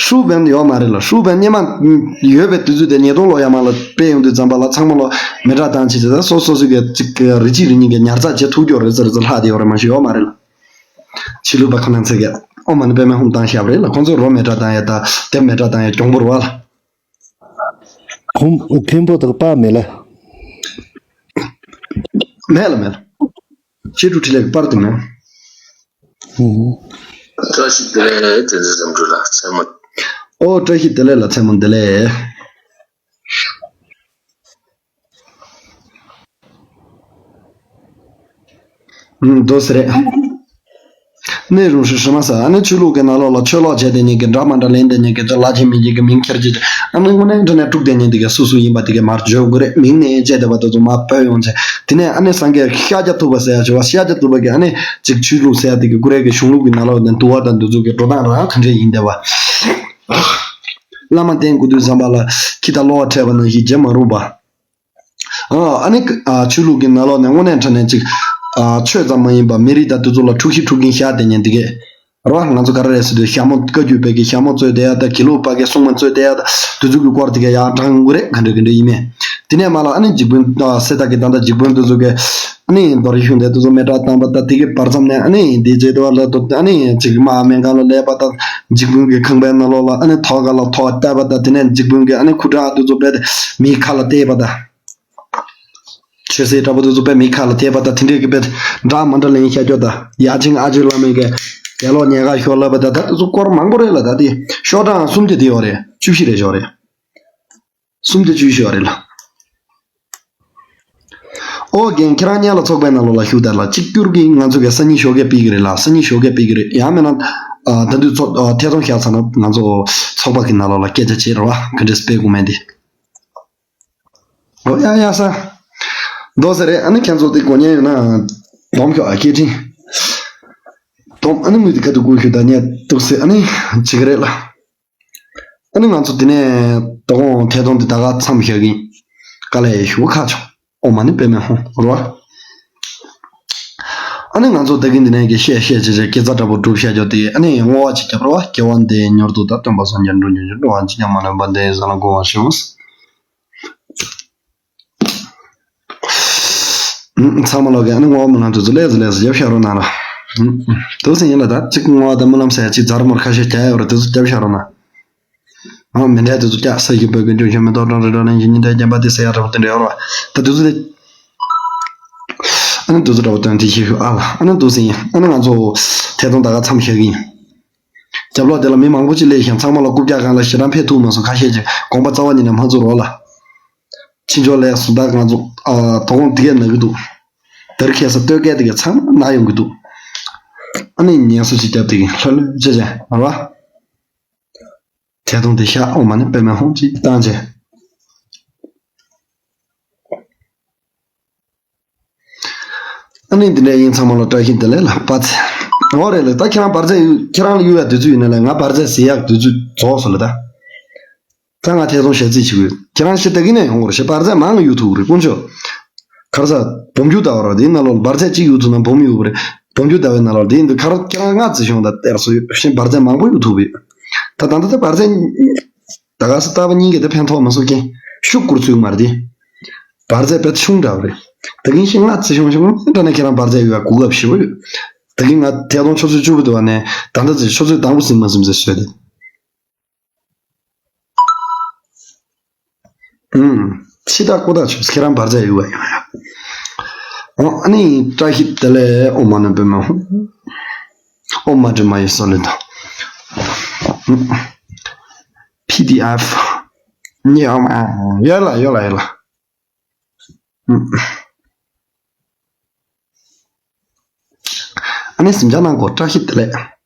ཧྲུའུ་བན་ཡོད་མ་རེད་ལ། ཧྲུའུ་བན་སྔོན་མ་ཡོད་པའི་དུས་ཚོད་དེ་ཉིས་སྟོང་ལོ་ཡར་མར་ལ་སྤེལ་ཡོང་དུས་ཙམ་པ་ལ་ཚང་མ་ལོ་མི་དྲག་བཏང་བྱས་ཙང་སོ་སོ་སོ་གི་ཅིག་གི་རི་གཅིག་རི་གཉིས་ཀྱི་ཉར་ཚགས་བྱེད་ཐུབ་ཀྱི་རེད་ཟེར་ཚེ་ལྷག་དེ་ཡོད་རེད་མ་གཞི་ཡོད་མ་རེད་ལ། ཕྱི་ལུགས་པ་ཁོ་ན་ཚོས་ཀྱི་ ཨོཾ་མ་ཎི་པདྨེ་ཧཱུྃ་བཏང་བཞག་པ་རེད་ལ། ཁོང་ཚོས་རོ་མེ་སྲེག་བཏང་ཡ་དང་དེབ་མེ་སྲེག་བཏང་ཡ་གྱོང་པོ་རེད་བ་ལ། ཁོང་ཐེམ་པོ་དག་པ་མེད་ལ། མེད་ལ་མེད་ལ། ཆེ་དྲུག་ཁྲི་ལས་ཀྱི་པར་དུ་མེད། ཧུམ། བཀྲ་ཤིས་བདེ་ལེགས། བསྟན་འཛིན་འཛམ་གྲུ་ལགས་མཚན་མོ། ཨོ་བཀྲ་ཤིས་བདེ་ལེགས་ལ་མཚན་མོ་བདེ་ལེགས། ཨུམ་དོ་ཟེར་རེད། གནས་རུང་ཧྲི་ཧྲི་མ་ཟེར། ཨ་ནི་ཆོས་ལུགས་ཀྱི་ནང་ལོགས་ལ་ཆོས་ལོག་བྱས་བསྡད་མཁན་གྱི་འདྲ་མ་འདྲ་ལེན་བསྡད་མཁན་གྱི་ཅ་ལག་ཆེན་མི་གཅིག་གི་མིང་ཁྱེར་བྱས། ཨ་ནི་དངོས་གནས་འདྲ་ནས་དཀྲུགས་བསྡད་མཁན་དེ་གའི་སུ་སུ་ཡིན་པ་དེ་གའི་མར་བརྗོད་དགོས་རེད། མིང་ནས་བཅད་བསྡད་པ་དེ་ཚོ་མར་བོས་ཡོང་བྱས། དེ་ནས་ཨ་ནི་སངས་རྒྱས་ཤཱཀྱ་ཐུབ་པ་ཟེར་ཡ་བྱས་པ། ཤཱཀྱ་ཐུབ་པ་གིས་ཨ་ནི་ཅིག་ཆོས་ལུགས་ཟེར་ཡ་དེ་གའི་ཀུ་རེ་གི་གཞུང་ལུགས་ཀྱི་ནང་ལོགས་ནས་འདུལ་བ་དང་འདུལ་ཚུལ་གྱི་འགྲོ་སྟངས་རང་ག་འདྲ་ཡིན་བསྡད་པ། བླ་མ་བསྟེན་དགོས་དུས་ཙམ་པ་ལ་ཁྱི་དང་གློ་བ་འཕྲད་པ་ནང་བཞིན་བྱེད་མ་རུང་བ། ཨ་ནི་ཆོས་ལུགས་ཀྱི་ནང་ལོགས་ནས་དངོས་གནས་དྲང་གནས་ཅིག་ཆོས་ཙམ་མ་ཡིན་པ་མི་རིགས་དང་དེ་ཚོ་ལ་འཁྲུག་གཞི་འཁྲུག་གིན་བཞག་བསྡད་མཁན་འདི་གས་རེད་བ། ང་ཚོ་ག་རེ་རེད་ཟེར་དུས་ཞྭ་མོ་བཀའ་བརྒྱུད་པའི་གི་ཞྭ་མོ་རྩོད་བསྡད་ཡ་དང་། དགེ་ལུགས་པ་གི་སྲུང་མ་རྩོད་བསྡད་ཡ་དང་། དེ་ཚོ་གི་སྐོར་དེ་གས་ཡར་དྲངས་ཡོང་གི་རེད། ག་འདྲ་ག་འདྲ་ཡིན་མིན། དེ་ནས་མ་ལ་ཨ་ནི་འཇིགས་དཔོན་སེ་ད་གི་ད་ལྟ་འཇིགས་དཔོན་དེ་ཚོ་གས་ཨ་ནི་རྡོ་རྗེ་ཤུགས་ལྡན་དེ་ཚོ་མེ་སྲེག་བཏང་པ་དང་། དེ་གི་བར་མཚམས་ནས་ཨ་ནི་འདི་བྱེད་དུས་ལ་དུ་ཨ་ནི་ཅིག་དམག་སྨན་ཁང་ལ་སླེབས་པ་དང་། འཇིགས་དཔོན་གྱི་ཁང་པའི་ནང་ལོགས་ལ་ཨ་ནི་ཐོག་ཁ་ལ་ཐོག་བཏབ་པ་དང་། དེ་ནས་འཇིགས་དཔོན་གྱི་ཨ་ནི་ཁུ་ཁྲག་དེ་ཚོ་བས་མིའི་ཁ་ལ་གཏད་པ་དང་། ཆོས་སྲིད་འདྲ་པོ་དེ་ཚོ་བས་མིའི་ཁ་ལ་གཏད་པ་དང་། དེ་འདྲས་ཀྱི་བས་འདྲ་མ་འདྲ་ལན་བཤད་རྒྱུ་དང་། ཡ་ཆེན་ཨ་ཇོ་བླ་མའི་གི་དགེ་སློང་ཉལ་ཁ་ཤོར་ལབ་པ་དང་། ད་དེ་ཚོ་སྐོར་མང་པོ་རེད་ལ། ད་དེ་ཤོག་གྲངས་སུམ་བརྒྱ་དེ་ཡོད་རེད། བཅུ་བཞི་རེད་ཤོག་རེད། སུམ་བརྒྱ་བཅུ་བཞི་ཡོད་རེད་ལ། ཨོ་རྒན་ཁྱེད་རང་སྔོན་ལ་ཚོགས་པའི་ནང་ལོགས་ལ་ཞུགས་དང་ལ། གཅིག་གྱུར་གྱིས་ང་ཚོ་གི་སང་ཉིན་ཞོགས་ཀས་ཕེབས་ཀྱི་རེད་ལ། སང་ཉིན་ཞོགས་ཀས་ཕེབས་ཀྱི་རེད། ཡང་མིན་ན་ཨ་ད་དུས་ཚོགས་ཨ་ཐད་གཏོང་བཞག་ཚར་ན་ང་ཚོ་ཚོགས་པ་གི་ནང་ལོགས་ལ་སྐད་ཆ་བྱེད་རོགས་ཨ། ག་འདྲས་སྤེལ་དགོས་མིན་དེ། ཨོ་ཡ་ཡ་ས། མདོ་ཟེར་རེད། ཨ་ནི་ཁྱེད་ཚོ་དེ་གོ་མཁན་ཡོད་ན་སྡོམ་ཤོག་ཨ། སྐད་འཕྲིན་སྡོམ། ཨ་ནི་མི་དེ་ཁ་ཐུག་སྒུག་ཤོག་ད་ཉལ་འདུག་ཟེར་ཨ་ནི་བྱེད་ཀྱི་རེད་ལ། ཨ་ནི་ང་ཚོ་དེ་ནས་དོ་དགོང་ཐད་གཏོང་དེ་ད་ག་མཚམས་བཞག་གི་ཡིན། དཀའ་ལས་ཞུ་ཁག་བྱུང་། ཨོཾ་མ་ཎི་པདྨེ་ཧཱུྃ་རོ། ཨ་ནི་ང་ཚོ་ད་གིན་འདི་ནས་ཀྱི་བཤད་བཤད་བྱས་བྱས་དགེ་རྩ་འདྲ་པོ་སྒྲུབ་བཤད་རྒྱུ་དེ་ཨ་ནི་བསྔོ་བ་ཅིག་བརྒྱབ་རོ། སྐྱེ་བ་འདི་མྱུར་དུ་ད་སྟོན་པ་སངས་རྒྱས་འགྲོ་མྱུར་ཅིག་འགྲོ་བ་ཅི་ཡང་མ་ལོན་པ་འདི་ཟ་ལ་དགོངས་པ་ཞུ། ཚང་མ་ལོག་གི་ཨ་ནི་བསྔོ་བ་སྨོན་ལམ་དེ་ཚོ་ལས་སུ་ལས་སུ་རྒྱབ་བཞག་རོགས་གནང་ར། དུ་སེ་ཡིན་ལ་ད་ཅིག་བསྔོ་བ་དང་སྨོན་ལམ་ཟེར་ཡ་ཅིག་ཛར་མོར་ཁ་ཤས་རྒྱག་ཡོད་ར། དེ་ཚོ་རྒྱབ་བཞག་རོགས་གནང་། ཨ་མི་འདྲ་དེ་ཚོ་རྒྱག་ས་ཞིག་བོད་ཀྱི་འབྱུང་བཞིན་མི་ཐོག་གྲོང་རི་གྲོང་གླིང་གི་ཉི་ཟླའི་བརྒྱན་པ་དེ་ཟེར་ཡ་འདྲ་པོ་དེ་འདྲ་ཡོད་ར། ད་དེ་ཚོ་དེ་ཨ་ནི་དེ་ཚོ་འདྲ་པོ་དོན་དེ་ཤེས་ཤོག་ཨ་ལ། ཨ་ནི་དུ་སེ་ཡིན། ཨ་ནི་ང་ཚོ་ཐད་གཏོང་ད་ག་མཚམས་བཞག་གི་ཡིན། རྒྱབ་ལོགས་དེ་ལ་མི་མང་པོ་ཅིག་སླེབས་ཤིང་། ཚང་མ་ལ་རྐུབ་བཀྱག་སྒང་ལ་ཞེ་དྲག་ཕེབས་ཐུབ་མ་སོང་། ཁ་ཤས་ཀྱིས་དགོངས་པ་རྩ་བ་ཉིད་ནས་མ་ཚོར་རོགས་ལ། ཕྱི་ཕྱོགས་ལས་སུ་ད་ང་ཚོ་ཨ་དོ་དགོང་དེ་གས་ན་གི་འདུག་དར་ཁེ་ས་སྟོད་སྐད་དེ་གས་ཚང་མ་ན་ཡོང་གི་འདུག་ཨ་ནི་ངལ་གསོ་ཅིག་བརྒྱབ་དེ་གས་ལྷོད་ལྷོད་བྱས་བྱས་ར་བ། ཐད་གཏོང་དེ་ཤག་ཨོཾ་མ་ཎི་པདྨེ་ཧཱུྃ་ཅིག་བཏང་བྱས། ཨ་ནི་འདི་འདྲ་ཡིན། ཚང་མ་ལ་བཀྲ་ཤིས་བདེ་ལེགས་ལ་པ་ཚེ། འོ་རེད་ལ། ད་ཁྱེད་རང་འབར་རྫས་ཡོད། ཁྱེད་རང་ལ་གཡུག་ཡ་དུས་ཚོད་ཡོད་ན་ལ། ང་འབར་རྫས་ཟེར་ཡག་དུས་ཚོད་རྫོགས་སོང་ལ་ད། ད་ང་ཐད་གཏོང་ཞལ་རྩིས་བྱེད་དགོས། ཁྱེད་རང་ཤི་ད་གིན་ནས་ཡོང་བར་ཤི། འབར་རྫས་མང་གི་ཡོད་ཐུག་རེད་དཀོན་མཆོག་ག་རེ་ཟ། བོམ་རྒྱུ་ཟླ་བ་ར་དེའི་ནང་ལོགས་འབར་རྫས་གཅིག་ཡོད་ཐུག་ན་བོམ་ཡོད་པ་རེད། བོམ་རྒྱུ་ཟླ་བའི་ནང་ལོགས་དེ་ཡིན་དུས་ཁ་རོ་ཁྱེད་རང་ང་རྩི་ཤོང་ད་སྟེར་སོ་ཡོད་ཤི། འབར་རྫས་མང་པོ་ཡོད་ཐུག་པས། ད་ད་ད་ད་འབར་རྫས་ད་ག་ས་ལྟ་བ་གཉིས་ཀྱི་དེ་ཕན་ཐོགས་མ་སོང་རྐྱེན་ཤུགས་བསྐུར་ཚུལ་མ་རེད་དེ། འབར་རྫས་དཔེ་ཆུང་འདྲ་བ་རེད། ད་གིན་ཤི་ང་རྩི་ཤོང་ཤོང་འདྲ་ན་ཁྱེད་རང་འབར་རྫས་ཡོད་ཡ་གོ་སྐབས་ཞེ་པོ་ཡོད། ད་གིན་ང་ཐད་གཏོང་ཆུ་ཚོད་བཅུ་པ་དུ་བ་ནས་ད་ལྟ་ཚེ་ཆུ་ཚོད་དང་པོ་ཟིན་མ་ཟིན་ཟེར་བཟོས་ཏེ། ཨུམ། ཕྱི་ཐག་ཀོ་ཐག་ཆོད། ཁྱེད་རང་འབར་རྫས་ཡོད་པ་ཡོང་ཡ། ཨོ་ཨ་ནི་བཀྲ་ཤིས་བདེ་ལེགས། ཨོཾ་མ་ཎི་པདྨེ་ཧཱུྃ། ཨོཾ་མ་དྲི་མ་ཡེ་སོ་ལེ་དང་། ཨུམ། པི་ཌི་ཨེཕ། ཉེ་ཨོ་མ། ཡོད་ལ་ཡོད་ལ་ཡོད་ལ། ཨུམ། ཨ་ནི་གཟིམ་འཇག་གནང་གོ། བཀྲ་ཤིས་བདེ་ལེགས།